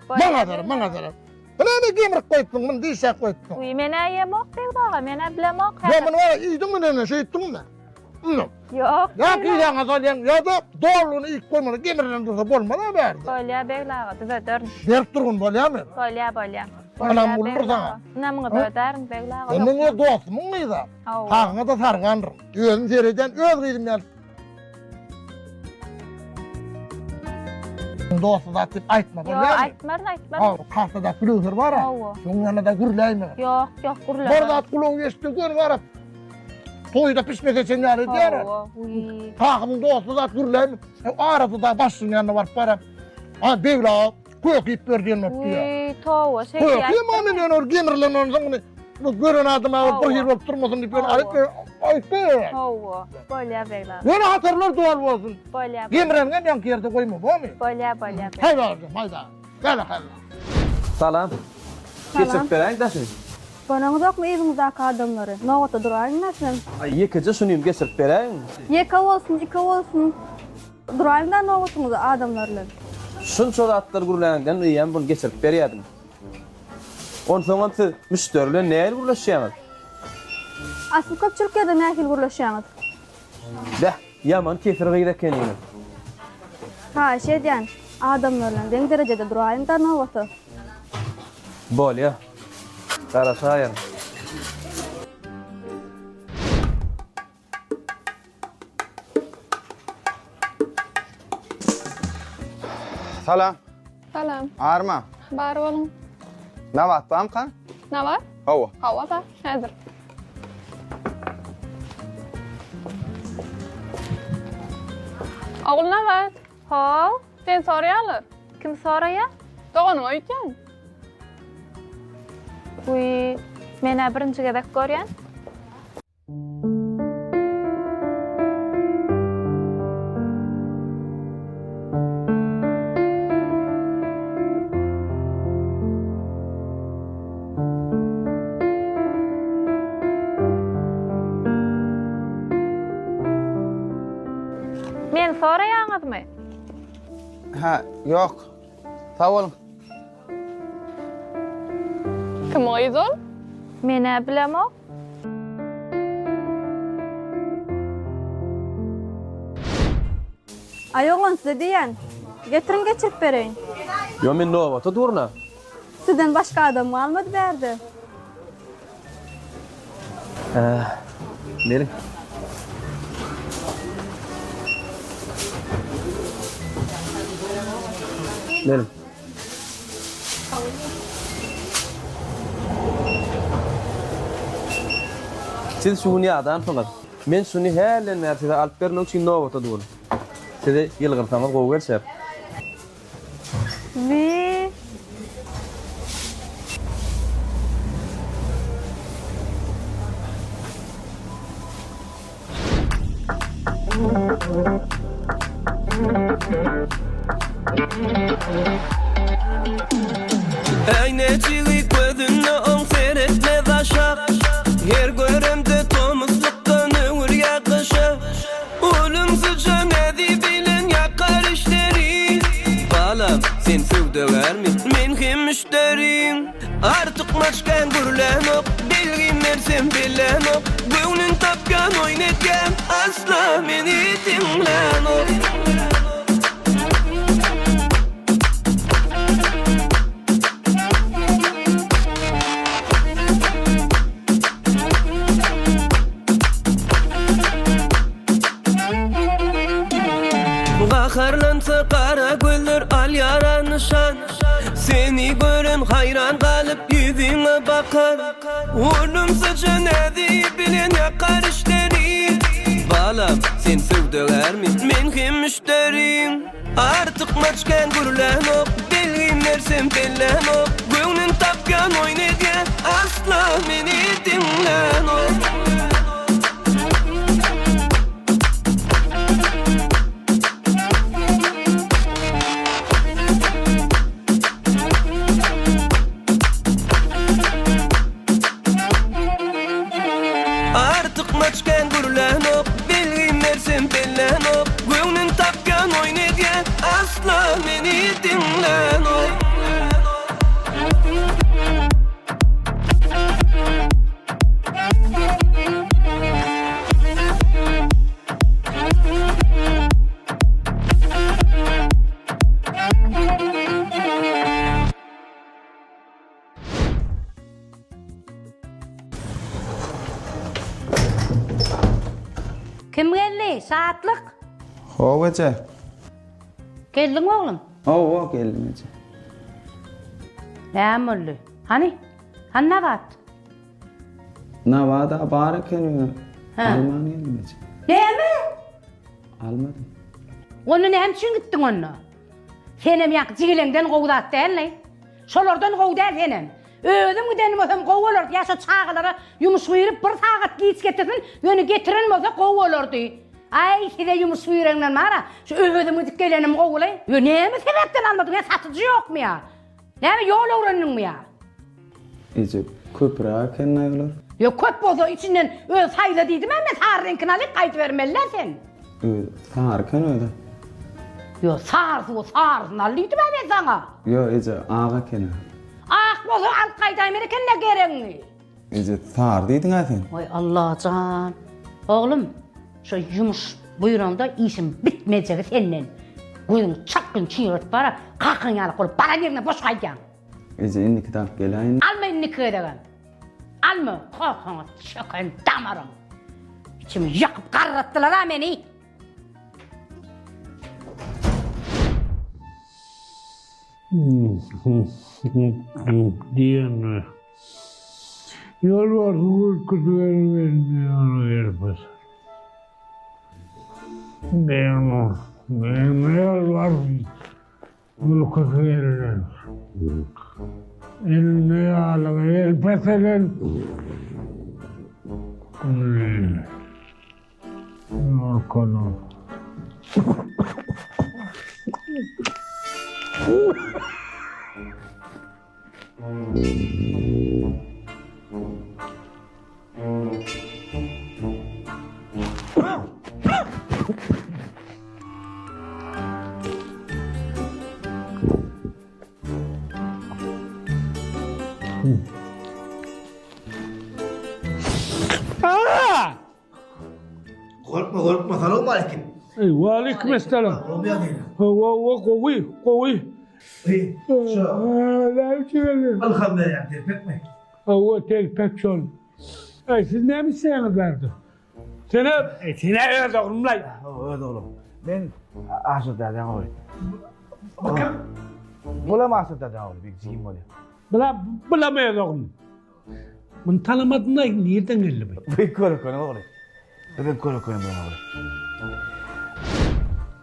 goý. Maňa zarar, maňa zarar. Bu näme gemrip goýupsyň, muny dişläp goýupsyň? Wiý, men-ä iýemok Begli aga, men-ä bilemok. Ýa muny bara iýdiňmi neme, şeýtdiňmi? Ýok. Ýok. Ýa gyýaňa salýaň, ýa-da doluny iýip goýmaly, gemrilen dursa bolmaz-a bärde. Bolýa Begli aga, düzederin. Berip durgun bolýamy? Bolýa, bolýa. Ynam uludyr saňa. Ynamyňyzy ödärin Begli aga. Sen meň öz dostumyň gyz-a. Hawa. Hagyňa-da sargandyryn. Özüm seredýän öz gyzym ýaly. dosty zat diýip aýtma, Ýok, bolýarmy? aýtmaryn, aýtmaryn. Hawa, kassadaky Gülöwser bar-a. Hawa. Şoň ýanynda gürläýme. Ýok, ýok, gürlemem. Bir zat gulagyňa eşitse göni baryp, toýda pişme seçen ýaly edýär. Hawa, wiý. Kakamyň dosty zat gürläýme. Arasy da başlygyň ýanyna baryp baram. A, Begli aga, kök iýip ber diýen bolup diýýär. Wiý, toba, şeýle Kök iýme men ýöne ol gemrilen onsoň muny bu gören adama bir hil bolup durmasyn diýip ýöne aýt aýtdy. Hawa, bolýar Begli aga. Ýöne hatarlar doly bolsun. Bolýar. Gemreniňem ýaňky ýerde goýma, bormy? Bolýar, bolýar. Haý barjam, haýda. Gel haý. Salam. Geçirip beräýiň daşy. Göreňizokmy yzyňyzdaky adamlary? Nobata duraýyň-da siz. Aý, ýekeje şunym geçirip beräýiň. Ýeke bolsun, iki bolsun. Duraýyň-da nobatyňyza adamlar bilen. Şunça zatlar gürläňden eýýäm buny geçirip berýädim. Onsoňam siz müşderi bilen nähili gürleşýäňiz? A siz köpçülik ýerde nähili gürleşýäňiz? Beh, ýaman kesir gyz ekeniňiz. Haýyş edýän, adamlar bilen deň derejede duraýyň-da nobata. Bolýa. Garaşaýyň. Salam. Salam. Arma. Bar boluň. Nabat barmyka? Nabat? Hawa. Hawa bar, häzir. Ogulnabat. How, seni soraýarlar. Kim soraýar? Doganyň öýtýän. Wiý, men-ä birinji gezek görýän. Meni soraýaňyzmy? Hä, ýok. Sag boluň. Kim gyz ol? Men-ä bilemok. Aý oglan size diýýän. Getiriň geçirip bereýin. Ýo men nobata durna. Sizden başga adam galmady bärde. Beriň. Beriň. Siz şu gün ýadansyňyz. Men şuny hälden bäri size alyp bermek üçin nobata durun. Size ýylgyrsaňyz gowy gelşer. Wi. Äýnejigi gözünde oň seretmez aşak Her göremde tomuslykdan öwürýä gyşa Ulumsyja näzi bilen ýakar işleri Balam, sen söwdagärmi, men hem müşderiň Artykmaç kän gürlänok, belgim bersem belänok Göwnün tapýan oýun edýän, asla meni diňlänok. Gaharlansa gara gözler alýara nyşan Seni gören haýran galyp ýüzüňe bakar Ulumsyja näzi bilen ýakar işleri Balam sen söwdagärmi men hem müşderiň Artykmaç kän gürlänok Belgim bersem bellänok Göwnün tapýan oýun edýän Asla meni diňlänok. Artykmaç kän gürlänok Belgim bersem bellänok Göwnün tapýan oýun edýän Asla meni diňlänok. Kim geldi? Şatlyk. How eje. Geldiňmi oglum? Hawa, geldim eje. Näme boldy? Hany? Hany Nabat? Nabad-a bar eken ýöne alman geldim eje. Näme? Almadym. Onda näme üçin gitdiň onda? Senem ýaňky jigileňden gowy zat dälmi? Şolardan gowy däl senem. Özüm giden bolsam gowy bolardy. Ýa şo çagalara ýumuş buýrup bir sagat giç getirsin, ýöne getiren bolsa gowy bolardy. Aý, size ýumuş buýrandan bar-a, şu özüm gidip gelenim gowy-laý. Ýö, näme sebäpden almadyň, ýa satyjy ýokmy ýa? Näme ýol öwrendiňmi ýa? Eje, köpräk eken-aý olar. Ýo, köp bolsa içinden özi saýla diýdim-ä men, sary reňkini alyp gaýdybermeli-dä sen. Özi sary eken özi. Ýo, sarysy bolsa sarysyny al diýdim-ä men saňa. Ýo, eje, ak eken-ä. Ak bolsa alyp gaýdaýmaly eken-dä geregiňi. Eje, sary diýdiň-ä sen. Waý, Allajan. Oglum, şo ýumuş buýranda işiň bitmejegi senden. Gözüňi çakgyn çüýredip bar-a, kakaň ýaly bolup baran ýeriňden boş gaýdýaň. Eje, indiki-de alyp geläýin. Alma indiki gezegem. Alma, kakaňa çöken damaryň. Içimi ýakyp garratdylar-a meni. Diýenler. Ýolbarsyň gülküsi gelip elini ýana gelip Ýolbarsyň gülküsi geldi. Elinde ýalygy elpeselen. Ýolkana. Gorkma gorkma salam aleyküm. Ey, waleýkim esselam. Hawa, hawa, gowy, gowy. Ylham berýän telpekmi? Hawa, telpek şol. Ey, siz näme isleýäňiz bärde? Sene, sene öz oglumlaý. Hawa, öz oglum. Men Aşyr dädeň ogly. Bu kim? Bulam Aşyr dädeň ogly, bir jigim bolýar. Bulam, bulam öz oglum. Muny tanamadym-da, nirden geldi bu? Bu körekeniň ogly. Biziň körekenimiziň ogly.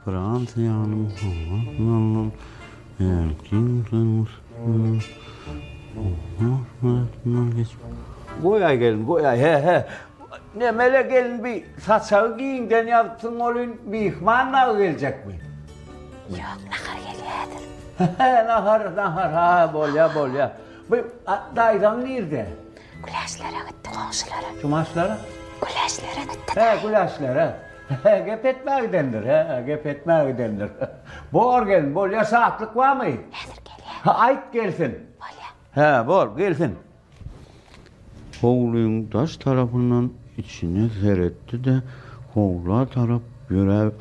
Fransiýanyň Goýaý gelin, goýaý, he, he. Nemele gelin bi saçagy giňden ýazypsyň welin, myhman dagy geljekmi? Ýok, nahar gelýädir. He, nahar, nahar, ha, bolýa, bolýa. Bu daýzaň nirde? Güläşlere gitdi goňşulara. Jumaşlara? Güläşlere gitdi. He, güläşlere. He, gep etmäge gidendir, he, gep etmäge gidendir. Bor gelin, bolýa, şatlyk barmy? Häzir gelýär. Ha, aýt gelsin. Bolýa. He, bor, gelsin. Howlyň daş tarapyndan içine seretdi-de, howla tarap ýöräp,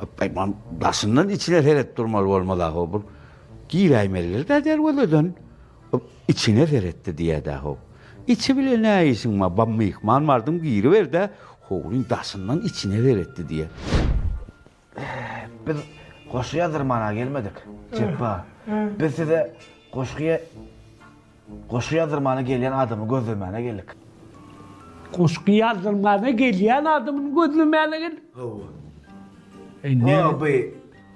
Daşyndan içine seredip durmaly bolmaz-a, bir giräýmelidir-dä derwezeden. Içine seretdi diýýä-dä how. Içi bile nä işiň bar, ba myhman bardyň giriber-dä, howlyň daşyndan içine seretdi diýýä. Biz goşgy ýazdyrmana gelmedik, Jepbar. Biz size goşgy goşgy ýazdyrmana gelýän adamy gözlemäne geldik. Goşgy ýazdyrmana gelýän adamyny gözlemäne geldik. Hawa. Eý, näme? O bu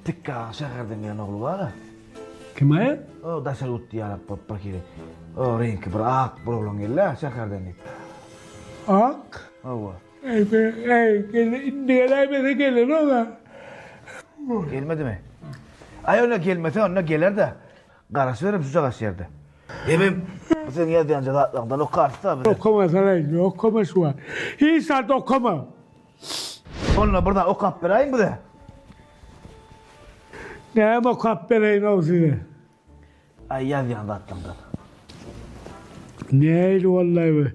Tikgagyň şäherden gelen ogly bar-a. Kim-aý? O daşary ýurt diýýärler bir bir hili. O reňki bir ak bir oglan geldi-ä şäherden diýip. Ak? Hawa. Eý, be, eý, gel, indi geläýmese gelenok-a. Gelmedimi? Aý onda gelmese onda geler-de. Garaşyberem şujagaş ýerde. Hemem bu seň ýazýanja zatlaryňdan okarys-da biz. Okamasana indi, okama şu wagt. Hiç zat okama. Onda bir zat okap beräýiň bize. Näme okap bereýin-ow size? Aý ýazýan zatlaryňdan. Nähili wallaý bu.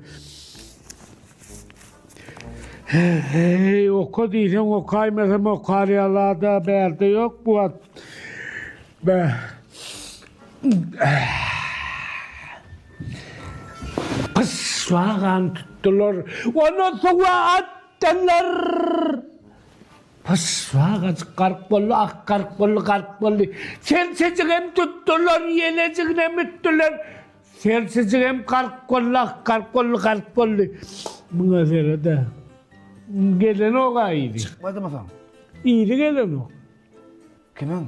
Heý, oka diýseň okaýmasam okar ýaly-da bärde ýok bu wagt. Bä. Pyşbagany tutdular, ony suwa atdylar. Pyşbagajyk gark boldy, ak gark boldy, gark boldy. Serçejigem tutdular, ýelejiginem ütdüler. Serçejigem gark boldy, ak gark boldy, gark boldy. Muňa seret-ä. Gelenok-a yzy. Çykmadymy soň? Yzy gelenok. Kimiň?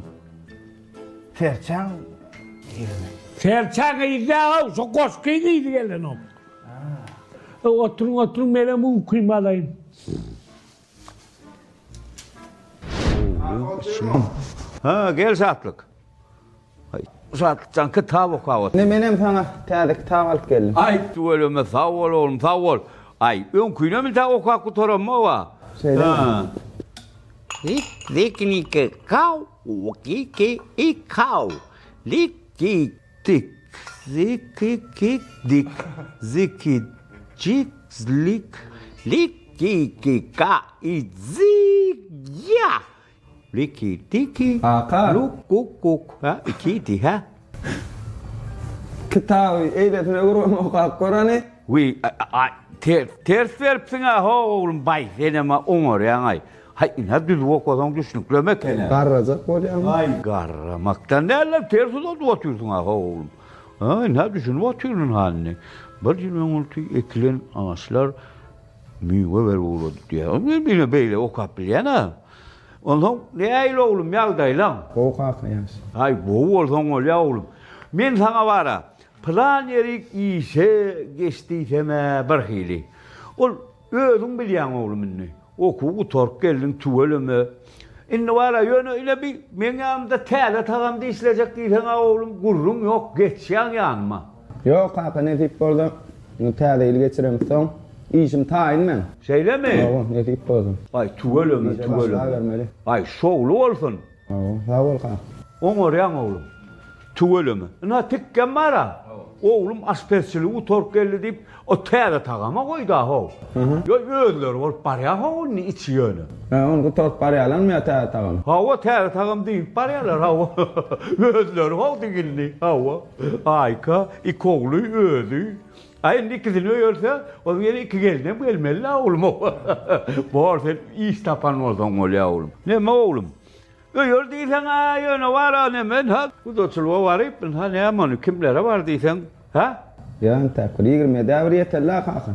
Serçäň yzymy? Serçäň yzy däl-ow, şo goşgyň yzy gelenok. Oturyň, oturyň, menem ukymy alaýyn. Ha, gel Şatlyk. Haý, Şatlykjan kitap okap otyr. Ine menem saňa täze kitap alyp geldim. Aý, tüweleme, sag bol oglum, sag bol. Aý, öňkünem intäk okap gutaramok-a. Şeýlemi? Lik zikniki kaw, wkiki ikaw, lik ki tik, ziki kik dik, ziki jik zlik, lik ki ki ka i zi ya, liki tiki, luk kuk kuk, ha ikidi ha. Kitaby eýlesine öwrübem okap gör hany. Wiý, aý, ters, ters beripsiň-ä, ho, oglum, baý, senem-ä oňarýaň-aý. Haý, ynha düzüp okasaň düşnüklem eken-ä. Garrajak bolýaňmy? Aý, garramakdan däl-le, ters uzadyp otyrsyň-a, ho, oglum. Ha, ynha düşünip otyryn ynha indi. Bir ýyl öňürti ekilen agaçlar miwe berip ugrady diýýär. Ine beýle okap bilýän-ä. Onsoň nähili oglum ýagdaýlaň? Gowy kaka ýagşy. Aý gowy bolsaň bolýa oglum. Men saňa bara pylan ýerik işe geç diýsem-ä birhili. Ol özüň bilýäň oglum indi. Okuwy gutaryp geldiň tüweleme. Indi bara ýöne ine bi meň ýanymda täze tagamda işlejek diýseň-ä oglum gürrüň ýok geçýäň ýanyma. Ýok kaka nesip bolsa täze ýyl geçiremizsoň işim taýyn meň. Şeýlemi? Hawa nesip bolsa. Aý tüweleme Işe tüweleme. başlabermeli. Aý şowly bolsun. Hawa sag bol kaka. Oňarýaň oglum. Tüweleme. Ynha tikgem bar-a. Oglum aşpezçiligi gutaryp geldi diýip o täze tagama goýda how. Ýo özleri bolup barýa how indi içi ýöne. Hä ony gutaryp barýalarmy ýa täze tagam? Hawa täze tagam diýip barýalar hawa. Özleri how diýildi hawa. Aýka, iki ogly, özi. A indi ikisini öýerse, onuň ýene iki gelnem gelmeli-dä oglum. Bor, sen iş tapan bolsaň bolýa oglum. Neme oglum? Öýer diýseň-ä ýöne bar-a neme, ynha, gudaçylyga baryp, ynha, näme ony, kimlere bar diýseň, hä? Ýa entäk bir 27-ä bir ýeteli-dä kaka.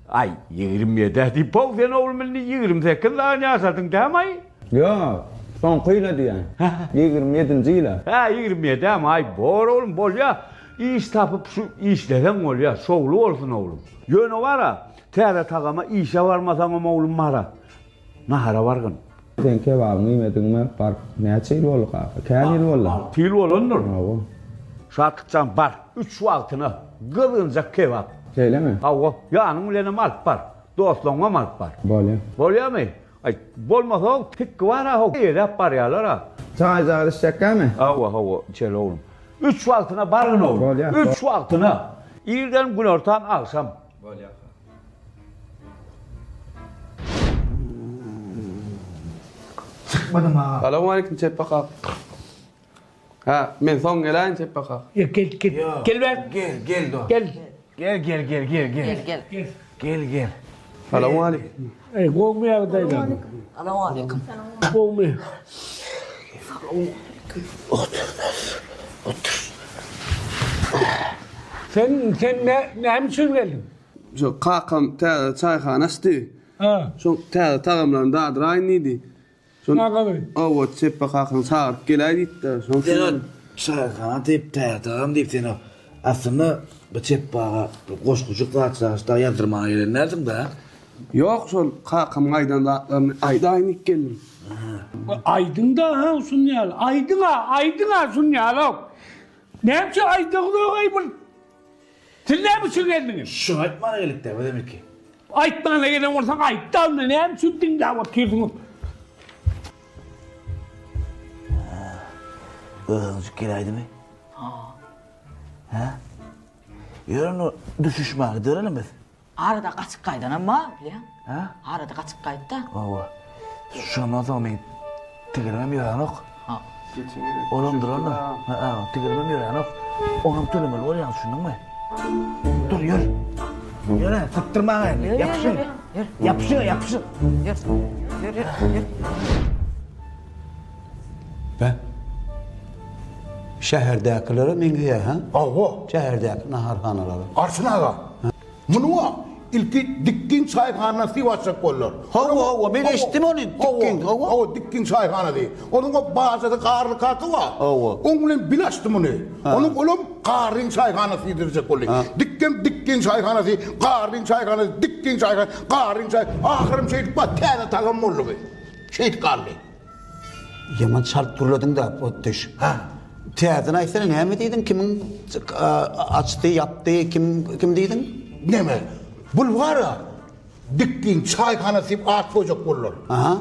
Aý, 27-ä diýip-ow, sen oglum indi 28 dagy ýaşadyň däm-aý? Ýok, soňky ýyla diýýän. 27-nji ýyla. Hä, 27-ämi? Aý, bor oglum, bolýa. Iş tapyp şu işleseň bolýa, şowly bolsun oglum. Ýöne bar-a, täze tagama işe barmasaňam oglum bar-a, nahara bargyn. Seň kebabyňy iýmedigime baryp näçe ýyl boldy kaka? Kän ýyl boldy. Alty ýyl bolandyr. Hawa. Şatlykjan bar, üç wagtyna gyzgynjak kebap. Şeýlemi? Hawa, ýanyň bilenem alyp bar. Dostlaryňam alyp bar. Bolýa. Bolýamy? Aý, bolmasa tikgi bar-a, how, eýläp barýalar-a. Çaý-jaý içjekkämi? Hawa, hawa, içeli oglum. Üç wagtyna bargyn oglum. Bolýa. Üç wagtyna. Irden, günortan, agşam. Bolýa. Çykmadym aga. Salowmaleýkim Çepbe kaka. Hä, men soň geläýin Çepbe kaka. Ýok, gel, gel. Gel bäri. Gel, gel dost. Gel. Gel, gel, gel, gel, gel. Gel, gel. Gel. Gel, gel. Salowmaleýkim. Eý, gowmy ýagdaýlar? Salowmaleýkim. Gowmy? Salowmaleýkim. Otur dost, otur. Sen, sen nä, näme üçin geldiň? Şo kakam täze çaýhana açdy. Ha. Şoň täze tagamlaryny dadyraýyn diýdi. Şol Kakamy? Hawa, Çepbe kakaňy çagyryp geläý diýipdir. Şoň Sen o üçin çaýhana diýip, täze tagam diýip sen o aslynda bu Çepbe aga bir goşgujyk zatjagaş dagy ýazdyrmaga gelen dälsiň-dä? Ýok, şol kakamyň aýdan zatlaryny aýdaýyn diýip geldim. Aýdyň-da, ha, şun ýaly. Aýdyň-a, aýdyň-a şun ýaly-ow. Näme üçin aýdaňzok-aý bir? Siz näme üçin geldiňiz? Şuny aýtmana geldik-dä bizem ilki. Aýtmana gelen bolsaň aýt-da onda näme üçin diňläp otyrsyňyz? Özüňjik geläýdimi? Ha. Hä? Ýör onda düşüşmäge giderelim biz. Arada gaçyp gaýdanam bar, bilýäň. Hä? Arada gaçyp gaýtda. Hawa. Şondan soň meň tigirimem ýöränok. Ha. Olam durandyr. Ha, tigirimem ýöränok. Onam tölemeli bolýan, düşündiňmi? Dur, ýör. Ýöre, sypdyrmaň indi. Ýapyşyň. Ýör. Ýapyşyň, ýapyşyň. Ýör. Ýör, ýör, ýör. Be. Şäherdäkilere meňzeýär, hä? Hawa. Şäherdäki naharhanalara. Arçyn aga. Muny-a ilki Dikgiň çaýhanasy diýip açjak boldular. Hawa, hawa, men eşitdim ony, Dikgiň, hawa. Hawa, Dikgiň çaýhanasy. Onuň o bajasy Garly kaka bar. Hawa. Oň bilen bile açdy muny. Onuň olam Garryň çaýhanasy diýdirjek boldy. Dikgem Dikgiň çaýhanasy, Garryň çaýhanasy, Dikgiň çaýhanasy, Garryň çaý. Ahyrym şeýdip bar, täze tagam boldy bu. Şeýdip galdy. Ýaman çalt gürlediň-dä, Potdyş. Hä? Täzeden aýtsana, näme diýdiň? Kimiň açdy, ýapdy, kim kim diýdiň? Neme? Bul bar-a, Dikgiň çaýhanasy diýip at goýjak boldular.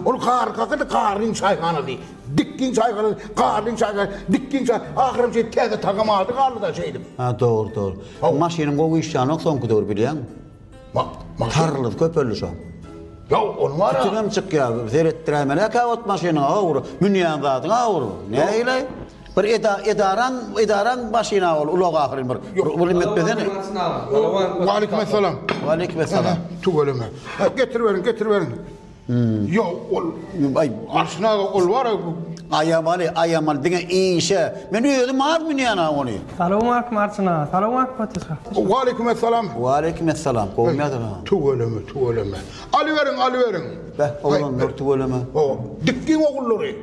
Ol Garry kaka-da Garryň çaýhanasy. Dikgiň çaýhanasy, Garryň çaýhanasy, Dikgiň çaý. Ahyram şeýdip täze tagam ady galdy-da şeýdip. Hä, dogry, dogry. Maşynyň gowy işlänok soňky döwür, bilýäňmi? Tarlyz köpeldi şoň. Ýa ony bar-a. Tütünem çykýar. Seretdiräýmeli käwagt maşynyňa howur. Münýän zadyň howur. Nähili? Bir eda edaraň edaraň maşyny ol ulag ahyryn bir. Bir lim etmesene. Waleýkim essalam. Waleýkim essalam. Tüweleme. Getiriberiň, getiriberiň. Ýok, ol Aý, Arşyn aga ol bar-a. Aýamaly, aýamaly diňe işe. Men özüm az münýän-a ony. Salowmaleýkim Arçyn aga, salowmaleýkim Patyşa. Waleýkim essalam. Waleýkim essalam. Gowumy ýadyr? Tüweleme, tüweleme. Alyberiň, alyberiň. Beh, oglanlar tüweleme. Hawa, Dikgiň ogullary.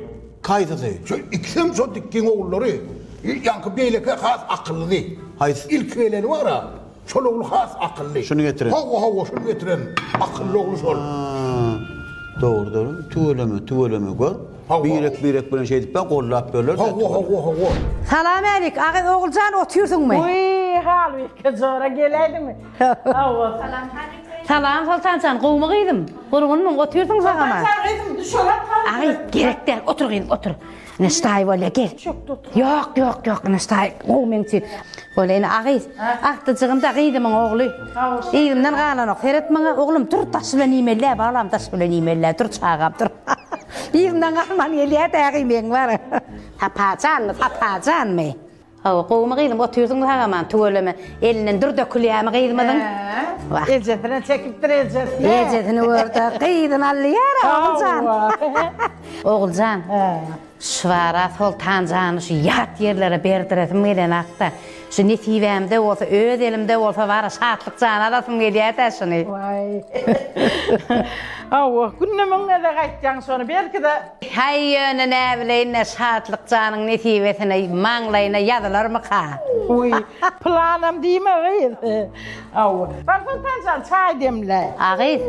Haýsysy? Şo ikisem şo Dikgiň ogullary. Ýaňky beýleki has akyllydy. Haýsy? Ilki geleni bar-a. Şol ogly has akylly. Şuny getiren. Hawa, hawa, şuny getiren. Akylly ogly şol. Dogry, dogry. Tüweleme, tüweleme, gör. Birek-birek bilen şeýdip-ä gollap böler-dä. Hawa, hawa, hawa. Salam älik, agyz Oguljan otyrsyňmy? Wiý, Halbike jora geläýdiňmi? Hawa. Salam Halbike. Salam Soltanjan, gowumy gyzym? Gurgunmyň, otyrsyň sagama? Soltanjan gyzym, düşek at Agyz, gerek däl, otur gyzym, otur. Ine ştaý bolýa, gel. Düşekde otur. Ýok, ýok, ýok, ine ştaý gowy meň üçin. Bolýa, ine agyz. Agtyjygym-da gyzymyň ogly. Yzymdan galanok. Seret maňa, oglum, dur, daş bilen iýmeli-dä, balam, daş bilen iýmeli-dä, dur çagam, dur. Yzymdan galman gelýä-dä agy meň bar. Sapajanmy, Sapajanmy? Hawa, gowumy gyzym, otyrsyňmy sag-aman, tüweleme. Elinden dür dökülýärmi gyzymyzyň? Wah. Ejesine çekipdir, ejesine. Ejesini gör-de, gyzyny al diýýär-ä, Oguljan. Oguljan, şu ara Soltanjany şu ýat ýerlere berdiresim gelenakda. Şu nesibämde bolsa, öz elimde bolsa bar-a, Şatlyk jany alasym gelýär-dä şuny. Waý. Hawa, günde müň gezek aýtýaň şony, belki-de. Haý, ýöne näbileýin-dä, Şatlyk janyň nesibesine, maňlaýyna ýazylarmyka? Wiý, pylanam diýme gyz. Hawa. Bar Soltan jan, çaý demle. A gyz,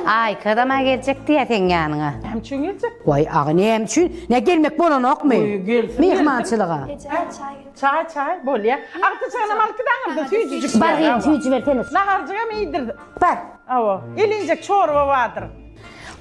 Aýkadam-a geljek diýýä seň ýanyňa. Näme üçin geljek? Waý, aga, näme üçin? Nä gelmek bolanokmy? Wiý, gelsin, gelsin. Myhmançylyga. Eje, çaý getir. Çaý, çaý, bolýa. Agtyjagynam alyp git aňyrdan, süýjüjik. Bar gyzym, süýji bersene. Naharjygam iýdir. Bar. Hawa, elinjek çorba bardyr.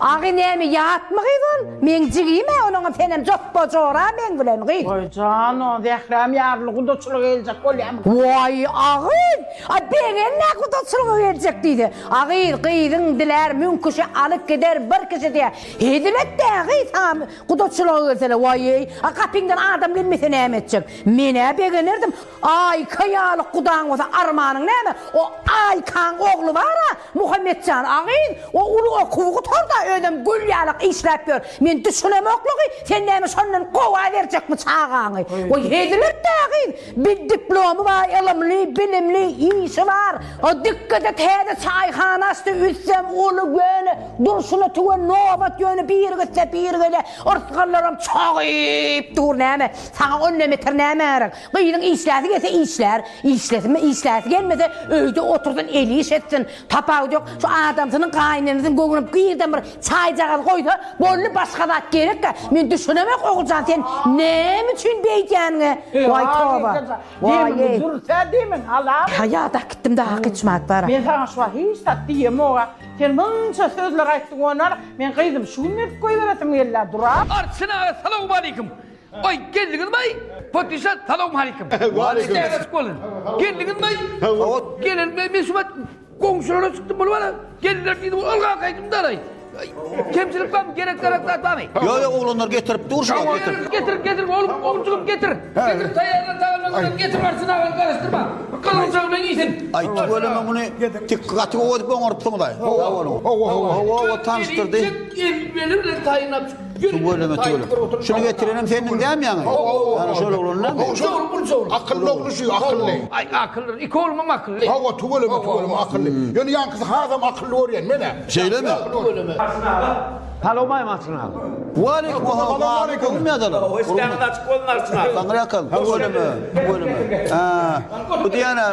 Agy näme ýatmy gyz ol? Meň jigim-ä onuňam senem jopba jora meň bilen gyz. Goý jan o Zähräm ýarly gudaçylyga geljek bolýamy? Waý agyz! A begenme gudaçylyga geljek diýse. Agyz gyzyň dilär müň kişi alyp gider bir kişi diýä. Hezil et-dä gyz saňa gudaçylyga gelsene waý-eý. A gapyňdan adam gelmese näme etjek? Men-ä begenerdim. Aýka ýaly gudaň bolsa armanyň näme? O Aýkaň ogly bar-a, Muhammetjan agyz, o uly okuwy gutarda, özem gül ýalak işläp ýör. Men düşünemoklygy, sen näme şondan gowa berjekmi çagaňy? Goý hezil et-dä gyz, bir diplomy bar, ylymly, bilimli, işi bar. O dikgede täze çaýhana açdy, üstem uly, ýöne durşuna tüwe nobat, ýöne biri gitse biri gelýär, yrsgallaram çogyp dur näme, saňa ondan beter näme gerek? Gyzyň işläsi gelse işlär, işlesinmi, işläsi gelmese öýde otursyn, eli iş etsin, tapawudy ýok. Şu adamsynyň, gaýynenesiniň göwnüne birden bir çaýjagaz goýsa, boldy, başga zat gerekkä. Men düşünemok Oguljan sen näme üçin beýdýäniňe. Waý toba. Waý eý. Dürse demiň alam. Ha ýadak gitdim dagy hakyt şumat bara. Men saňa şu wagt hiç zat diýemog-a. Sen munça sözler aýtdyň onar, men gyzym şu gün berip goýberesim gelýär, dura. Arçyn aga salowmaleýkim. Aý geldiňizmi-aý? Patyşa salowmaleýkim. Waleýkim. Işler açyk bolsun. Geldiňizmi-aý? Gelelim men şu wagt goňşulara çykdym bolup ala. Geldiler diýdim, ol gakaýdym dalaý. Kemçilik barmy? Gerek gerek zat barmy? Ýok, ýok, oglanlar getirip dur şu wagt getir. Getir, getir, oglum, oglumjygym getir. Getir, taýýarlan tagamlaryňy getir, Arçyn agany garaşdyrma. Gyzylja bilen iýsin. Aý, tüweleme muny tik gaty gowy edip oňarypsyňyz-aý. Sag boluň. Hawa, hawa. Hawa, hawa, tanyşdyrdy. El, eli bilen taýynlap. Tüweleme tüweleme. Şuny getirenem sendiň dämi ýaňy? Ýa şol oglan dämi? Akylly ogly şu, akylly. Aý, akylly. Iki oglumam akylly. Hawa, tüweleme, tüweleme, akylly. Ýöne ýaňkysy hasam akylly görýän men-ä. Şeýlemi? Tüweleme. Salowmaýym Arçyn aga. Waleýkim salam. Gowmy ýadalar? Işdäňiz açyk bolsun Arçyn aga. Taňry ýalkasyn. Tüweleme, tüweleme. Hä, bu diýýän-ä.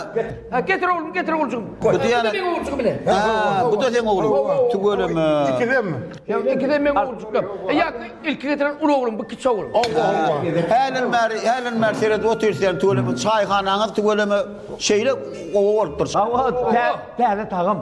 Ha, getir oglum, getir oguljygym. Bu diýýän-ä. Bu-da meň oguljygym ine. Hä, bu-da seň ogluň. Tüweleme. Ikisem. Ýa, ikisem meň oguljyklarym. E, ýa, ilki getiren uly oglum, bu kiçi oglum. Hälden bäri, hälden bäri seredip otyrys ýaly tüweleme. Çaýhanaňyz tüweleme şeýle gowy bolupdyr. Hawa, täze tagam.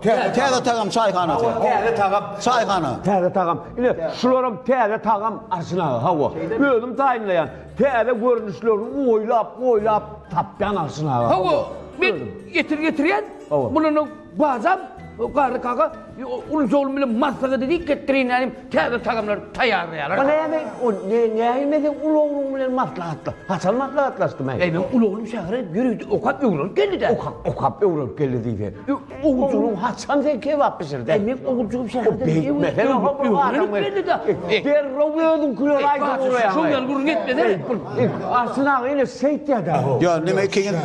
Täze tagam çaýhanasy. Täze tagam. Çaýhana. Täze tagam. Ine, şularam täze tagam Arçyn aga, hawa. Özüm taýynlaýan. Täze görnüşlerini oýlap, oýlap tapýan Arçyn aga. Hawa, men getir getirýän. Munuň bazam Garry kaka uly oglum bilen maslahat edip getdirin ýaly täze tagamlar taýýarlaýarlar. O näme? O ne näme sen uly ogluň bilen maslahatla? Haçan maslahatlaşdym aý? Eý, men uly oglum şähere ýörite okap öwrenip geldi-dä. Okap, okap öwrenip geldi diýse. Oguljygym haçan sen kebap bişirdi? Eý, men oguljygym şäherde öwrenip geldi-dä. Derrew özüňkileri aýdyp uraýaň. Şoň ýaly gürrüň etmesene. Arçyn aga ine şeýtýär-dä. Ýa neme ikiňiz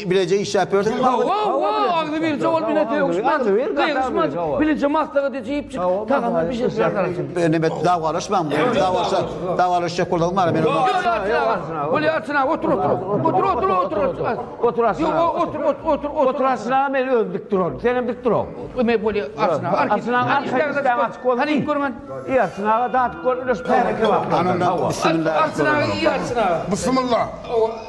bileje işläp ýörsüňiz? Hawa, hawa, agzy birje bolup ine sögüşmän, gygyryşman, bileje maslahat edip, tagamlar bişirip ýörler. Neme dawalaşmaň, dawalaşsa, dawalaşjak bolsaň bar men. Ýok, Arçyn aga. Bolýar Arçyn aga, otur, otur. Otur, otur, otur. Otur Arçyn aga. Ýok, otur, otur, otur. Otur Arçyn aga, men özüm dik duraryn. Senem dik dur. Men bolýar Arçyn aga. Arçyn aga, arkaýyn açyk bolsun. Hany görmen. Iý Arçyn aga, dadyp gör, üleş täze kebaplardan. Bismillah. Arçyn aga, iý Arçyn aga. Bismillah.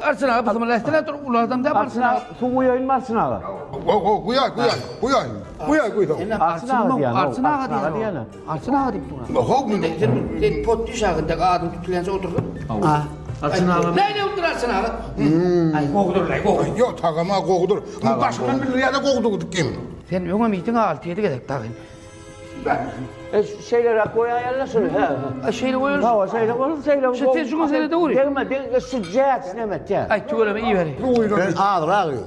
Arçyn aga, bismillah etsene dur, uly adam däl Arçyn aga. Suw guýaýynmy Arçyn aga? Go, go, guýaý, guýaý, guýaý. Guýaý, guýsaň. Arçyn aga diýýän. Arçyn aga diýýän. Arçyn aga diýip dur. Ho, men sen sen pot düşagynda adyň tutulýança otursun. Ha. Arçyn aga. Näle otur Arçyn aga? Aý, gowudyr, aý, gowy. Ýok, tagama gowudyr. Muny daşyndan bildirýär-de gowudygy kim. Sen öňem iýdiň 6-7 gezek dagy. E, şeýleräk goýaýaly şuny, hä. A şeýle goýaly. Hawa, şeýle goýaly, şeýle. Şu sen şuňa serede goý. Degme, degme, şu jäç näme etýär? Aý, tüweleme iýiberi. Sen azrak iý.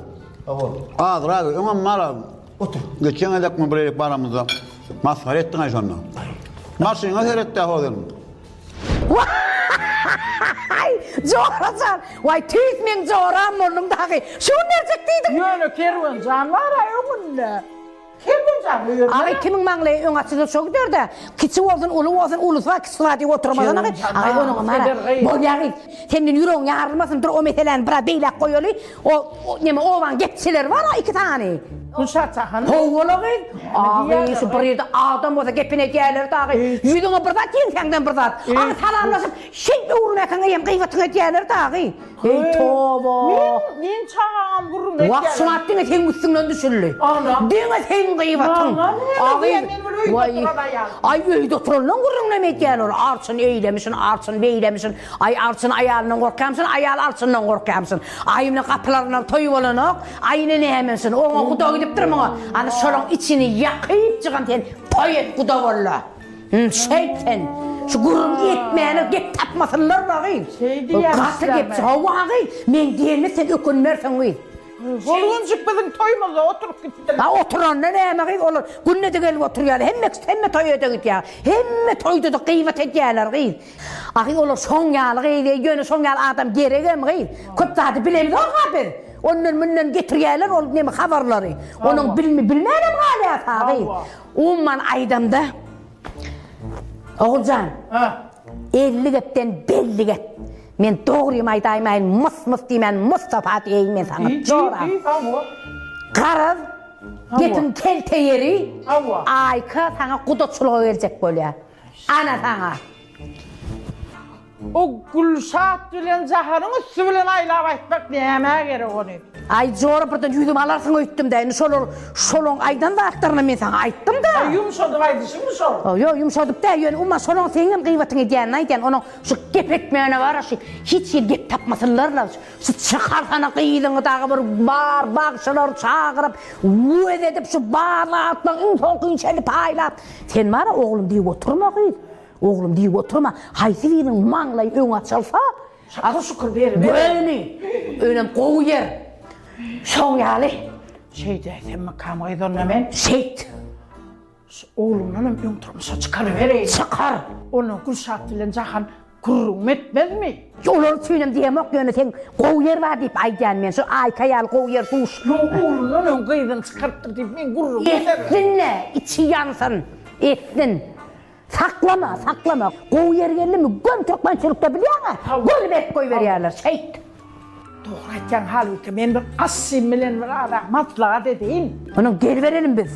Azrak iý. Öňem mara. Otur. Geçen gezek mi bir ýerik baramyzda masgara etdiň-aý şonda. Maşynyňa seret-dä ho seniň. Waý, jora jan. Waý, tüýs meň joram bolduň dagy. Şu gün berjek diýdiň. Ýöne Kerwenjan bar-a öňünde. Kerwenjan öýermeli. Agy kimiň maňlaýy öň açylsa şo gider-dä. Kiçi bolsun, uly bolsun, ulusy bar, kiçisi bar diýip oturmasana gyz. Agy onuňam ara. Bolýa gyz. Senden ýüregiň ýarylmasyn, dur o meseläni biraz beýläk goýaly. O neme obaň gepçileri bar-a iki sany. Gülşat hanym. Hawa-la gyz. Agy şu bir ýerde adam bolsa gepini edýärler dagy. Ýüzüňe bir zat, ýeňsäňden bir zat. Agy salamlaşyp, şeýdip öwrülmäkäň eýýäm gyýbatyňy edýärler dagy. Eý toba. Men men çagaňam gürrüňini edýärler. Wah şu wagt diňe seň üstüňden düşüldi. Ana. Diňe seň gyýbatyň. Maňa näme diýýär men bir öýde oturan aýal. Aý öýde oturanlaň gürrüňinem edýärler. Arçyn eýlemişin, arçyn beýlemişin. Aý arçyn aýalyndan gorkýamyşyn, aýal arçyndan gorkýamyşyn. Aý ine gapylaryndan toý bolanok. Aý ine nämemişin. Oňa guda gidipdir muňa. Ana şolaň içini ýakypjygam sen toý et guda bolla. Hüm şeýt sen. Şu gürrüň etmäne gep tapmasynlar dagy. Gaty gepçi. Hawa gyz, meň diýenime sen ökünmersiň gyz. Hol günjük biziň toýumyzda oturyp gitdiler. Ha oturanda näme gyz olar günde-de gelip oturýarlar. Hemme hemme toýa-da gidýär. Hemme toýda-da gybat edýärler gyz. Ahy olar şoň ýaly gyz, ýöne şoň ýaly adam geregem gyz. Köp zady bilemzok-a biz. Ondan mundan getirýärler ol neme habarlary. Onuň bilmi bilmänem galýas-a gyz. Umuman aýdamda, Oguljan, 50 gepden belli gep. Men dogrymy aýdaýmaýyn, mys-mys diýmän Mustapa diýeýin men saňa, jora. Garaz, gepiň kelte ýeri, Aýka saňa gudaçylyga geljek bolýar. Ana saňa. O Gülşat bilen Jahanyň üsti bilen aýlap aýtmak nämä gerek ony? Aý jora birden ýüzümi alarsyň öýtdüm-dä, indi şolar şolaň aýdan zatlaryny men saňa aýtdym-da. Aý ýumşadyp aýdyşyňmy şol? Ýok ýumşadyp däl, ýöne umuman şolaň seňem gyýbatyňy edýänini aýdýan, onuň şu gep etmegine bar-a şu hiç hili gep tapmasynlar-la, şu çykarsana gyzyňy dagy bir bar bagşylary çagyryp, wez edip şu bar zatlaň iň soňkyny çenli paýlap, sen bar-a oglum diýip oturma gyz. Oglum diýip oturma, haýsy biriniň maňlaýy öň açylsa, Şükür şükür beriber. Göni, önem gowy ýer. Şoň ýaly. Şeýdäýsemmikam gyz onda men? Şeýt. Şu ogluňdanam öň durmuşa çykarybereýin. Çykar. Ondan Gülşat bilen Jahan gürrüňmi etmezmi? Olar üçinem diýemok, ýöne seň gowy ýer bar diýip aýdýan men. Şu Aýka ýaly gowy ýer duş. Ýok, oglundan öň gyzyny çykarypdyr diýip men gürrüňmi ederin. Etsin-de, içi ýansyn. Etsin. Saklama, saklama. Gowy ýer geldimi, göni türkmençilikde bilýäň-ä, göni berip goýberýärler. Şeýt. Dogry aýtýaň Halbike, men bir Aşşym bilen bir azak maslahat edeýin. Onuň geliberelim biz.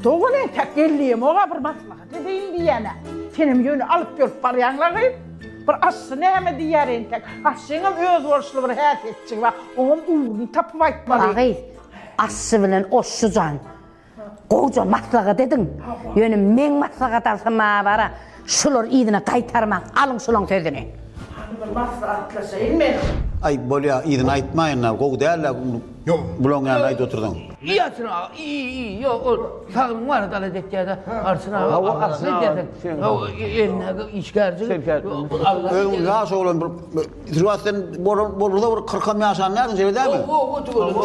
Goý dogan entäk gel diýemog-a bir maslahat edeýin diýýän-ä. Senem ýöne alyp ýörüp barýaň-la gyz. Bir Aşşy näme diýýär entäk. Aşşyňam özboluşly bir häsiýetjigi bar. Oňam ugruny tapyp aýtmaly. A gyz, Aşşy bilen Oşşy jan, Gowja maslahat ediň. Ýöne meň maslahat alsam maňa bara şulary yzyna gaýtarmaň. Alyň şulaň sözüni. Hany bir maslahatlaşaýyn men. Aý bolýa yzyny aýtmaýyn-da gowy däl-dä bulaň ýanynda aýdyp otursaň. Iý Arçyn aga iý iý ýok ol saglygyň barada alada etýädä Arçyn aga Hawa alada Arçyn aga edýäsen sen elindäki işgärjik Özüň ýaş oglan bir Zürat sen bolsa bir kyrkam ýaşan dälsiň şeýle dälmi?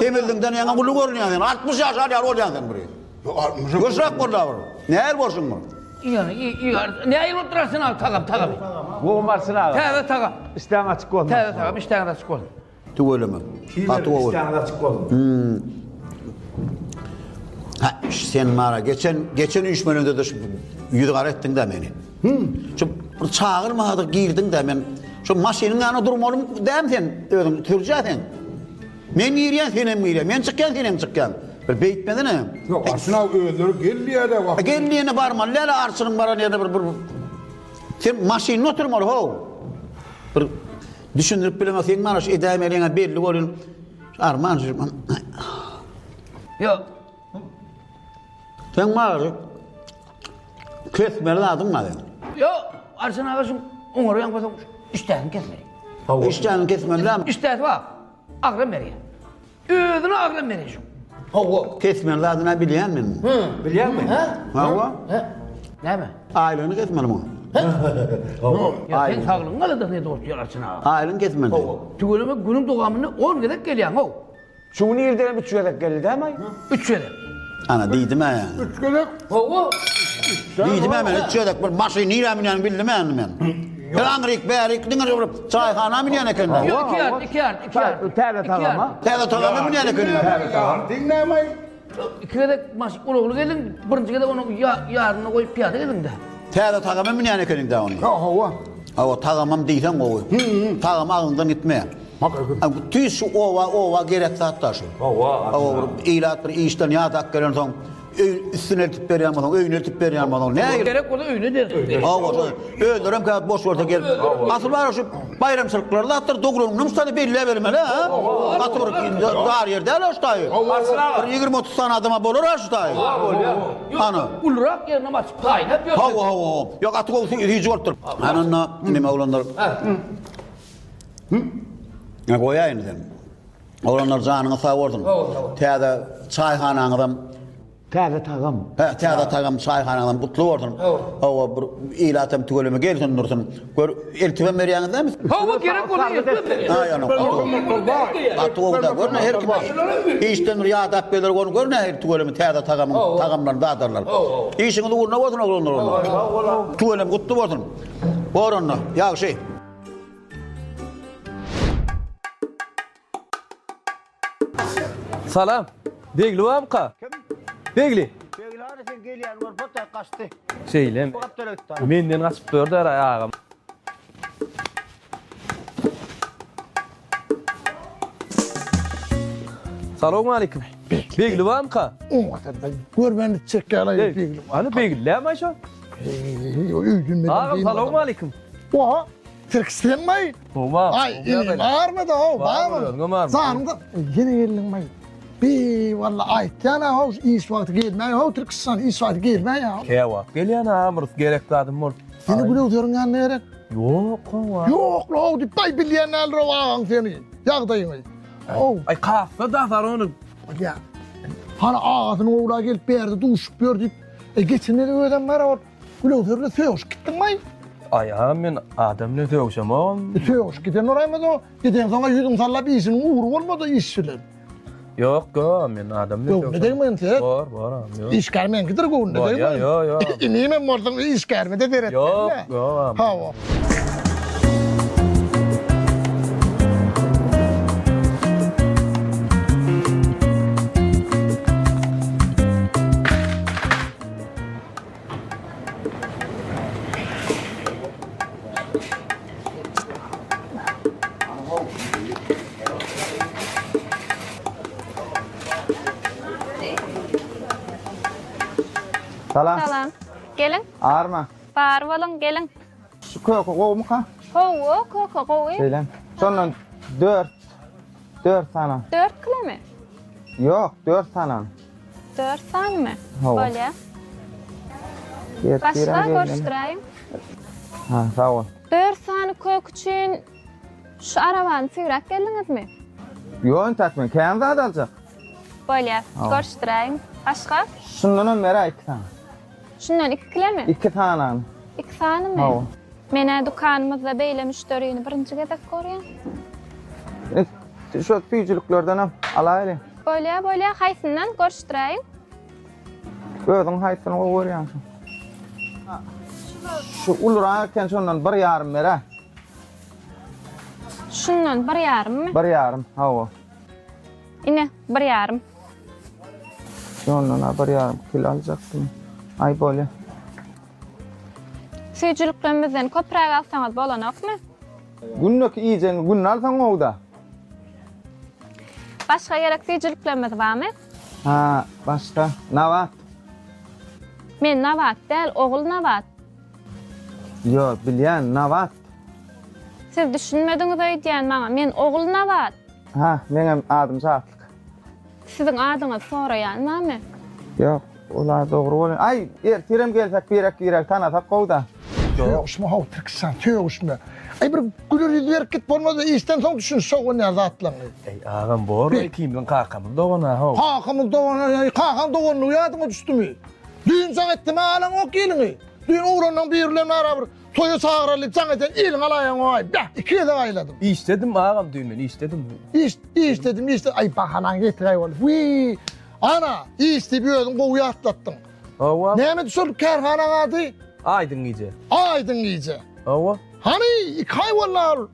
Semizligiňden ýaňa uly görünýäň sen. 60 ýaşar ýaly bolýaň sen bir. Göçrak bol da bir. Nähili bolşuň bu? Ýöne nähili bolup durar sen aga tagam tagam. Gowy Arçyn aga. Täze tagam. Işdäň açyk bolsun. Täze tagam işdäňiz açyk bolsun. Tüweleme. Gaty gowy. Işdäňiz açyk bolsun. Ha, sen mara geçen geçen üýşmeleňde-de şu ýüzi gara etdiň-dä meni. Şu bir çagyrmadyk girdiň-dä men şu maşynyň ýanynda durmalym dämi sen özüň sürüjä sen. Men girýän senem girýän, men çykýan senem çykýan. Bir beýtmesene. Ýok, Arçyn aga özleri gel diýýä-dä wagt. Gel diýene barmaly däl Arçynyň baran ýerine bir bir sen maşynda oturmaly how. Bir düşündirip bilemok seň mana şu edäýmeliňe belli bolýan. Arman şu. Ýok. Sen maňa kesmeli zadyň bar seň. Ýok, Arçyn aga şu oňarýan bolsaň işdäsini kesmeli. Işdäni kesmeli dämi? Işdäsi bar. Agram berýär. Özüne agram berýär şu. Hawa. Kesmeli zadyny bilýän men. Hı, bilýäňmi? Hawa. Näme? Aýlygyny kesmeli muň. Ýa sen saglygyň aladasyny edip oturýar Arçyn aga. Aýlygyny kesmeli. Hawa. Tüweleme günüň dowamynda 10 gezek gelýäň-ow. Şu gün irdenem üç gezek geldi dämi? Üç gezek. Ana diýdim-ä. Üç gezek? Hawa. Diýdim-ä men üç gezek bir maşyn nirä münýänini bildim-ä indi men. Her aňryk bärik diňe bir çaýhana münýän ekenler. Ýok, iki ýard, iki ýard, iki ýard. Täze tagama. Täze tagama münýän ekenler. Täze tagam. Diňlämaý. Iki gezek maşyn ulagly geldiň, birinji gezek ony ýaryna goýup pyýada geldiň-dä. Täze tagama münýän ekeniň-dä ony. Hawa. Hawa, tagamam diýseň gowy. Tagam agyňdan gitmeýär. Tüýs şu oba oba gerek zat-da şu. Hawa. Hawa, bir ilat bir işden ýadap gelensoň, öý üstüne eltip berýän bolsaň, öýüne eltip berýän bolsaň, nähili? Gerek bolsa öýüne dersin. Hawa, şo özlerem käwagt boş bolsa gelip. Asyl bar şu baýramçylyklar zatlar dogulanyňdan şu taýda belläbermeli, ha? Gaty bir dar ýer däl-ä şu taýy. Bir 20-30 sany adama bolar-a şu taýy. Bolýar. Ana. Ulurak ýerinem açyp paýlap ýörse. Hawa, hawa, hawa. Ýok, gaty gowy süýji bolupdyr. Ana onda neme oglanlar. Hä, goýaýyn sen. Oglanlar janyňyz sag bolsun. Täze çaýhanaňyzam Täze tagam. Hä, täze tagam çaýhanaňyzam gutly bolsun. Hawa, bir ilatam tüweleme gelsin dursun. Gör, eltibem berýäňiz dämi? Hawa, gerek bolsa eltibem berýäs. Ha, ýa, gaty gowy-da, gör nähili kim işden bir ýadap geler, ony gör nähili tüweleme täze tagamyň tagamlaryny dadarlar. Işiňiz ugruna bolsun oglanlar onda. Tüweleme gutly bolsun. Bor onda, ýagşy. Salam. Begli barmyka? Kim? Begli. Begli hany sen gelýän görüp ot gaçdy. Şeýlemi? Bu gapdala gitdi. Menden gaçyp dur dara agam. Salowmaleýkim. Begli barmyka? Oňa görmän çekýär Begli. Hany Begli näme şo? Öýdün Agam salowmaleýkim. Oha, tirkişlenmeý. Gowa. Aý, inim armada how, barmy? Janyňda ýene geldiňmi? Bi walla aýtýan-a how, iş wagty gelmäý how, tirkişjan iş wagty gelmäý how. Käwagt gelýän agam, bir gerek zadym bolup. Seni Gülöwzeriň ýanyna gerek? Ýok, hawa. Ýok, how diýip, baý bilýän däldir how agaň seni, ýagdaýyňy. How. Aý, kassa da sar ony. Bolýa. Hany agasynyň ogla gelip bärde duşup ýör diýip, e, geçen gezek özem bar ol. Gülöwser bilen sögüşip gitdiňmi? Aý agam men adam bilen sögüşemogam. E, sögüşip giden oraýmaz o. Gidensoň-a ýüzüň sallap işiniň ugry bolmady iş bilen. Ýok, ýok, men adam bilen Göwnüne degmegin seret. Bor, bor agam, ýok. Işgär meňkidir göwnüne Bolýa, degmegin. ýok, ýok. Inim hem bolsaň işgärime-de seretmeli. Ýok, ýok agam. Hawa. Salam. Salam. Geliň. Arma. Bar boluň, geliň. Şu köke gowumyka? Hawa, köke gowy. Şeýle. Şondan 4 4 sany. 4 kilomy? Ýok, 4 sany. 4 sanymy? Hawa. Bolýa. Ertirem Başga gelmeli. görüşdiräýiň. Ha, sag bol. 4 sany kök üçin şu arabany süýräp geldiňizmi? Ýok, entäk men kän zat aljak. Bolýa. Hawa. Görüşdiräýiň. Başga? Şundanam beräý 2 sany. Şundan 2 kilomy? 2 sany. 2 sanymy? Hawa. Men-ä dükanymyzda beýle müşderini birinji gezek görýän. Şu süýjüliklerdenem alaýly. Bolýa, bolýa, haýsyndan görüşdiräýiň. Özüň haýsyny gowy görýäň şu? Şu ulurak eken şondan bir ýarym ber-ä. Şundan bir ýarymmy? Bir ýarym, hawa. Ine, bir ýarym. Şondan-a bir ýarym kilo aljakdym. Aý, bolýa. Süýjüliklerimizden köpräk alsaňyz bolanokmy? Gündeki iýjegiňi günde alsaň gowy-da. Başga gerek süýjüliklerimiz barmy? Ha, başga. Nabat. Men Nabat däl, Ogulnabat. Ýok, bilýän, Nabat. Siz düşünmediňiz öýdýän maňa. Men Ogulnabat. Ha, meňem adym Şatlyk. Siziň adyňyzy soraýan barmy? Ýok, ol-a dogry bolýar. Aý, ertirem gelsek birek-biregi tanasak gowy-da. Sögüşme how Tirkişjan, sögüşme. Aý bir güler ýüz berip git bolmasa işden soň düşünişjek bolýan zatlaryňy. Eý agam bor ikimiziň kakamyz dogan-a how. Kakamyz dogan, aý kakaň doganlygy ýadyňa düşdümi? Düýn jaň etdim-ä alaňok iliňi. Düýn oglanlaň biri bilen bara bir Toýa çagyraly jaň eden eliňi alaýaň-oý. Beh, iki gezek aýladym. Işdedim agam düýn men işdedim. Iş, işdedim, işde. Aý, bahanaň getiräý bol. Wiý, ana, iş diýip özüň gowy ýatlatdyň. Hawa. Näme şol kärhanaň ady? Aýdyň gije. Aýdyň gije. Hawa. Hany, iki aý boldy ol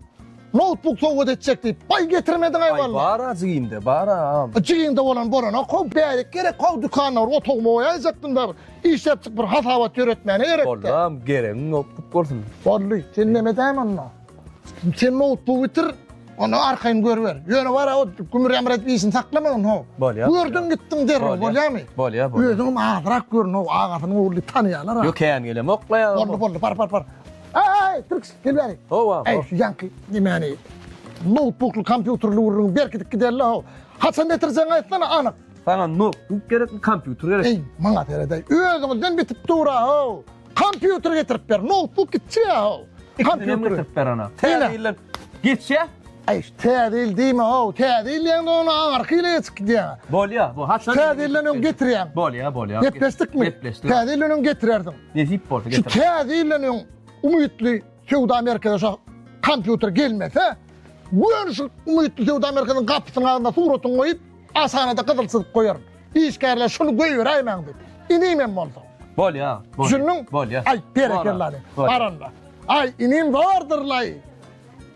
noutbuk sowgat etjek diýip. Baý getirmediň-aý Aý, walla. bar-a jigimde, bar-a agam. Jigiňde bolan bolanok, how, bärik gerek, how, dükanda bir otagyma goýaýjakdym da bir. Işläp çyk bir hasabat ýöretmäne gerekdi. Bollam geregiň ýok gyt bolsun. Boldy. Sen neme edäým onda? Sen noutbugy bitir, onda arkaýyn görüber. Ýöne bar o gümür-ýamyr edip işini saklamagyn how. Bolýar. Gördüň gitdiň derrew bolýarmy? Bolýar, bolýar. Özüňem azrak görün how, agasynyň ogly diýip tanýarlar. Ýok kän gelemok la ýa. Boldy, boldy, bar, bar, bar. Aý, Türküş, gel bäri. Hawa. Eý, şu ýaňky nemäni noutbukly kompýuterli gürrüňi berkidip giderli how. Haçan getirjegiňi aýtsana anyk. Saňa noutbuk gerekmi, kompýuter gerek? Eý, maňa seredeý. Özüňizden bitip dur-a-how. Kompýuter getirip ber, noutbuk gitjä-how. Ikisini hem getirip ber ana. Täze ýyldan geçýä. Eý, täze ýyl diýme-how. Täze ýyl diýeňde ony aňyrky ýyla geçip gidýäň. Bolýa, bu haçan? Täze ýyldan öň getirýäň. Bolýa, bolýa. Gepleşdikmi? Gepleşdik. Täze ýyldan öň getirerdiň. Nesip bolsa Şu getir. täze ýyldan öň umytly söwda merkeze şo kompýuter gelmese, göni şu umytly söwda merkeziniň gapysynyň agzynda suratyňy goýup, Aşhanada gyzyl çyzyk goýaryn. Işgärler şuny goýberäýmäň diýip. Inim hem bolsa. Bolýa. Düşündiň? Bolýa. Aý, berekella. Baranda. Aý, inim zordur-laý.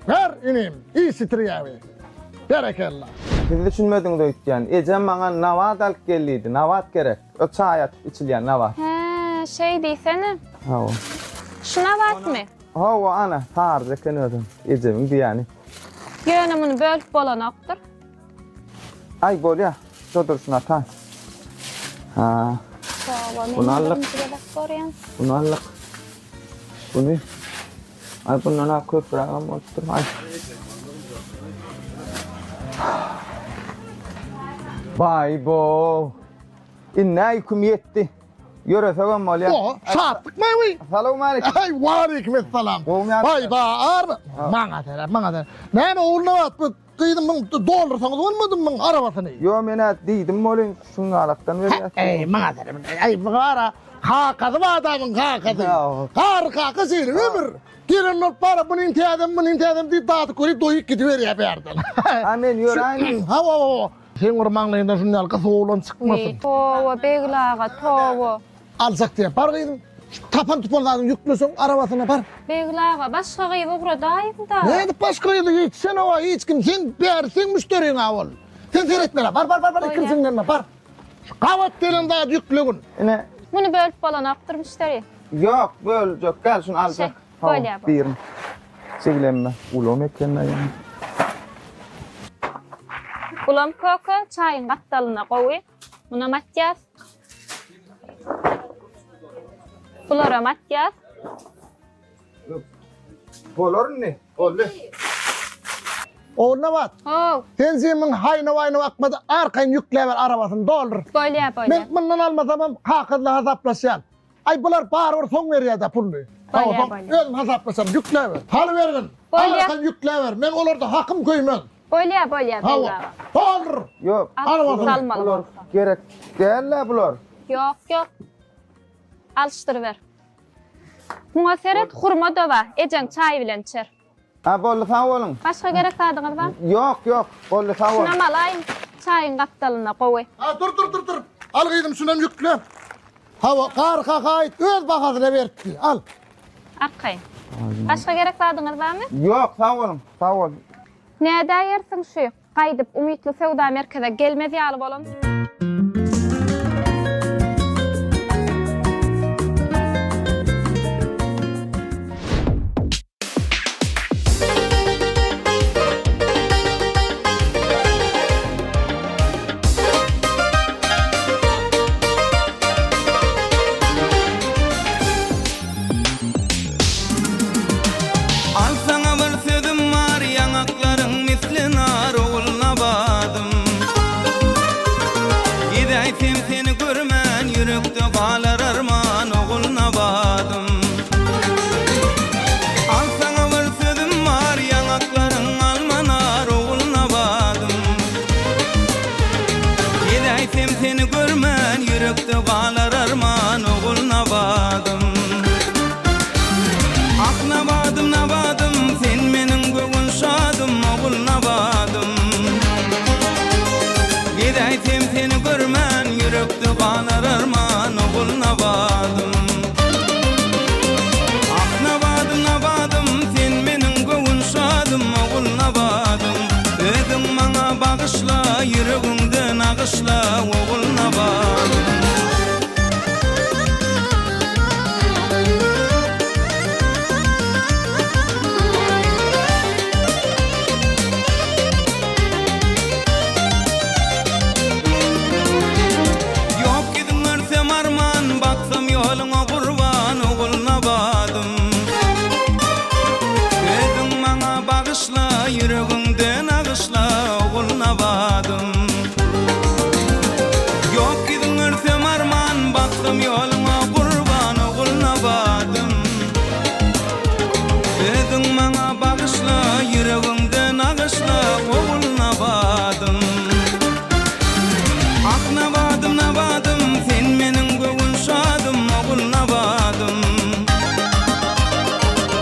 Ber, inim, iş bitirýäbi. Berekella. Siz düşünmediňiz öýtýän. Ejem maňa nabat alyp gel diýdi. Nabat gerek. O çaý atyp içilýän nabat. Hä, şeý diýsene. Hawa. Şu nabatmy? Hawa, ana, saryja eken özem. Ejemiň diýýäni. Ýöne muny bölüp bolanokdyr. Aý bolýa. Şo durşuna ata. Ha. Bunu aldyk. Bunu aldyk. Bunu. Ay bundan ha köprägem bolupdyr. Ay. Baý bo. Indi ýüküm ýetdi. Ýöresegem bolýar. O, şatlykmy we? Salowmaleýkim. Aý, waleýkim esselam. Baý ba, army. Maňa seret, maňa seret. Näme Ogulnabat bu Gyzym muň doldursaňyz bolmadymy muň arabasyny? Ýo men-ä diýdim welin şuňňalakdan berýäs. Eý maňa seret. Eý bu gara kakasy bar adamyň kakasy. Garry kaka şeýle ömür. Gelen bolup bara munyň täzemi munyň täzemi diýip dadyp görüp doýup gidiberýär bärden. Ha men ýöräýin. Hawa hawa. Seň bir maňlaýyňdan şuny ýaly gysyk oglan çykmasyn. Toba, Begli aga, toba. Aljak diýýär. Bar gyzym, şu tapan tupan zadyňy ýükleseň arabasyna bar. Begli aga, başga gyzy ugradaýyň-da. Nädip başga gyzy hiç sen owa hiç kim sen bäri seň müşderiň-a ol. Sen seretmeli bar bar bar bar ikirjiňlenme bar. Şu gabat gelen zady ýüklegin. Ine. Muny bölüp bolanokdyr müşderi. Ýok, böljek däl, şuny aljak. Bolýar, bolýar. Birini. Çiglenme. Ulam eken-dä ýaňy. Bulam köke, çaýyň gapdalyna gowy. Munam atýas. Bularam atýas. Bolar indi. Boldy. Ogulnabat. How. Sen zimiň haýna-waýna bakmada arkaýyn ýükläber arabasyny doldur. Bolýar, bolýar. Men mundan almasamam kakazla hasaplaşýan. Aý bular barybir soň berýär-dä puluny. Bolýar, bolýar. Özüm hasaplaşaryn, ýükläber. Salybergin. Bolýar. Arkaýyn ýükläber. Men olarda hakym köýmez. Bolýar, bolýar, Hawa. Begli aga. Doldur. Ýok. Arabasyny. Salmaly Bular bolsa. gerek däl-ä bular. Ýok, ýok. Alyşdyryber. Muňa seret, hurma-da bar. Ejeň çaý bilen içer. Ha boldy sag boluň. Başga gerek zadyňyz bar? Ýok ýok boldy sag boluň. Şunam alaýyň çaýyň gapdalynda gowy. Ha dur dur dur dur. Al gyzym şunam ýükle. Hawa gar kaka aýt öz bahasyna beripdi. Al. Arkaýyn. Başga gerek zadyňyz barmy? Ýok sag boluň sag boluň. Nädäýersiň şu gaýdyp umytly söwda merkeze gelmez ýaly bolan. Al saňa bir sözüm bar ýaňaklaryň misli nar Ogulnabadym Gezäýsem seni görmän ýürekde galar arman Ogulnabadym Al saňa bir sözüm bar ýaňaklaryň alma nar Ogulnabadym Gezäýsem seni görmän ýürekde galar arman Ogulnabadym Ah nabadym nabadym sen meniň göwün şadym Ogulnabadym Gezäýsem seni görmän ýürekde galar arman Ogulnabadym Ah nabadym nabadym sen meniň göwün şadym Ogulnabadym Özüň maňa bagyşla ýüregiňde nagyşla Ogulnabadym. Ýok ýüzüň görsem arman, baksam ýoluňa gurban, Ogulnabadym. Özüň maňa bagyşla, ýüregiňde nagyşla, Ogulnabadym. Ýok ýüzüň görsem arman, baksam ýoluňa gurban, Ogulnabadym. Özüň maňa bagyşla, ýüregiňde nagyşla, Ogulnabadym. Ah nabadym nabadym sen meniň göwün şadym Ogulnabadym.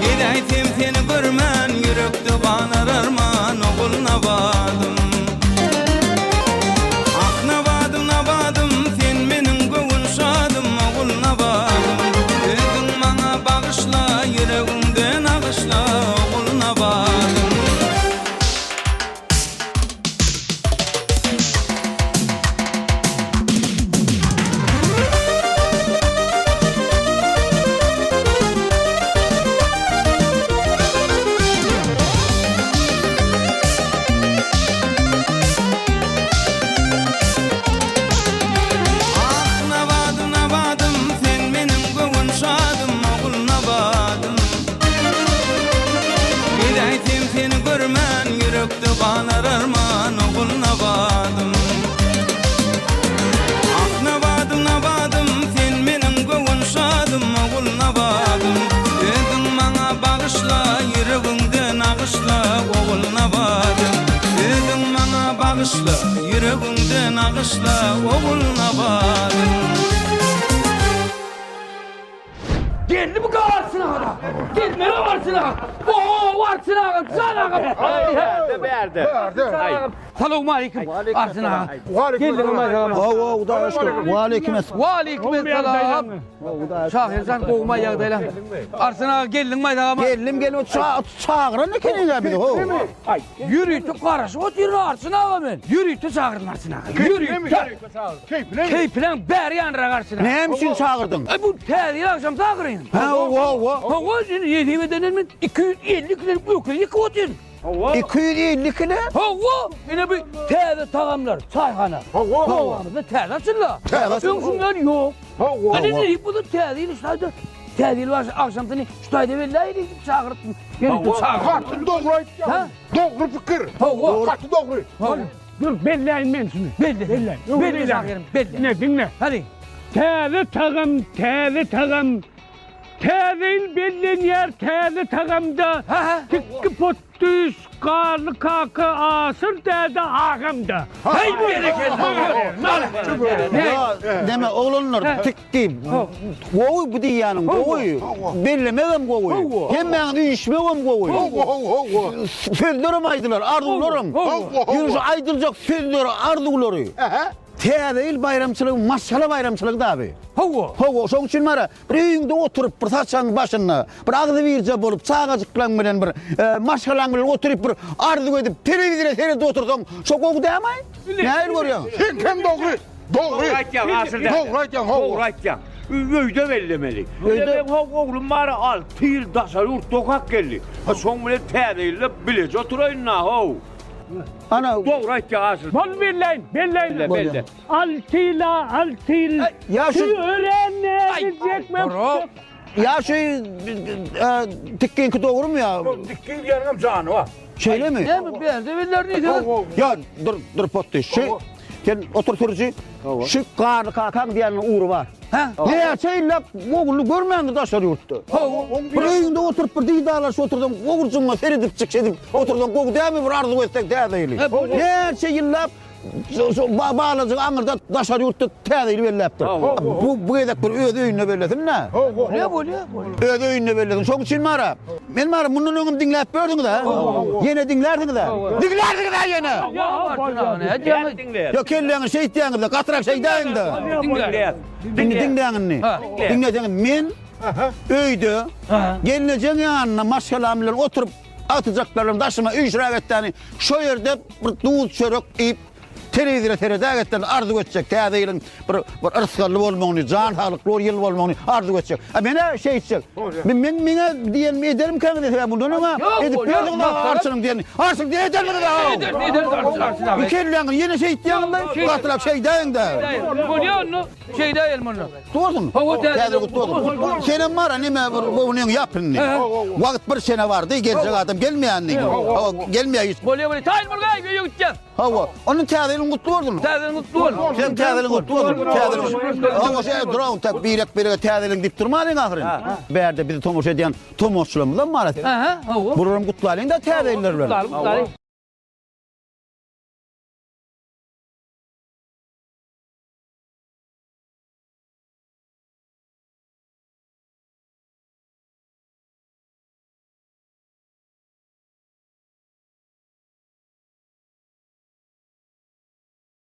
Geläýsem seni görmän ýürekde galar arman Ogulnabadym. Ah nabadym nabadym sen meniň göwün şadym Ogulnabadym. Özüň maňa bagyşla ýüregiňde nagyşla Ogulnabadym. Ah nabadym nabadym sen meniň göwün şadym Ogulnabadym. Gezäýsem seni görmän ýürekde galar arman Ogulnabadym. Ah nabadym nabadym sen meniň göwün şadym Ogulnabadym. Özüň maňa bagyşla ýüregiňde nagyşla Ogulnabadym. Özüň maňa bagyşla ýüregiňde nagyşla Ogulnabadym. Geldi bu Arçyn aga. Gelmeli Arçyn aga. Oho Arçyn aga, jan agam. Bärde, bärde. Jan agam. Salowmaleýkim. Arçyn aga. Geldiňmi? Hawa, Hudaýa şükür. Waleýkim esselam. Waleýkim esselam. Şahyr jan gowumy ýagdaýlar? Arçyn aga geldiňmi aýdagama? Geldim, geldim. Çagyran ekeniň-ä bizi, how. Ýörite garaşyp otyryn Arçyn aga men. Ýörite çagyrdym Arçyn aga. Ýörite. Keýpileň bäri ýanyrak Arçyn aga. Näme üçin çagyrdyň? Aý bu täze ýyl agşam çagyryn. Hä, hawa, hawa. Hawa, indi nesip edenden men 250 kilo öküz ýykyp otyryn. Hawa. 250 kilo? Hawa, ine bu täze tagamlar, çaýhana. Hawa. Obamyzda täze açyldy. Täze açyldy. Öň şundan ýok. Hawa. Ine diýip bu täze ýyl şaýda. Täze ýyl baş agşamsyny şu taýda belläýeli diýip çagyrypdym. Ýörite çagyrdym. Gaty dogry aýtýaň. Dogry pikir. Hawa. Gaty dogry. Dur belläýin men şuny. Belle. Belläýin. Belle şahyram, belle. Ne diňle. Hadi. Täze tagam, täze tagam. Täze ýyl bellenýär täze tagamda. Tikki potdüş, garly kaka, Aşyr däde agamda. Heý berekella. Ýa, neme oglanlar tikki gowy bu diýýäniň gowy. Bellemegem gowy. Hemmäňiz üýşmegem gowy. Sözlerem aýdylar, arzuwlaram. Ýöne şu aýdyljak sözleri, arzuwlary Täze ýyl baýramçylygy maşgala baýramçylygy daby. Hawa. Hawa, şoň üçin bara bir öýüňde oturyp, bir saçagyň başynda, bir agzybirje bolup, çagajyklaň bilen bir maşgalaň bilen oturyp bir arzuw edip, telewizora seredip otursaň, şo gowy dämi-aý? Nähili görýäň? Seňkem dogry. Dogry. Dogry aýtýaň Aşyr däde. Dogry aýtýaň, hawa. Dogry aýtýaň. Öýde bellemeli. Öýde meň how oglum bar, 6 ýyl daşary ýurtda okap geldi. Ha şoň bilen täze ýylda bileje oturaýyn-da, how. Ana. Dogry aýtýaň Aşyr. Bol belläýin, belläýin. Belle, belle. Alty ýyla, alty ýyl. Ýa şu örän näzijek möhüm. Ýa şu tikgiňki dogrumy ýa? Tikgiň diýeniňem jany bar. Şeýlemi? Näme bärde beller diýseňiz? Ýa dur, dur potdy. Şu sen otur sürüji. Şu garly kakaň diýeniniň ugry bar. Näçe ýyllap ogluny görmändir daşary ýurtda. Bir öýüňde oturyp bir didarlaşyp otursaň, oguljygyňa seredip çykyş edip otursaň gowy dälmi bir arzuw etseň täze ýyly. Näçe ýyllap şo balajyk aňyrda daşary ýurtda täze ýyly belläpdir. Bu bu gezek bir öz öýünde bellesin-dä. Bolýa, bolýa, bolýa. Öz öýünde bellesin. Şoň üçin bara men bara mundan öňem diňläp gördüňiz-ä. Ýene diňlärsiňiz-ä. Diňlärsiňiz-ä ýene. Ýok, kelläňi şeýtýäňiz-de, gatyrak şeýdäýiň-de. Indi diňläň indi. Diňleseňiz, men öýde gelnejeň ýanynda maşgalam bilen oturyp, agtyjaklarym daşyma üýşüräk etdäni, şo ýerde bir duz çörek iýip, telewizora seredäk etdäni arzuw etjek. Täze ýylyň bir bir yrsgally bolmagyny, jan saglykly bir ýyl bolmagyny arzuw etjek. A men-ä şeýtjek. Men men meňe diýenimi edermikäňiz diýse, mundan öň-ä edip berdiňiz Arçynyň diýenini. Arçyn diýen edermiňiz-ä? Ederis, ederis Arçyn, Arçyn aga. Kelläňi ýene şeýtýäňiz-de, gatylap şeýdäýiň-dä. Bolýa onda, şeýdäýelim onda. Gutly bolsun. Hawa, täze Täze gutly bolsun. Senem bar-a neme bir göwnüňi ýap indi. Wagt bir çene bardy, geljek adam gelmeýär indi. Hawa, gelmeýär hiç. Bolýa, bolýa. Taýyn bol, gaý, öýe gitýäs. Hawa, onuň täze ýylyň gutly bolsun. Täze ýylyň gutly bolsun. Sen täze ýylyň gutly bolsun. Täze ýylyň. Hawa, şeýle duran tak birek-birege täze ýylyň diýip durmalyň ahyryn. Bärde bizi tomaşa edýän tomaşaçylarymyzam bar. Aha, hawa. Bularam gutlalyň-da täze ýyllar bilen. Gutlalyň, gutlalyň.